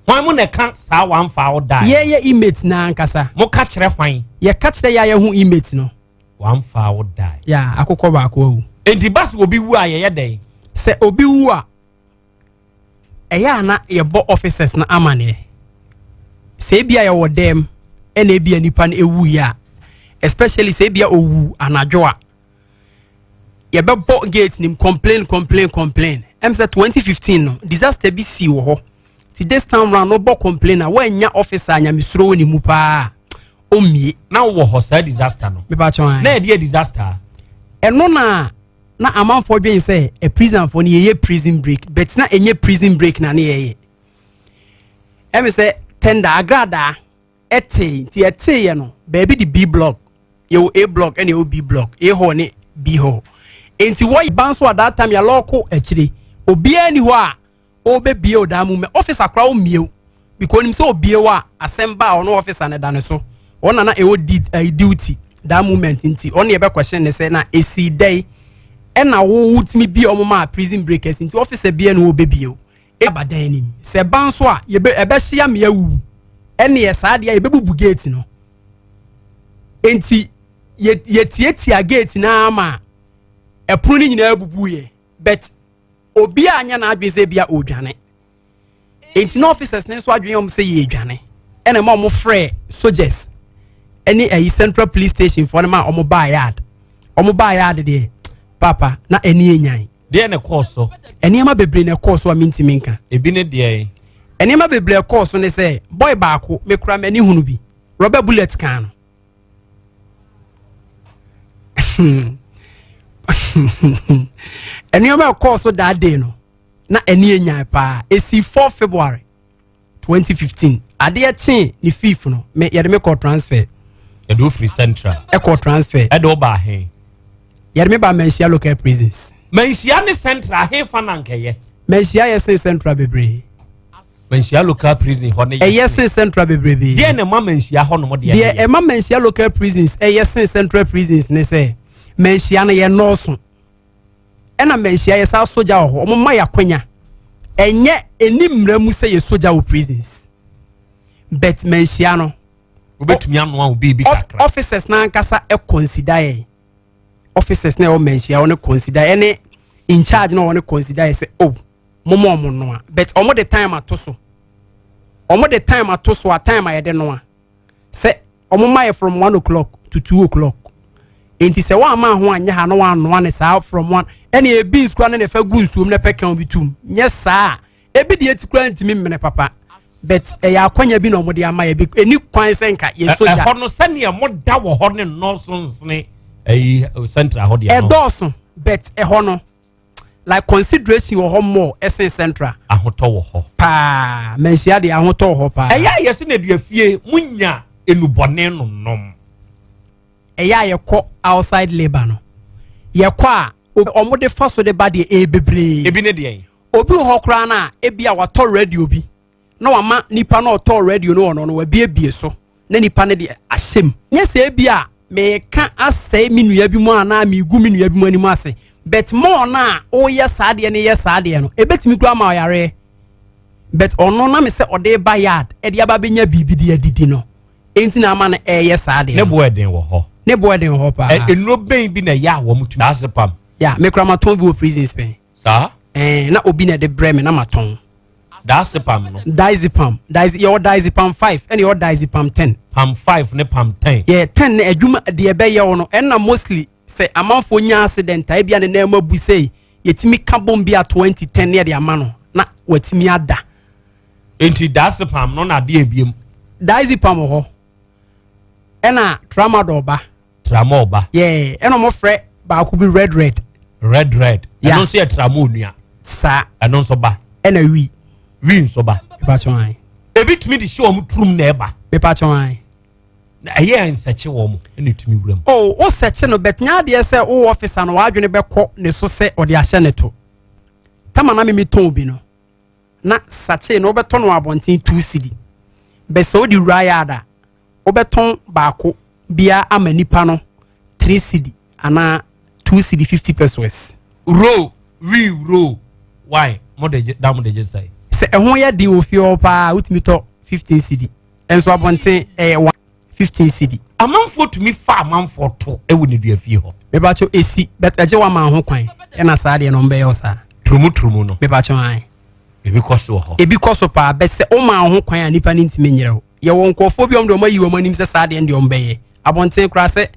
hwan mu na ɛka saa one fowl die yɛyɛ inmate na ankasa mo ka kyerɛ hwan yɛka kyerɛ yɛ ayɛ ho inmate no one fowl die yeah akokɔ baako awu enti ba sɛ obi wu a yɛyɛ dɛn sɛ obi wu a ɛyɛ a na yɛbɔ officers no amaneɛ sɛ ebia yɛwɔ dɛm ɛna ebia nipa no ewuiɛ a especially sɛ ebia owu anadwo a yɛbɛbɔ gate nim complain complain complain ɛm sɛ 2015 no disaster bi sii wɔ hɔ ti this time round no bɔ complain a wɔanya officer a nyamesuro wɔ ne mu paa ɔmmie na wɔ hɔ saa disaster no mepa kyɛn na ɛdeɛ disaster ɛno na na amanfoɔ dwen sɛ ɛ prisonfoɔ no yɛyɛ prison break but na ɛnyɛ prison break na ne yɛyɛ ɛmi sɛ tender agradaa ɛtee nti ɛteeɛ no baabi de b block yɛwɔ a block ɛna yɛwɔ b block a hall ne b hall nti wɔyɛ ban so at that time yɛlɔɔko akyire obiara ni hɔ a ɔbɛbie o daa mu mɛ officer koraa ɔmmie o because onim sɛ obie o a asɛm ba a ɔno officer no da ne so ɔna na ɛwɔ di ɛɛ duty that moment nti ɔno yɛ bɛ question ne sɛ na esi dɛn ɛna wo wotumi bie ɔmo ma prison breakers nti officer bie na ɔbɛbie o Aba dan anim. Sɛ ɛba nso a, yɛbɛ ɛbɛhye ama yɛawu. Ɛneɛ saa deɛ yɛbɛbubu gate no. Enti yɛ yɛtiatia gate no ara ma ɛpono no nyinaa bubuiɛ. But obi a anyɛ n'adwene sɛ ebia ɔredwane. Enti na officers no nso adwene wɔn sɛ yɛredwane. Ɛna ɛma wɔn frɛ soldiers ɛne ɛyi central police station foɔ no ma wɔn baa yard. Wɔn baa yard deɛ papa na ɛni enyan. Deɛ na ɛkɔɔ so? Nneɛma bebree na ɛkɔɔ so a mentumi nka. Ebi ne deɛ? Nneɛma bebree ɛkɔɔ so ne sɛ boy baako mekura m'ani hunu bi rubber bullet kan no. Nneɛma ɛkɔɔ so that day no na ɛni enyan paa. Esi 4 February 2015 adeɛ kyee ne fifth no me yɛde me kɔ transfer. Yɛde wo firi central. Ɛkɔ transfer. Ɛde wo ba he? Yɛde me ba Manhyia local prisons. Manhyia ne central he fa na nkɛyɛ? Manhyia yɛ sen central bebree. Manhyia local prison hɔ ne yɛ. Ɛyɛ sen central bebree. Deɛ na ɛma Manhyia hɔ nom deɛ. Deɛ ɛma Manhyia local prisons ɛyɛ sen central prisons ne sɛ Manhyia no yɛ nɔɔso. Ɛna Manhyia yɛ saa sogya wɔ hɔ. Wɔn ma yɛ akwanya. Ɛnyɛ ɛni mmara mu sɛ yɛ sogya wɔ prisons. But Manhyia no. Wobɛtumi anoa wo biribi kakra. Officers n'ankasa consider yɛn. Officers na ɛwɔ Manhyia wɔn consider ɛne in charge na wɔn consider yɛ sɛ oh mo ma wɔn noa but wɔn de time ato so. Wɔn de time ato so a time a yɛde noa sɛ wɔn ma yɛ from 1 o'clock to 2 o'clock. Nti sɛ wɔn ama ho anyɛ ha na wɔn anoa ne saa from 1 ɛna ebi nsukura ne na ɛfɛ gu nsuom na ɛpɛ kan bi tum nyɛ saa ebi deɛ ti kura ntumi mmene papa but ɛyɛ akwanya bi na wɔn de ama yɛ bi eni kwan sɛ nka yɛ soja. Ɛhɔ no sɛnea mo da wɔ hɔ ne nnɔɔso nsene ɛyi central hɔ deɛ. Ɛdɔɔso but ɛhɔ no like consideration wɔ hɔ more ɛsen central. Ahotɔ wɔ hɔ. Paa Manhyia deɛ ahotɔ wɔ hɔ paa. Ɛyɛ a yɛsi na edua fie mo nya enubɔne no nom. Ɛyɛ a yɛkɔ outside labour no yɛkɔ a wɔn de fa so de ba deɛ ɛyɛ bebree. Ebi ne deɛ. Obi wɔ hɔ koraa no a ebi a watɔ radio bi na wama nipa na ɔtɔɔ radio no wɔ no no wabiebie so na nipa no de ahyɛ mu. Nyɛ sɛ ebi a meka asɛe me nua bi mu anaa megu me nua bi mu anim ase but more no a woyɛ saa deɛ no yɛ saa deɛ no ebetumi kura ma ɔyareɛ but ɔno na me sɛ ɔde ba yard ɛde aba bɛnya biribi de adidi no enti na ama no ɛyɛ saa deɛ. Ne bo ɛden wɔ hɔ. Ne bo ɛden wɔ hɔ paa. Nnuro bɛn bi na ɛyɛ a wɔn tumi. Diazepam. Ya me kura ma tɔn bi wɔ prisons pɛn. Saa. Ɛɛ na obi na ɛde brɛ me na ma tɔn. Diazepam no. Diazepam diaz yɛwɔ diazepam 5 ɛna yɛwɔ diazepam 10. Pam 5 ne pam 10. Yɛ 10 na adwuma deɛ ɛbɛyɛ wo no ɛna mostly sɛ amanfoɔ nya accident a ebia ne nan mu abu sei yɛtumi ka bom bi a 20 10 ne yɛde ama no na watumi ada. Nti diazepam no na adeɛ ebiem. Diazepam wɔ hɔ ɛna tramadol ba. Tramol ba. Yɛ ɛna wɔn frɛ baako bi red red. Red red. Ɛno nso yɛ tramol nua. Saa. Ɛno nso ba. Ɛna wi. Wi nso ba. Mepa kyɛw an. Ebi tumi de hyɛ wɔn turum na ɛba. Mepa kyɛw an. Na ɛyɛ nsɛkye wɔn ɛna etumi wura mu. O o sɛkye no bɛt nya adeɛ sɛ o ɔfisa no w'adwene bɛkɔ ne so sɛ ɔde ahyɛ ne to. Tama na mimi tɔn bi no na sakye no wobɛtɔ no abɔnten 2 cedi. Bɛ sɛ wode wura yard a wobɛtɔn baako bia ama nipa no 3 cedi anaa 2 cedi 50 pesos. Ro wi ro why mo de da mo de gye sɛ. Sɛ ɛho yɛ den wɔ fie hɔ paa wotumi tɔ 15 cedi ɛnso abɔnten ɛyɛ 1 15 cedi. Amanfoɔ tumi fa amanfoɔ to ɛwɔ ne dua fie hɔ. Mebakyɛw esi but ɛgye wa ma ho kwan ɛna saa deɛ no ɔmbɛyɛ wo saa. Turumu turumu no. Mebakyɛw ae. Ebi kɔ so wɔ hɔ. Ebi kɔ so paa but sɛ woma ho kwan a nipa no ntumi nyerɛ wo. Yɛwɔ nkurɔfoɔ bi a wɔn deɛ wɔn ayi wɔn anim sɛ saa deɛ no deɛ wɔn bɛyɛ. Abɔnten koraa sɛ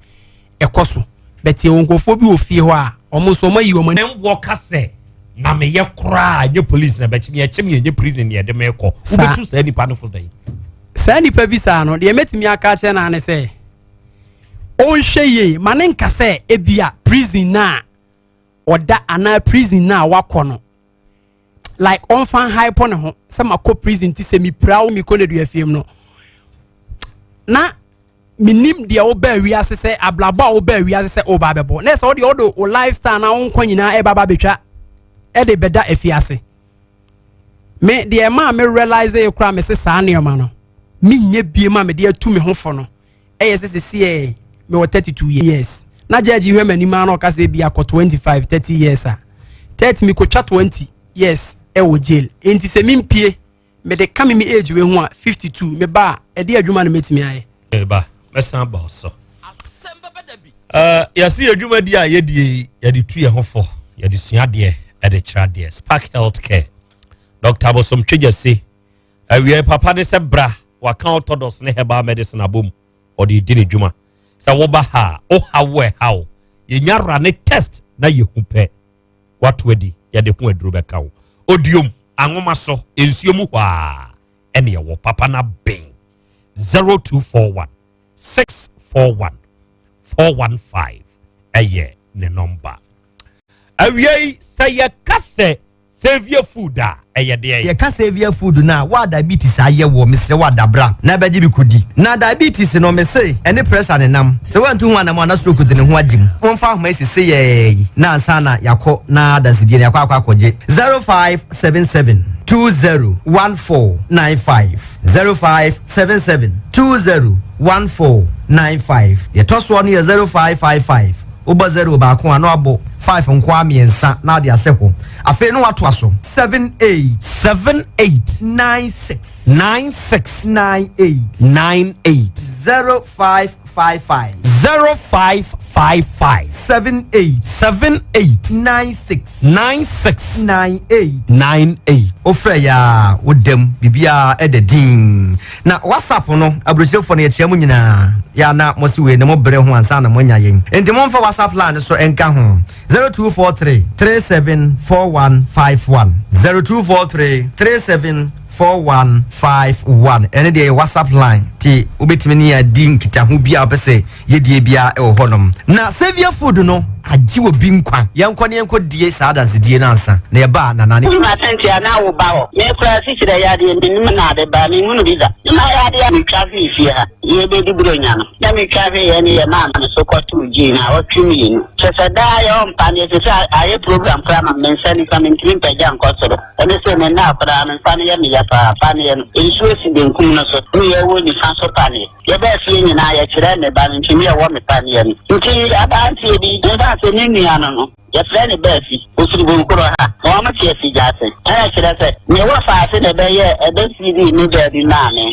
ɛkɔ so but yɛwɔ nkurɔfoɔ bi wɔ fie hɔ a wɔn nso wɔn ayi wɔn anim. Mboɔ ka sɛ na meyɛ koraa nyɛ police na bɛkye me ɛkye me ɛnyɛ prison na yɛde me kɔ. Wobɛtu saa nipa no fo dɛn? Saa nipa bi saa no deɛ mɛtumi aka akyerɛ no ne sɛ ɔnhwɛ yie ma ne nka sɛ ebia prison na ɔda anaa prison na wakɔ no like ɔnfa hype ne ho sɛ makɔ prison ti sɛ mepira wo mekɔ ne dua fie mu no na menim deɛ wobaa wiase sɛ abrabɔ a wobaa wiase sɛ woba abɛbɔ na ɛsɛ wode wode wo lifestyle na wo nkwa nyinaa ɛba ba bɛtwa ɛde bɛda afiase. Me deɛ ɛmaa me realize yɛ koraa me se saa nneɛma no menyɛ bie ma mede atu me ho fo no ɛyɛ sɛ sɛsiɛ mewɔ 32 years na judge hwɛ m'anim a na ɔka sɛ bi akɔ 25 30 years a 30 mekɔtwa 20 years. ɛwɔ jail. Enti sɛ mempie mede ka me me age wei ho a, 52 meba a, ɛde adwuma na mɛtumi ayɛ. Meba, mɛsan aba wo so. Uh, yɛse yɛ dwumadi a yɛdie yi, yɛde tu yɛn ho fo, yɛde sua adeɛ, ɛde kyerɛ adeɛ. Spark Health Care, Dr. Abosom Twegyase, awiei papa ne sɛ bra, waka orthodox ne herbal medicine abom, ɔde di ne dwuma. Sɛ woba ha a, woha wo ɛha wo, yɛnya ra ne test na yɛhu pɛ, wato adi, yɛde ho aduro bɛka wo. Odiom, anwoma so, nsuo mu hɔ a, ɛne ɛwɔ papa no abɛn 0241 641 415 ɛyɛ ne nɔmba. Awiei, sɛ yɛka sɛ Saviour Food a, ɛyɛ deɛn? Yɛka Saviour Food no a, wo a diabetes ayɛ woɔ, mesrɛ wo adabra na bɛgye bi kɔdi. Na diabetes no, mese ɛne pressure ne nam. Sɛ woantu ho anamɔ a na stroke de ne ho agye mu. Momfa ahoma yi sese yɛɛ na ansa na yɛakɔ na adansedie no yɛakɔ akɔ akɔgye. 0577 20 14 95 0577 20 14 95. Deɛ ɛtɔ soɔ no yɛ 0555. Wobɔ zero baako a, na wabɔ five nko ara mmiɛnsa na wode ahyɛ hɔ. Afei na watoa so. 78. 78. 96. 96. 98. 98. 0555. 0555. 78. 78. 96. 96. 98. 98. Wofrɛ yɛ a, woda mu, biribiara ɛda dinn. Na WhatsApp no, aburokyirefoɔ no yɛkyia mo nyinaa. Yɛ a na mo se wei no mo brɛ ho ansa na moanya yɛn. Enti momfa WhatsApp line no so nka ho, 0243 37 4151. 0243 37 4151. Ɛno deɛ ɛyɛ WhatsApp line, nti wobɛtumi ne yɛn adi nkitaho biara a wopɛ sɛ yɛdie biara wɔ hɔnom. Na Saviour Food no agye obi nkwa. Yɛnkɔ na yɛnkɔdie saa adansedie no ansa na yɛba a Nana ne. Wonim asɛnti a na wo ba hɔ? Me koraa sikyerɛ yadeɛ mennim na ade baa menhunu bi da. Me ma yadeɛ a metwa hwee fie ha yɛbɛdi buronya no na metwa hweeɛ ne yɛ maa me so kɔtoo gyin naawɔtwe mmienu kyerɛ sɛ daa yɛ ɔmpa neɛ sese ayɛ program koraa ma me nsa nifa mentumi mpagya nkɔ soro ɛne sɛ me nna koraa me nsa no yɛ me ya paa paneɛ no nsuo si benkum no so ne yɛwɔ nifa so paneɛ Yɛbaa fie nyinaa yɛkyerɛɛ me ba no nti ne yɛwɔ me paneɛ no nti aberanteɛ bi memfa sɛ ne nua no no yɛfrɛ no Baafi ɔfiri Bonkoro ha na wɔn te Asigya ase ɛna kyerɛ sɛ me wɔ faase na ɛbɛyɛ ɛbɛsiri me baabi maa me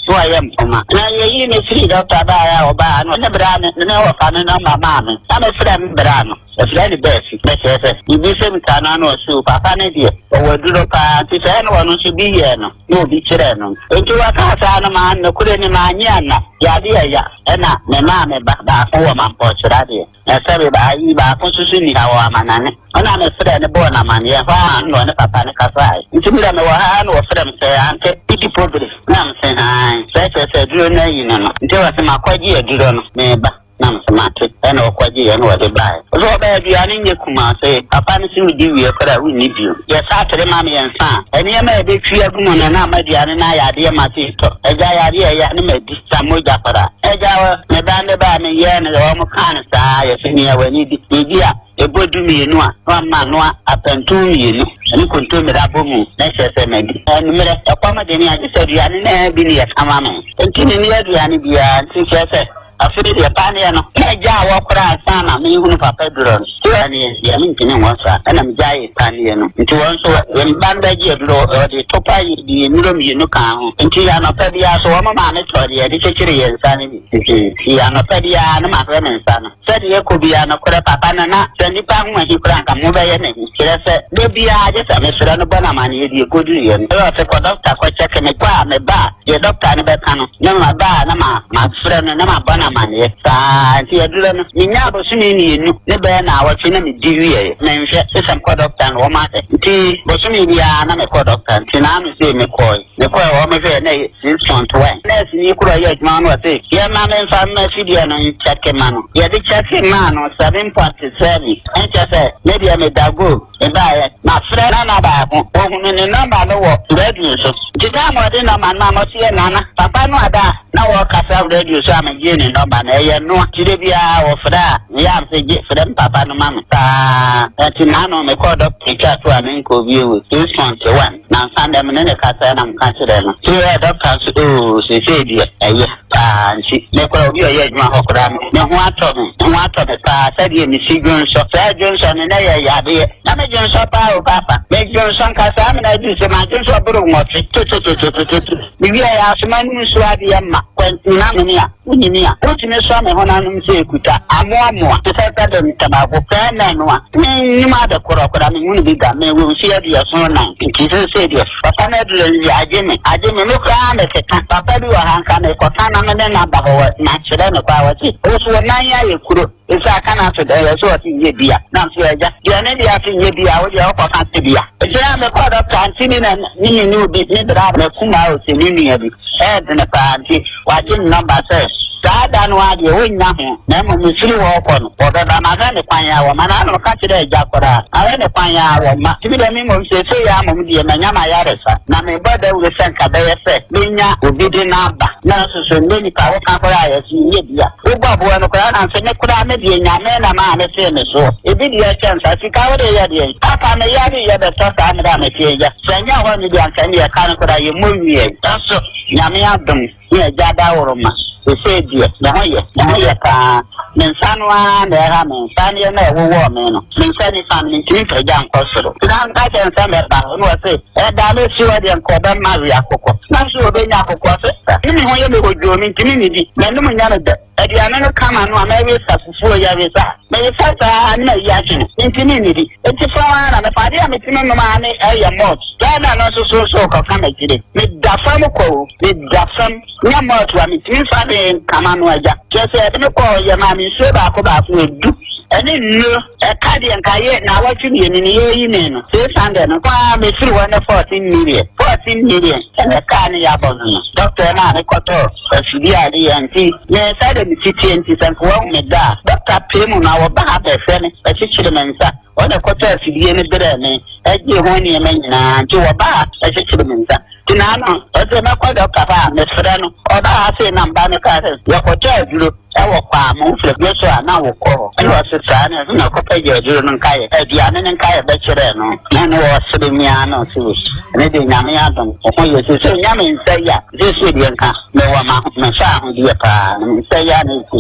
na wɔyɛ mpoma na yɛyii me firii dɔkta baeɛ a ɔbaa no ne braa me ne wɔfa no nɔmba maa me na mefrɛ me braa no yɛfrɛ no Baafi na kyerɛ sɛ mebisa mu saa no ano ɔse o papa no deɛ ɔwɔ aduro paa nti sɛ ɛne ɔno nso bi yɛɛ no na obi kyerɛɛ no. Enti wɔkaa saa no maa nokorɛ ni mannye anna. Yadeɛ ɛya ɛna me maa me ba baako wɔ mampɔkyerɛ adeɛ na sɛbe ayi baako nso so nni ha wɔ amanane. Ɛna me frɛɛ no bɔɔ no amaneɛ ɛhɔ ara na ɔne papa no kasaeɛ. Nti me deɛ mewɔ ha ara na wɔfrɛ me sɛ ante wodi pogre na mese haan sɛ kyerɛ sɛ aduro no ayi no no nti ɔse makɔgye aduro no meba. Na mese mate, ɛna ɔkɔgyeeɛ na ɔde baeɛ. Ɔse ɔbaa aduane nyɛ kumaa se papa no se wodi wie koraa a wonni bio. Yɛsa tere ma mmiɛnsa a, nneɛma a ɛbɛtwi agu mu no na ama aduane no ayɛ adeɛ ma se tɔ. Agya yadeɛ ɛya ne madi sa mogya koraa. Agya hɔ, me ba ne ba a meyɛɛ no wɔn kaa no saa yɛse nea w'ani di biribi a ɛbɔ 12 a na wama noa apɛnton mmienu ne kontommire abɔ mu na kyerɛ sɛ madi. Anwummerɛ ɛkɔm de me a gye sɛ aduane no ara bi ne yɛka ma me. Nti menni aduane biara nti kyerɛ sɛ Afei deɛ paneɛ no na agyaa wɔ koraa ansa na merehunu papa duro no. Paneɛ deɛ mentumi nwɔ saa ɛna megyaee paneɛ no. Nti wɔn nso wɔn ba no bɛgye aduro wɔde topa de nnuro mmienu kaa ho. Nti anɔpa biara so wɔn maame tɔɔ deɛ yɛde kyekyere yɛn nsa no bi. Nti anɔpa biara no mahwɛ me nsa no. Sɛdeɛ ɛkɔ biara nokorɛ papa no na sɛ nnipa ho ahi koraa anka mo bɛyɛ no ahi. Kyerɛ sɛ da biara gye sɛ mesrɛ no bɔ no amaneɛ deɛ ɛkɔduruiɛ no. Ɛyɛ ɔse kɔ dɔkta kɔ kyɛke mekɔ a meba a Deɛ dɔkta no bɛka no, na maba a na mafrɛ no na mabɔ no amaneɛ. Saa ara nti aduro no, menyaa bosome mmienu ne bɛyɛ naawɔtwe na medi wieeɛ. Menhwɛ, gye sɛ mekɔ dɔkta no wɔahwɛ. Nti bosome biara na mekɔ dɔkta, nti naano sei mekɔɔe. Mekɔɔe wɔhwɛɛ na ɛyɛ 6.1. Nɛɛseni korɔ a ɔyɛ adwuma no ɔse yɛmma memfa mma afidie no nkyɛke ma no. Yɛde kyɛke maa no 7.7. Ɛnkyɛ sɛ medeɛ meda goal. Mebaeɛ, mafrɛ nana baako, ɔhunuu ne nɔmba no wɔ radio so. Nti time a ɔde nɔmba no maa me, ɔse yɛ nana. Papa no ada a na wɔrekasa radio so a megyee ne nɔmba no, ɛyɛ noa. Nti da biara wɔfrɛ a, meyɛ a mese gye frɛ me papa no ma me saa. Nti naano mekɔɔ dɔkta metwaa to a menkɔɔ bio, 6.1. Nansa dɛ me ne no kasae na meka kyerɛɛ no. Nti ɛ dɔkta nso oo seesei deɛ ɛyɛ paa nti me koraa obi a ɔyɛ adwuma hɔ koraa me me ho atɔ me, me ho atɔ me paa sɛdeɛ mesi dwonsɔ. Saa dwonsɔ no na ɛyɛ yadeɛ. Na me dwonsɔ paa o paapa. Me dwonsɔ nkasa. Saa mena aduru sɛ mante nso ɔboro nwɔtwe totototototo. Mewiee asoma no nsuo adeɛ ma kwantina mene a wonyini a wotumi sɔ me honanom sɛ ekuta amoamoa te sɛ sɛbe ntamago pɛɛ na ɛno a mennim ade korɔ koraa menhunu bi da mewɔ mfeɛ 74 nti seesei deɛ papa no aduru awie agye me agye me me koraa mekeka papa bi wɔ ha nka mekɔka na me ne no aba hɔ wɔ makyerɛ no koraa wɔse wo so wo nan ayɛ kuro Nso aka no ato dɛn yɛ so ɔse nyɛ bi a na nso agya deɛ ne deɛ ase nyɛ bi a wo deɛ wokɔ ka se bi a nti na mekɔɔ dɔkta nti ne na ne me ne obi me bra makumaa ose ne nua bi ɛɛdene paa nti wagye me nɔmba sɛ saa da no ara deɛ wɔnnya ho na mmom mefiri hɔ rekɔ no wɔbɛba mahwɛ ne kwan a wɔma na ano ka kyerɛ agya koraa mahwɛ ne kwan a wɔma nti me deɛ me mmom seesei a mmom deɛ manya m'ayaresa na mebɔ dawuro sɛ nka bɛyɛ sɛ menya obi de no aba nanso so nnɛ nipa woka koraa yɛse nyɛ bi a Wobɔ aboa no koraa nanso me koraa me deɛ Nyame na maa me tee me soɔ Ebi deɛ kyɛn saa sika wode yɛ deɛn Papa me yare yɛ bɛtɔ saa mmerɛ a meteɛ yi Sɛ ɛnyɛ hɔ no deɛ anka ɛndeɛ ɛka no koraa yɛmmɔ nwieɛ Nanso Nyame adom ne Agya adaworoma Sesei deɛ me ho yɛ me ho yɛ paa Me nsa no ara na ɛha me Saa nneɛma a ɛwowɔɔ me no Me nsa nifa no mentumi mpagya nkɔ soro Nti na meka kyerɛ no sɛ mɛba hɔ na ɔse Ɛda a mɛsi hɔ deɛ nka ɔbɛma we akokɔ Nanso ɔbɛnya akokɔ Ɔse ne me ho yɛ me hodwoo mentumi nnidi M'anom nyɛ me dɛ Aduane no ka m'ano a mɛwesa fufuo yɛwesa a mewesa saa ne mayi atwene mentumi nnidi Enti fɔn ara na mefa Adeɛ a metumi nom ara ne ɛyɛ malt Ghana no nso so nso rekɔka m'akyire Meda fam kɔ o meda fam Nyɛ malt a metumi mfa hwee nka m'ano agya Kyerɛ sɛ yɛde me kɔɔ hɔ yɛmaa me nsuo baako baako edu ɛne nnuro Ɛka deɛ nka yɛ naawɔtwe mmienu ni yɛreyi me no 600 nko ara mefiri hɔ ne 14 million 14 million ɛna kaa ne yɛabɔ no no doctor no a mekɔtɔɔ afidie a ɛde yɛ nti me nsa de me titie nti sɛ nka wahu me da a doctor pee mu na wɔba ha bɛhwɛ me bɛkyekyere me nsa ɔna kɔtɔ afidie no brɛɛ me ɛgye ho nneɛma nyinaa nti wɔba ha bɛkyekyere me nsa nti na ano ɔsɛ mɛkɔ doctor hɔ a mefrɛ no ɔba ha sei na mba no kaa sɛ yɛkɔtɔ aduro Ɛwɔ kwaa mo mfrɛ bie so a na wo kɔ hɔ ɛna ɔse saa na ɛso na ɔkɔpɛ gya aduro no nkaeɛ aduane no nkaeɛ bɛkyerɛɛ no na ne ɔsere me ara na ɔse wei ɛne deɛ Nyame adom wo ho yɛ sese nya me nsa yi a sese deɛ nka mewɔ ma me fa ahodeɛ paa na me nsa yi a na ɛsi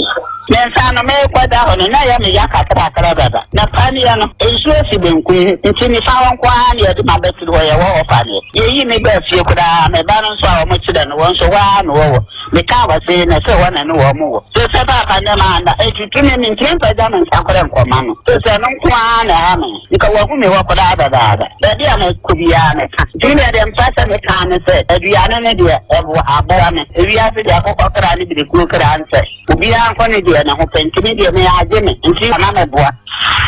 me nsa no mekɔ da hɔ no na ɛyɛ me ya kakrakra dada na paneɛ no nsuo si benkum nti nifa hɔ nko ara na yɛde ma bɛtiri hɔ yɛwɔ hɔ paneɛ yɛyi me baa fie koraa me ba no nso a wɔn kyerɛ no wɔn nso hɔ ara na wɔwɔ Mekaa wɔ se na sɛ hɔ na ne wɔn wɔ. Se sɛ paapa nnɛ maa nna etutu me, mentumi mpagya me nsa koraa nkɔma no. Se sɛ ɛno nko ara na ɛha me. Nka wahu me hɔ koraa dadaada. Baabi a mɛkɔ biara mɛka. Nti me deɛ deɛ mepɛ sɛ meka ara ne sɛ, aduane no deɛ, ɛboa, aboa me. Ewiase deɛ akokɔ kra ne birekuo kra nsɛ. Obiara nkɔ ne deɛ ne ho pɛ. Nti me deɛ me agye me. Nti na mɛboa.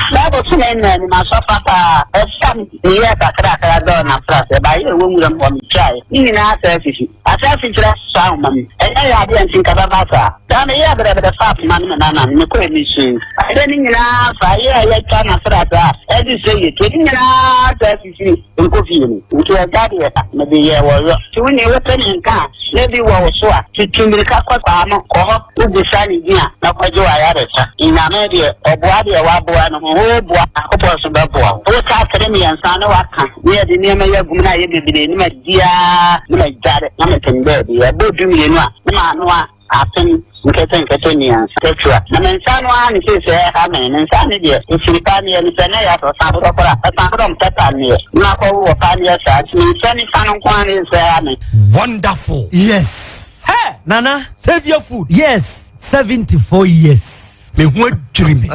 Bible so me nna anim asɔ papa. Ɛsam meyɛɛ kakrakra dɔɔ na frasɛ baeɛ ɛwɔ nwuram hɔ metwaeɛ. Ne nyinaa saa fifi. Asase kyerɛ saa ahoma mu. Ɛnyɛ yadeɛ nti nka bɛba saa. Daa meyɛɛ brɛbrɛ faa poma no me nana no, mekɔɛ mesui. Adeɛ no nyinaa fa yɛ a yɛatwa no asrasra a ɛde sɛ yɛ tie no nyinaa saa fifiri nkɔ fie no. Nti agya deɛ mede yɛɛ wɔyɔ. Nti wo nie wopɛ ne nka a na bi wɔ wo so a, tutu mmirika kɔ kwaa no kɔ hɔ wobisa ne din a na kɔgye w'ayaresa. Nyame deɛ ɔboa deɛ waboa no ho, wo boa Nyankopɔn nso bɛboa wo. Wo sakre mmiɛnsa ne waka ne yɛde nneɛma yi agum no ayɛ bebree ne ma biara na magyare na mete me baabi. Ɛbɔ 12 a, na manoa apem nketenkete mmiɛnsa ketewa. Na me nsa no ara ne seesei ɛha me. Me nsa no deɛ, ɛfiri paneɛ no sɛ na ɛyɛ asɛ ɔsan borɔ koraa. Ɔsan borɔ mpɛ paneɛ. Na makɔwo wɔ paneɛ saa nti me nsa nifa no nko ara ne seesei ɛha me. Wonderful. Yes. Hey! Nana. Saviour food. Yes. 74 years. Me ho adwiri me.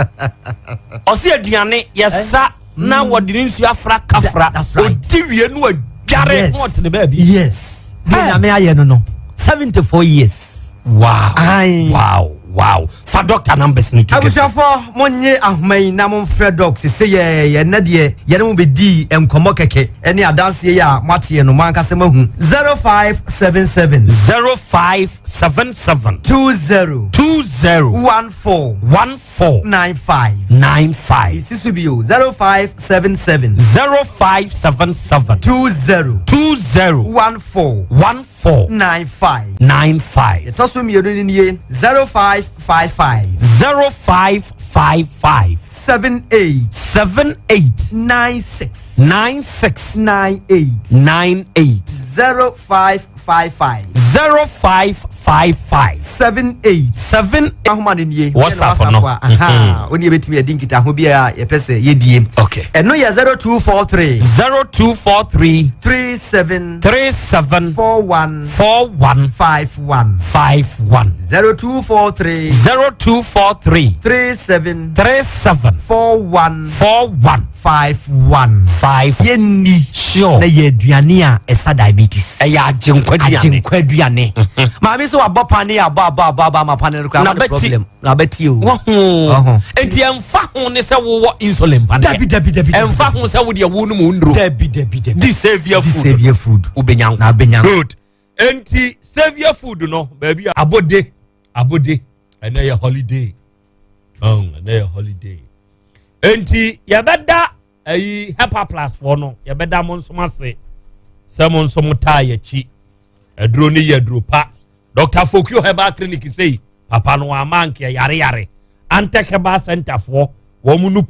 Ɔsi aduane yɛsa. Eh? na wɔde ne nsuo afra kafra ɔdi wie no adware na ɔte ne baabi. Yes. Deɛ nyame ayɛ no no 74 years. Wow. Aye. Wow. Wow. Fa doctor numbers ni to kɛse. Abusuafoɔ monnye ahoma yi na momfrɛ doc sese yɛ ɛnɛ deɛ yɛne mo bɛdii nkɔmmɔ kɛkɛ ɛne adanseɛ yi a moateɛ no mo ankasa moahu 0577 0577 20 20 14 14 4 9 5 9 5. Mesi so bio, 0 5 7 7. 0 5 7 7. 2 0. 2 0. 1 4. 1 4. 9 5. 9 5. Ɛtɔ so mmienu no nie, 0 5 5 5. 0 5 5 5. 7 8. 7 8. 9 6. 9 6. 9 8. 9 8. 0 5 5 5. 0 5 55 78 7 ahoma no nie. WhatsApp no. Aha, wo ne yɛbɛtumi adi nkitaho bi a yɛpɛ sɛ yɛdie. Okay. Ɛno yɛ 0243 0243 37 37 41 41 51 51 0243 0243 37 37 41 41 51 5. Yɛnni sure na yɛ aduane a ɛsa diabetes. Ɛyɛ agyenkwa aduane. Agyenkwa aduane. Maame sɛ wabɔ pane abɔ abɔ abɔ abɔ ama pane no koraa Na ama no bɛti. problem na bɛti o. Wahu. Enti ɛmfa ho ne sɛ wowɔ insulin paneɛ. Dabi dabi dabi. Ɛmfa ho sɛ wodeɛ wo nom wo nnuro. Dabi dabi dabi. Di saviour Di food. saviour food. Wobɛnya nkwa. Na wobɛnya nkwa. Good. Enti saviour food no baabi a abode abode ɛnɛ yɛ holiday. Oh, ɛnɛ yɛ holiday. Enti yɛbɛda ayi hepa plus foɔ no yɛbɛda mo nsom ase sɛ mo nso mo taa yɛkyi. Aduro no yɛ aduro pa. Dr. Fokio Herbal Clinic sei papa no wama ankeɛ yare yare. Antec Herbal Center foɔ wɔn mu nupa.